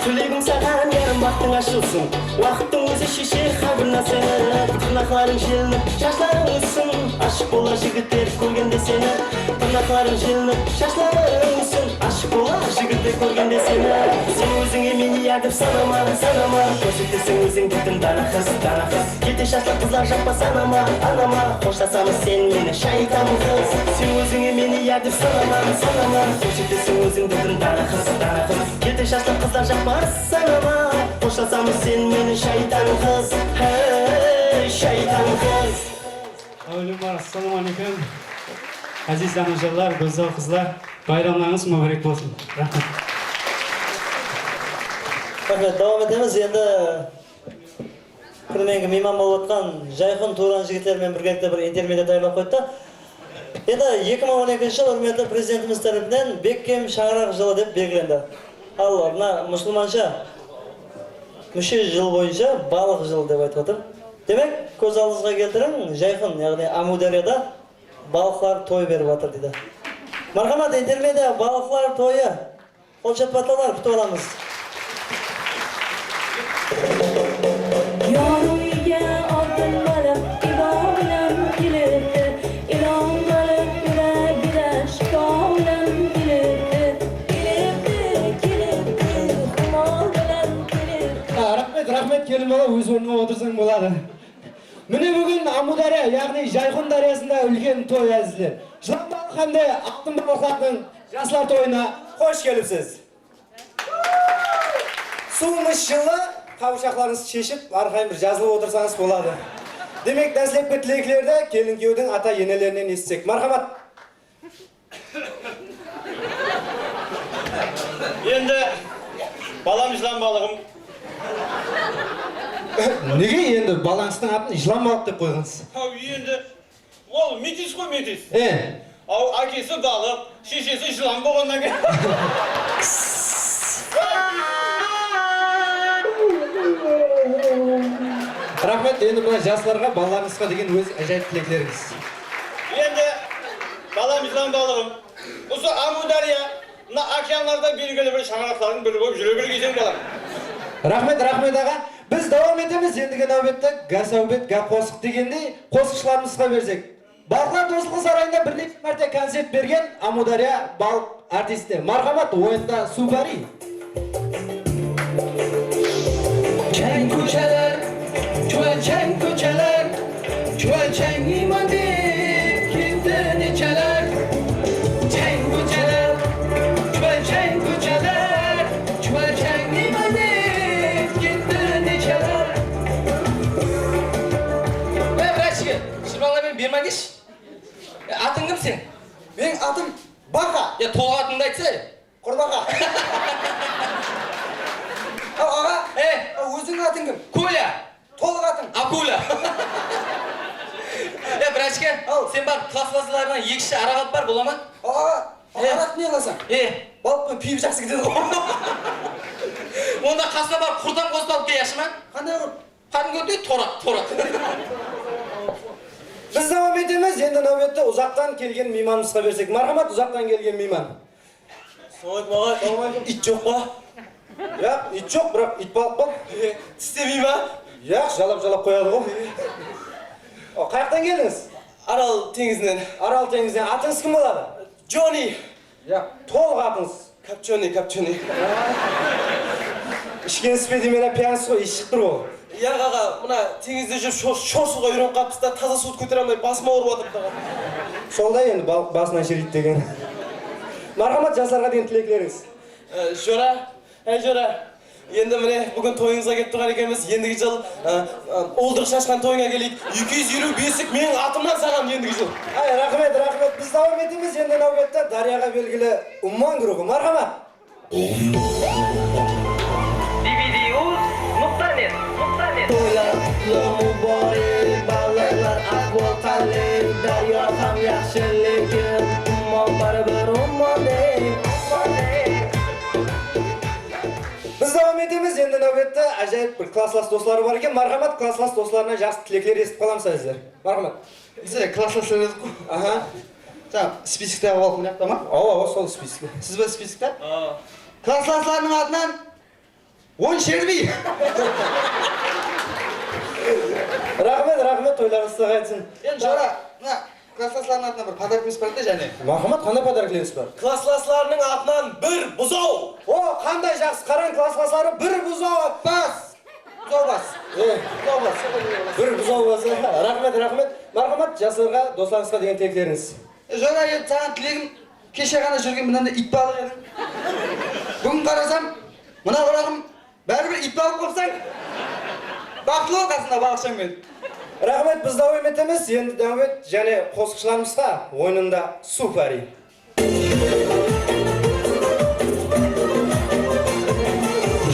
Tilegim saǵan, yarım baxtıń ashılsın. Waqıttıń ózi shesher hár bir nárseni. Tırnaqlarıń jelinip, shashlarıń óssin. Ashıq bolar jigitler kórgende seni. Tırnaqlarıń jelinip, shashlarıń óssin. Ashıq bolar jigitler kórgende seni. Sen ózińe men iya dep sanama, sanama. Kórsetpeseń ózińdi dım dana qız, dana qız. Kete shashlı qızlar jaqpa sanama, anama. Xoshlasamız sen meni shaytan qız. Sen ózińe men iya dep sanama, sanama. Kórsetpeseń ózińdi dım dana qız, dana qız. Kete shashlı qızlar jaqpa sanama. Xoshlasamız sen meni shaytan qız. Hey, shaytan qız. Áwelem bar, assalamu aleykum. Áziz anajanlar, gózzal qızlar, bayramlarıńız múbárek bolsın. Raxmet. Raxmet, dawam etemiz. Endi kúrmengi miyman bolıp atqan Jayxun Turan jigitler menen birgelikte bir intermediya tayarlap qoydı da. Endi eki mıń on ekinshi jıl húrmetli Prezidentimiz tárepinen Bekkem shańaraq jılı dep belgilendi. Al, mına musılmansha múshe jıl boyınsha balıq jılı dep aytıp atır. Demek, kóz aldıńızǵa keltiriń, Jayxun, yaǵnıy Ámiwdáryada balıqlar toy berip atır, deydi. Marhamat, intermediya, balıqlar toyı. Qol shapatlar, kútip alamız. Yor úyge oltin baliq ibo bilan kelibdi. Ilon baliq yuragida shifo bilan kelibdi. Kelibdi, kelibdi, xumor bilan kelibdi. Ha, raxmet, raxmet, kelin bala, óz ornıńa otırsań boladı. Mine, búgin Ámiwdárya, yaǵnıy Jayxun dáryasında úlken toy, ázizler. Jılan balıq hám de altın balıqlardıń jaslar toyına xosh kelipsiz. Suwımız jıllı, qawıshaqlarıńızdı sheship, arqayın bir jazılıp otırsańız boladı. Demek, dáslepki tileklerdi kelin kúyewdiń ata-enelerinen esitsek. Marhamat. Endi balam jılan balıǵım. Nege endi balańızdıń atın jılan balıq dep qoyǵansız? Haw, endi ol metis ǵoy, metis. E. Aw, ákesi balıq, sheshesi jılan bolǵannan keyin. Raxmet, endi mına jaslarǵa, balalarıńızǵa degen óz ájayıp tileklerińiz. Endi balam jılan balıǵım. Usı Ámiwdárya, mına okeanlarda belgili bir shańaraqlardıń biri bolıp júre bergeyseń, balam. Raxmet, raxmet, aǵa. Biz dawam etemiz. Endigi náwbette gáp-sáwbet, gáp-qosıq degendey, qosıqshılarımızǵa bersek. Balıqlar dostlıǵı sarayında bir neshe márte koncert bergen Ámiwdárya balıq artisti. Marhamat, oyında Supari. Keń kósheler, kúycheń kósheler, kúycheń nima dep ketti nechalar. Keń kósheler, kúycheń kósheler, kúycheń nima dep ketti nechalar. Ey, vrachka, jırmalar menen bermageyshi. E, atıń kim sen? Meniń atım Baqa. Ya, tolıq atıńdı aytsa. Qurbaqa. Aw, aǵa. E? Aw, ózińniń atıń kim? Kolya. Tolıq atıń? Akula. Ya, vrachka, aw, sen barıp klaslaslarıńnan eki-úsh araq alıp bar, bola ma? Aw, aǵa. Aw, e, araq ne qılasań? E? Balıq penen piyip jaqsı ketedi ǵoy. Onda qasına barıp qurt hám qosıp alıp kel, yaqshı ma? Qanday qurt? Qádimgi toraq, toraq. Biz dawam etemiz, endi náwbetti uzaqtan kelgen miymanımızǵa bersek. Marhamat, uzaqtan kelgen miyman. Assalamu aleykum, aǵa. It joq pa? Yaq, it joq, biraq iytbalıq bar. Tislemey ma? Yaq, jalap-jalap qoyadı ǵoy. O, qayaqtan keldińiz? Aral teńizinen. Aral teńizinen. Atıńız kim boladı? Joni. Ya, tolıq atıńız. Kopchonıy, Kopchonıy. Ishkensiz be deymen, pyansız ǵoy, iship tur ol. Yaq, aǵa, mına teńizde júrip shor-, shor suwǵa úyrenip qalıppız da, taza suwdı kótere almay basım awırıp atırıptı, aǵa. Sol da endi, balıq basınan shiriydi degen. Marhamat, jaslarǵa degen tileklerińiz. E, jora, ey, jora. Endi mine, búgin toyıńızǵa kelip turǵan ekenbiz. Endigi jıl, ı, ı, uldıq shashqan toyıńa keleyik. Eki júz eliw beslik meniń atımnan saǵan endigi jıl. Ay, raxmet, raxmet. Biz dawam etemiz. Endi náwbetti Dáryaǵa belgili Umman guruhı. Marhamat. D V D uz nuqta net, nuqta net. Toylar qutlı muborek, balalar, ahvol qanday? Dáryo hám yaqshı, lekin Umman baribir Umman dey, Umman dey. Biz dawam etemiz. Endi náwbette ájayıp bir klasslas dosları bar eken. Marhamat, klasslas doslarınan jaqsı tilekler esitip qalamız házir. Marhamat. Bizler klasslaslar edik ǵoy. Aha. Tamam, spisokti alıp alayıq, mına jaqta ma? Awa, awa, sol spisokti. Siz be spisokti? Aa. Klasslaslarınıń atınan on sherbiy. Raxmet, raxmet, toylarıńız sızǵa aytsın. Endi jora, mına klasslaslarınıń atınan bir podarkimiz bar edi jáne. Marhamat, qanday podarklerińiz bar? Klasslaslarınıń atınan bir buzaw. O, qanday jaqsı, qarań, klasslasları bir buzaw. Bas! Buzaw bas. E. Buzaw bas. Bir buzaw bas. Raxmet, raxmet. Marhamat, jaslarǵa, doslarıńızǵa degen tileklerińiz. E, jora, endi saǵan tilegim, keshe ǵana júrgen mınanday iytpalıq ediń. Búgin qarasam, mına quraǵım báribir iytpalıq bolıpsań. Baxıtlı bol qasında balıqshań menen. Raxmet, biz dawam etemiz. Endi náwbet jáne qosıqshılarımızǵa, oyınında suw pári.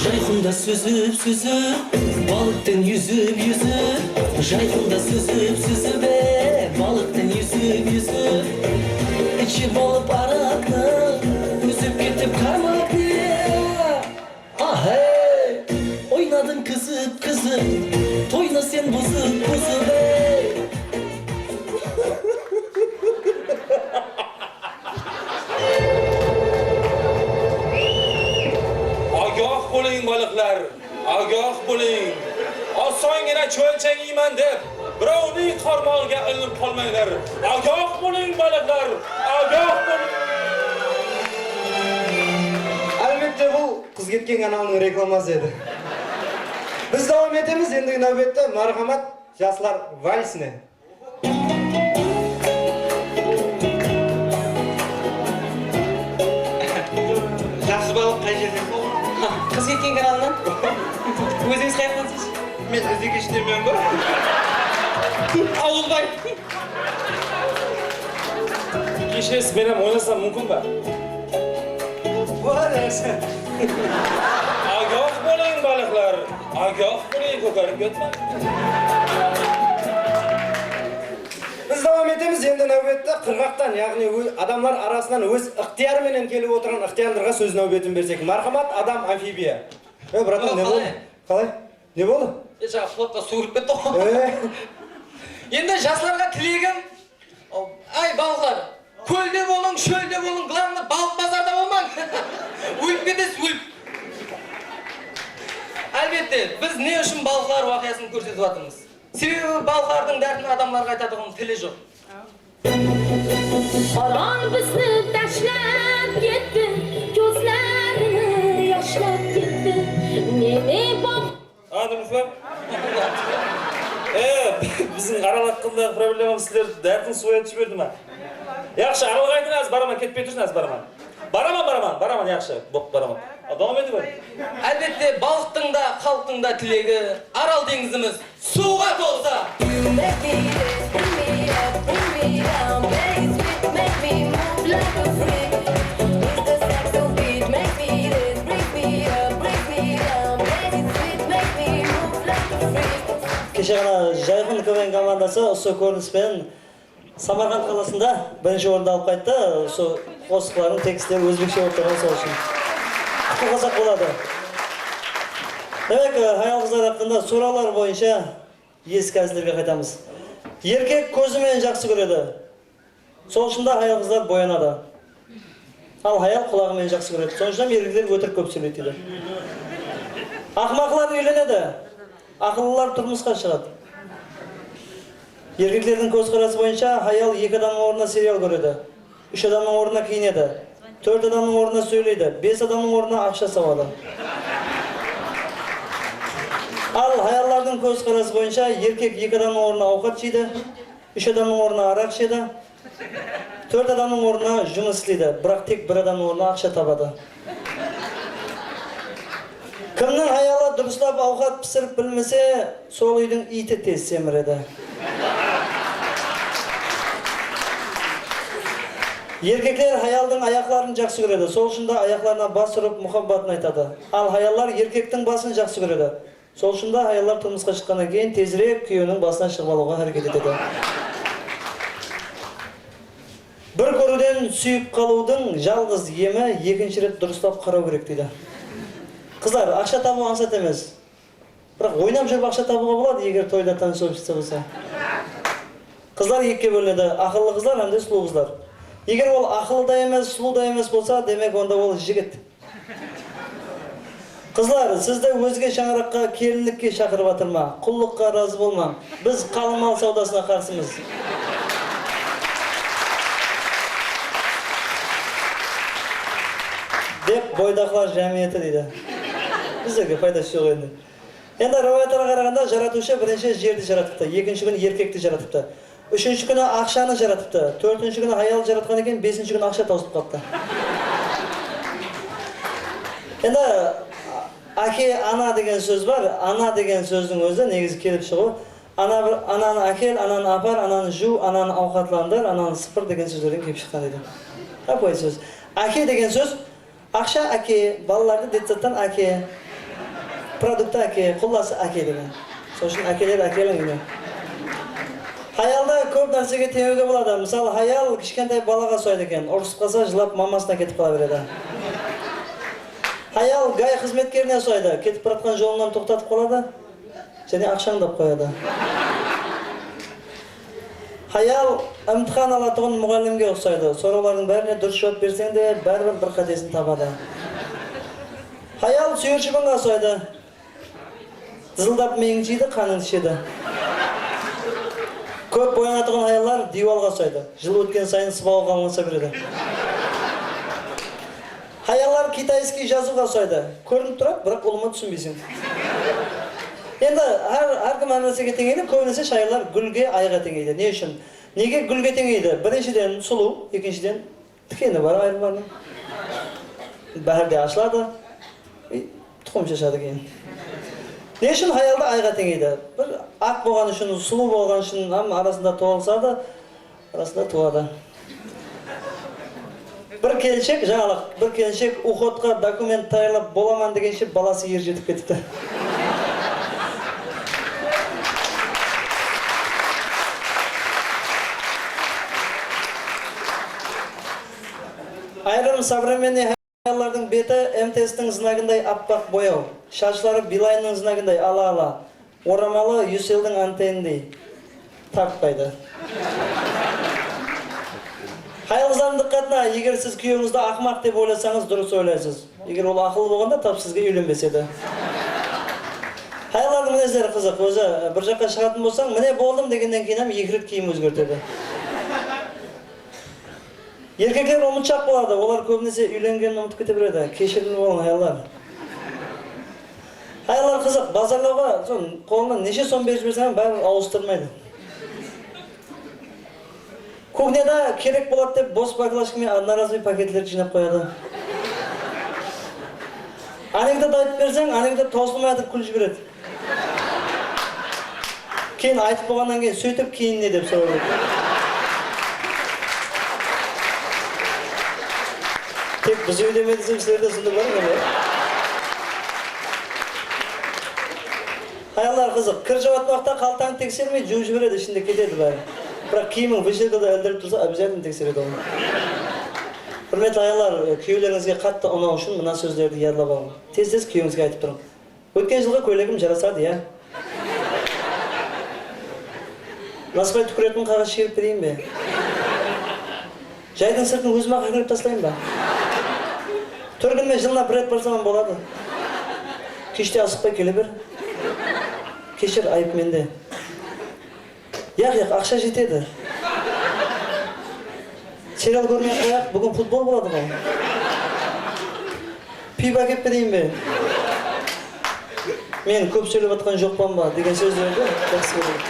Jayqında súzip-súzip, balıqtıń júzip-júzip, jayqında súzip-súzip, e, balıqtıń júzip-júzip, ichi bolıp araqtıń, úzip ketip qarmaq ne? Ahey! Oynadıń kizip-kizip, toynı sen buzıp-buzıp, ey! Agah bolıń, balıqlar, agah bolıń! Osongina chólchak iyman dep, birovniń qarmaǵıga ilinip qalmańlar. Agah bolıń, balıqlar, agah bolıń! Álbette, bul Qız ketken kanalınıń reklaması edi. Biz dawam etemiz, endigi náwbette Marhamat, jaslar valsine. Jaqsı balıq qay jerden? Qız ketken kanalından. Ózińiz qay jaqtansız? Men Izekeshten men ba? Awılbay. Keshiresiz, men hám oynasam múmkin ba? Boladı, jaqsı. Agah bolıń, balıqlar, agah bolıń, kótarilip ketpeń. Biz dawam etemiz, endi náwbetti qırǵaqtan, yaǵnıy ó-, adamlar arasınan óz ıqtıyarı menen kelip otırǵan ıqtıyarlılarǵa sóz náwbetin bersek. Marhamat, adam amfibiya. E, bratan, ne boldı? Qalay? Ne boldı? E, jańa flotqa suw kirip ketti ǵoy. E? Endi jaslarǵa tilegim, ay, balıqlar, kólde bolıń, shólde bolıń, glavnıy, balıq bazarda bolmań. Ólip ketesiz, ólip. Álbette, biz ne ushın balıqlar waqıyasın kórsetip atırmız? Sebebi balıqlardıń dártin adamlarǵa aytatuǵın tili joq. Araq bizni tashlab ketti, ko'zlarini yoshlab ketti. Neme boq- A, durıs pa? E, biziń araq haqqındaǵı problemamız sizlerdi dártin suwaya túsip berdi ma? Yaqshı, araq aytıń, házir baraman, ketpey tursın, házir baraman. Baraman, baraman, baraman, yaqshı, bop, baraman. A, dawam etiń. Álbette, balıqtıń da, xalıqtıń da tilegi, Aral teńizimiz suwǵa tolsa. You make me this, bring me up, bring me down, bass beat, make me move like a freak. It's the saxo beat, make me this, bring me up, bring me down, bass beat, make me move like a freak. Keshe ǵana Jayqın K V N komandası usı kórinis penen Samarqand qalasında birinshi orındı alıp qayttı. Usı qosıqlardıń tekstleri ózbekshe bolıp turǵan, sol ushın. Qutlıqlasaq boladı. Demek, e, hayal-qızlar haqqında sorawlar boyınsha eski házillerge qaytamız. Erkek kózi menen jaqsı kóredi. Sol ushın da hayal-qızlar boyanadı. Al, hayal qulaǵı menen jaqsı kóredi. Sonıń ushın hám erkekler ótirik kóp sóyleydi, deydi. Aqmaqlar úylenedi. Aqıllılar turmısqa shıǵadı. Erkeklerdiń kózqarası boyınsha hayal eki adamnıń ornına serial kóredi. Úsh adamnıń ornına kiyinedi. Tórt adamnıń ornına sóyleydi. Bes adamnıń ornına aqsha sawadı. Al, hayallardıń kózqarası boyınsha erkek eki adamnıń ornına awqat jeydi. Úsh adamnıń ornına araq ishedi. Tórt adamnıń ornına jumıs isleydi, biraq tek bir adamnıń ornına aqsha tabadı. Kimniń hayalı durıslap awqat pisirip bilmese, sol úydiń iyti tez semiredi. Erkekler hayaldıń ayaqların jaqsı kóredi, sol ushın da ayaqlarına bas urıp muhabbatın aytadı. Al hayallar erkektiń basın jaqsı kóredi. Sol ushın da hayallar turmısqa shıqqannan keyin tezirek kúyewiniń basına shıǵıp alıwǵa háreket etedi. Bir kóriwden súyip qalıwdıń jalǵız emi ekinshi ret durıslap qaraw kerek, deydi. Qızlar, aqsha tabıw ańsat emes. Biraq oynap júrip aqsha tabıwǵa boladı, eger toyda tanıshıp shıqsa bolsa. Qızlar ekige bólinedi, aqıllı qızlar hám de sulıw qızlar. Eger ol aqıllı da emes, sulıw da emes bolsa, demek, onda ol jigit. Qızlar, sizdi ózge shańaraqqa kelinlikke shaqırıp atır ma? Qullıqqa razı bolmań. Biz qalın mal sawdasına qarsımız. Dep boydaqlar jámiyeti deydi. Bizlerge paydası joq endi. Endi riwayatlarǵa qaraǵanda, jaratıwshı birinshi jerdi jaratıptı, ekinshi kúni erkekti jaratıptı, úshinshi kúni aqshanı jaratıptı, tórtinshi kúni hayaldı jaratqan eken, besinshi kúni aqsha tawsılıp qalıptı. Endi áke, ana degen sóz bar. Ana degen sózdiń ózi negizi kelip shıǵıw. Ana bir, ananı ákel, ananı apar, ananı juw, ananı awqatlandır, ananı sıpır degen sózlerden kelip shıqqan edi. Ápiwayı sóz. Áke degen sóz Aqsha áke, balalardı detsattan áke, produkttı áke, qullası áke degen. Sol ushın ákeler, ákeliń úyine. Hayaldı kóp nársege teńewge boladı. Mısalı, hayal kishkentay balaǵa usaydı eken, urısıp qalsa, jılap mamasına ketip qala beredi. Hayal gay xızmetkerine usaydı, ketip baratqan jolınan toqtatıp qaladı. Jáne aqshańdı alıp qoyadı. Hayal imtixan alatuǵın muǵallimge uqsaydı. Sorawlardıń bárine durıs juwap berseń de, báribir bir qátesin tabadı. Hayal súyir shıbınǵa usaydı. Dızıldap miyıń jeydi, qanıńdı ishedi. Kóp boyanatuǵın hayallar diywalǵa usaydı. Jıl ótken sayın sıbawı qalıńlasa beredi. Hayallar kitayskiy jazıwǵa usaydı. Kórinip turadı, biraq ulıwma túsinbeyseń. Endi hár, hár kim hár nársege teńeydi, kóbinese shayırlar gúlge, ayǵa teńeydi. Ne ushın? Nege gúlge teńeydi? Birinshiden, sulıw, ekinshiden, tikeni bar ayırımlarınıń. Báhárde ashıladı. E, tuqım shashadı keyin. Ne ushın hayaldı ayǵa teńeydi? Bir aq bolǵanı ushın, sulıw bolǵanı ushın hám arasında toǵılısadı. Arasında tuwadı. Bir kelinshek, jańalıq, bir kelinshek uxodqa dokument tayarlap bolaman degenshe balası er jetip ketipti. Ayırım современный Hayallardıń beti M T S-tiń znagınday appaq boyaw, shashları Bilaynnıń znagınday ala-ala, oramalı Ucelldiń antenindey tartpaydı. Hayal-qızlardıń dıqqatına, eger siz kúyewińizdi aqmaq dep oylasańız, durıs oylaysız. Eger ol aqıllı bolǵanda, tap sizge úylenbes edi. Hayallardıń minezleri qızıq. Ózi bir jaqqa shıǵatın bolsań, mine boldım degennen keyin hám eki ret kiyim ózgertedi. Erkekler umıtshaq boladı, olar kóbinese úylengenin umıtıp kete beredi. Keshirimli bolıń, hayallar. Hayallar qızıq, bazarlawǵa soń qolına neshe som berip jiberseń hám báribir awıstırmaydı. Kuxnyada kerek boladı dep bos baklajka menen одноразовый paketlerdi jıynap qoyadı. Anekdot aytıp berseń, anekdot tawsılmay atırıp kúlip jiberedi. Keyin aytıp bolǵannan keyin, sóytip, keyin ne dep soraw kerek. Tek biz úyde me desem, sizlerde sonday bar ma? Hayallar qızıq, kir juwatpaqta qaltańdı teksermey, juwıp jiberedi, ishinde ketedi bári. Biraq kiyimiń vıshırkada ildirip tursa, обязательно tekseredi ol. Húrmetli hayallar, kúyewlerińizge qattı unaw ushın mına sózlerdi yadlap alıń. Tez-tez kúyewińizge aytıp turıń. Ótken jılǵı kóylegim jarasadı, ya? Nasıbay túkiretin qaǵaz shiyirip bereyin be? Jaydıń sırtın ózim-aq hákirip taslayın ba? Túrginme, jılına bir ret barsam boladı. Keshte asıqpay kele ber. Keshir, ayıp mende. Yaq, yaq, aqsha jetedi. Serial kórmey-aq qoyayıq, búgin futbol boladı ǵoy. Pivo ákep bereyin be? Men kóp sóylep atqan joqpan ba? Degen sózlerdi jaqsı kóremen.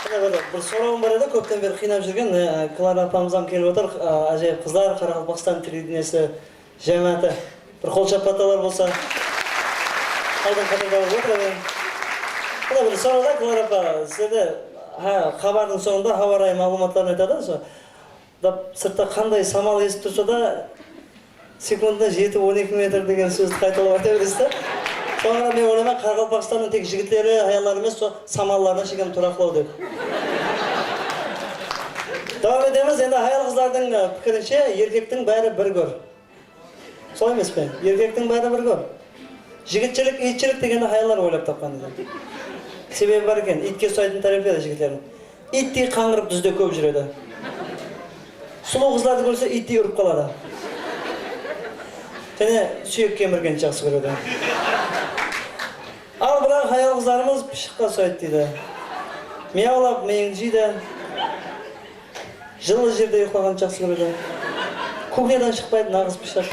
Mine, Bir, bir sorawım bar edi, kópten beri qıynap júrgen, e, Klara apamız hám kelip otır, a, ájayıp qızlar, Qaraqalpaqstan televideniesi jámááti. Bir qol shappatawlar bolsa. Aldın qatarda bolıp otır edi. Mına bir soraw da, Klara apa, sizlerde, ha, xabardıń sońında hawa rayı maǵlıwmatların aytadı, sol. Da, sırtta qanday samal esip tursa da, sekundına jeti on eki metr degen sózdi qaytalap ayta beresiz da. Soǵan men oylayman, Qaraqalpaqstannıń tek jigitleri, hayalları emes, sol samallarına shekem turaqlaw dep. Dawam etemiz. Endi hayal-qızlardıń, e, pikirinshe, erkektiń bári bir gór. Solay emes pe? Erkektiń bári bir gór. Jigitshilik, iytshilik degendi hayallar oylap tapqan edi. Sebebi bar eken, iytke usaytın tárepleri jigitlerdiń. Iyttey qańǵırıp dúzde kóp júredi. Sulıw qızlardı kórse, iyttey urıp qaladı. Jáne súyek kemirgendi jaqsı kóredi. Al, biraq hayal-qızlarımız pıshıqqa usaydı deydi. Miyawlap mıyıń jıydı. Jıllı jerde uyıqlaǵandı jaqsı kóredi. Kuxnyadan shıqpaydı naǵız pıshaq.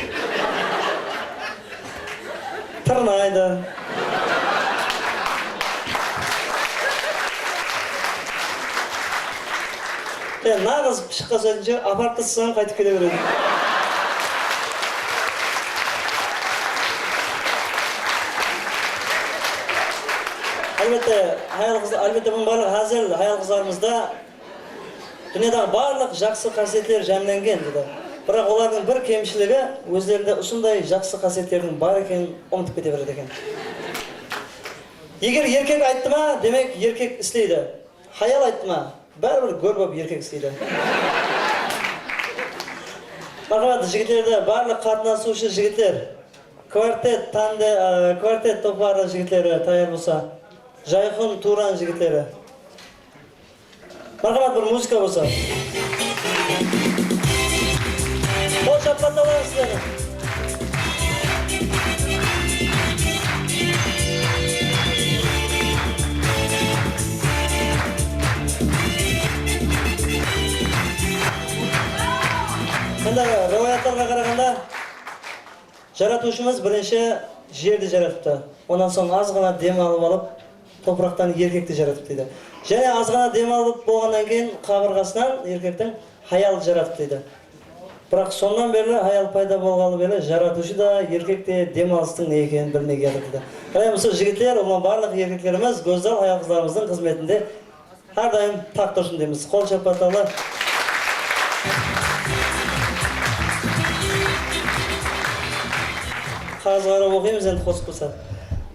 Tırnaydı. E, naǵız pıshıqqa usaydınsha, aparıp taslasań, qaytıp kele beredi. Álbette, hayal-qız, álbette, bunıń barlıǵı házil, hayal-qızlarımızda dúnyadaǵı barlıq jaqsı qásiyetler jámlengen, dedi. Biraq olardıń bir kemshiligi, ózlerinde usınday jaqsı qásiyetlerdiń bar ekenin umıtıp kete beredi eken. Eger erkek ayttı ma, demek, erkek isleydi. Hayal ayttı ma, báribir gór bolıp erkek isleydi. Marhamat, jigitlerdi, barlıq qatnasıwshı jigitler, Kvartet, tande, e, Kvartet toparı jigitleri tayar bolsa, Jayxun, Turan jigitleri. Marhamat, bir muzıka bolsa. Qol shappatawlar sizlerge. Endi riwayatlarǵa qaraǵanda, Jaratıwshımız birinshi jerdi jaratıptı. Onnan soń azǵana dem alıp alıp, topıraqtan erkekti jaratıp deydi. Jáne azǵana dem alıp bolǵannan keyin qabırǵasınan erkektiń hayal jaratıp deydi. Biraq sonnan berli, hayal payda bolǵalı berli jaratıwshı da, erkek te dem alıstıń ne ekenin bilmey kiyatır deydi. Mine, usı jigitler, ulıwma barlıq erkeklerimiz gózzal hayal-qızlarımızdıń xızmetinde hár dayım taq tursın deymiz. Qol shappatawlar. Qaǵızǵa qarap oqıymız endi qosıq qosar.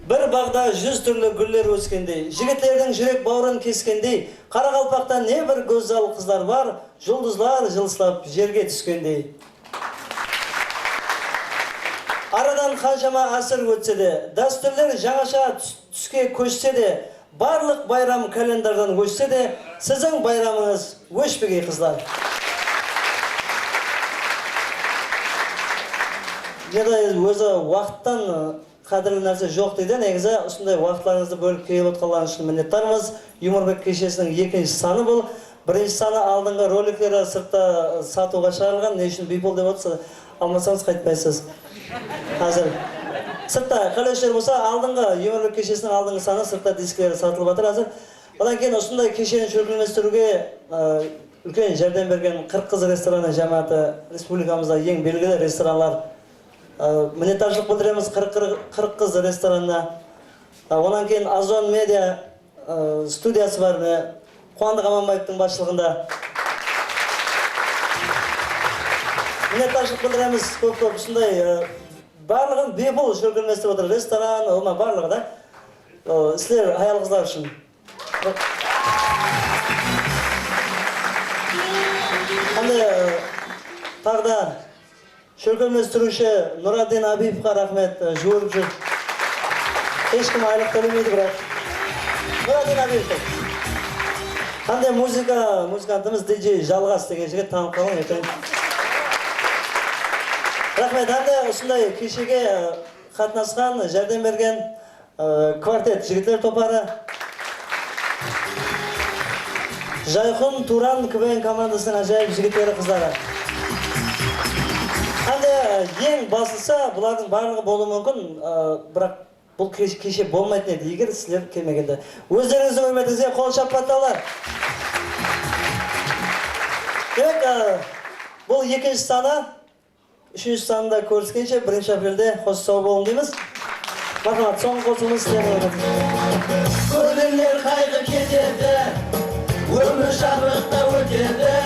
Bir baǵda júz túrli gúller óskendey, jigitlerdiń júrek bawırın keskendey, Qaraqalpaqta ne bir gózzal qızlar bar, juldızlar jılıslap jerge túskendey. Aradan qanshama ásir ótse de, dástúrler jańasha tús-, túske kóshse de, barlıq bayram kalendardan óshse de, siziń bayramıńız óshpegey, qızlar. Neda ózi waqıttan, ı, qádirli nárse joq deydi. Negizi, usınday waqıtlarıńızdı bólip kelip otqanlarıńız ushın minnetdarmız. Yumorbek keshesiniń ekinshi sanı bul. Birinshi sanı aldınǵı rolikleri sırtta satıwǵa shıǵarılǵan. Ne ushın biypul dep otırsa, almasańız qaytpaysız. Házir sırtta qáleushiler bolsa, aldınǵı, Yumorbek keshesiniń aldınǵı sanı sırtta diskleri satılıp atır házir. Odan keyin usınday kesheni shólkemlestiriwge, ı, úlken járdem bergen Qırıq qız restoranı jámááti, respublikamızda eń belgili restoranlar, I, minnetdarshılıq bildiremiz Qırıq, Qırıq, Qırıq qız restoranına. I, onnan keyin Ozon Media, ı, studiyası bar, mine, Quwandıq Amanbaevtıń basshılıǵında. Minnetdarshılıq bildiremiz kóp-kóp. Usınday, ı, barlıǵın biypul shólkemlestip otır. Restoran, ulıwma barlıǵı da. I, sizler hayal-qızlar ushın. Qanday, ı, taǵı da Shólkemlestiriwshi Nuraddin Abievqa raxmet, e, juwırıp júr. Hesh kim aylıq tólemeydi, biraq. Nuraddin Abievke. Qanday muzıka, muzıkantımız D J Jalǵas degen jigit, tanıp qalıń erteń. Raxmet, hám de usınday keshege, e, qatnasqan, járdem bergen, Ee, Kvartet jigitler toparı. Jayxun, Turan K V N komandasınıń ájayıp jigitleri, qızları. Hám de, e, eń baslısı, bulardıń barlıǵı bolıwı múmkin, e, biraq bul kesh-, keshe bolmaytın edi, eger sizler kelmegende. Ózlerińizdiń húrmetińizge qol shappatawlar. Demek, e, bul ekinshi sanı, úshinshi sanında kóriskenshe, birinshi aprelde xosh saw bolıń deymiz. Marhamat, sońǵı qosıǵımız sizlerge beremiz. Kúnler qayǵı ketedi, ómir shatlıq ta ótedi.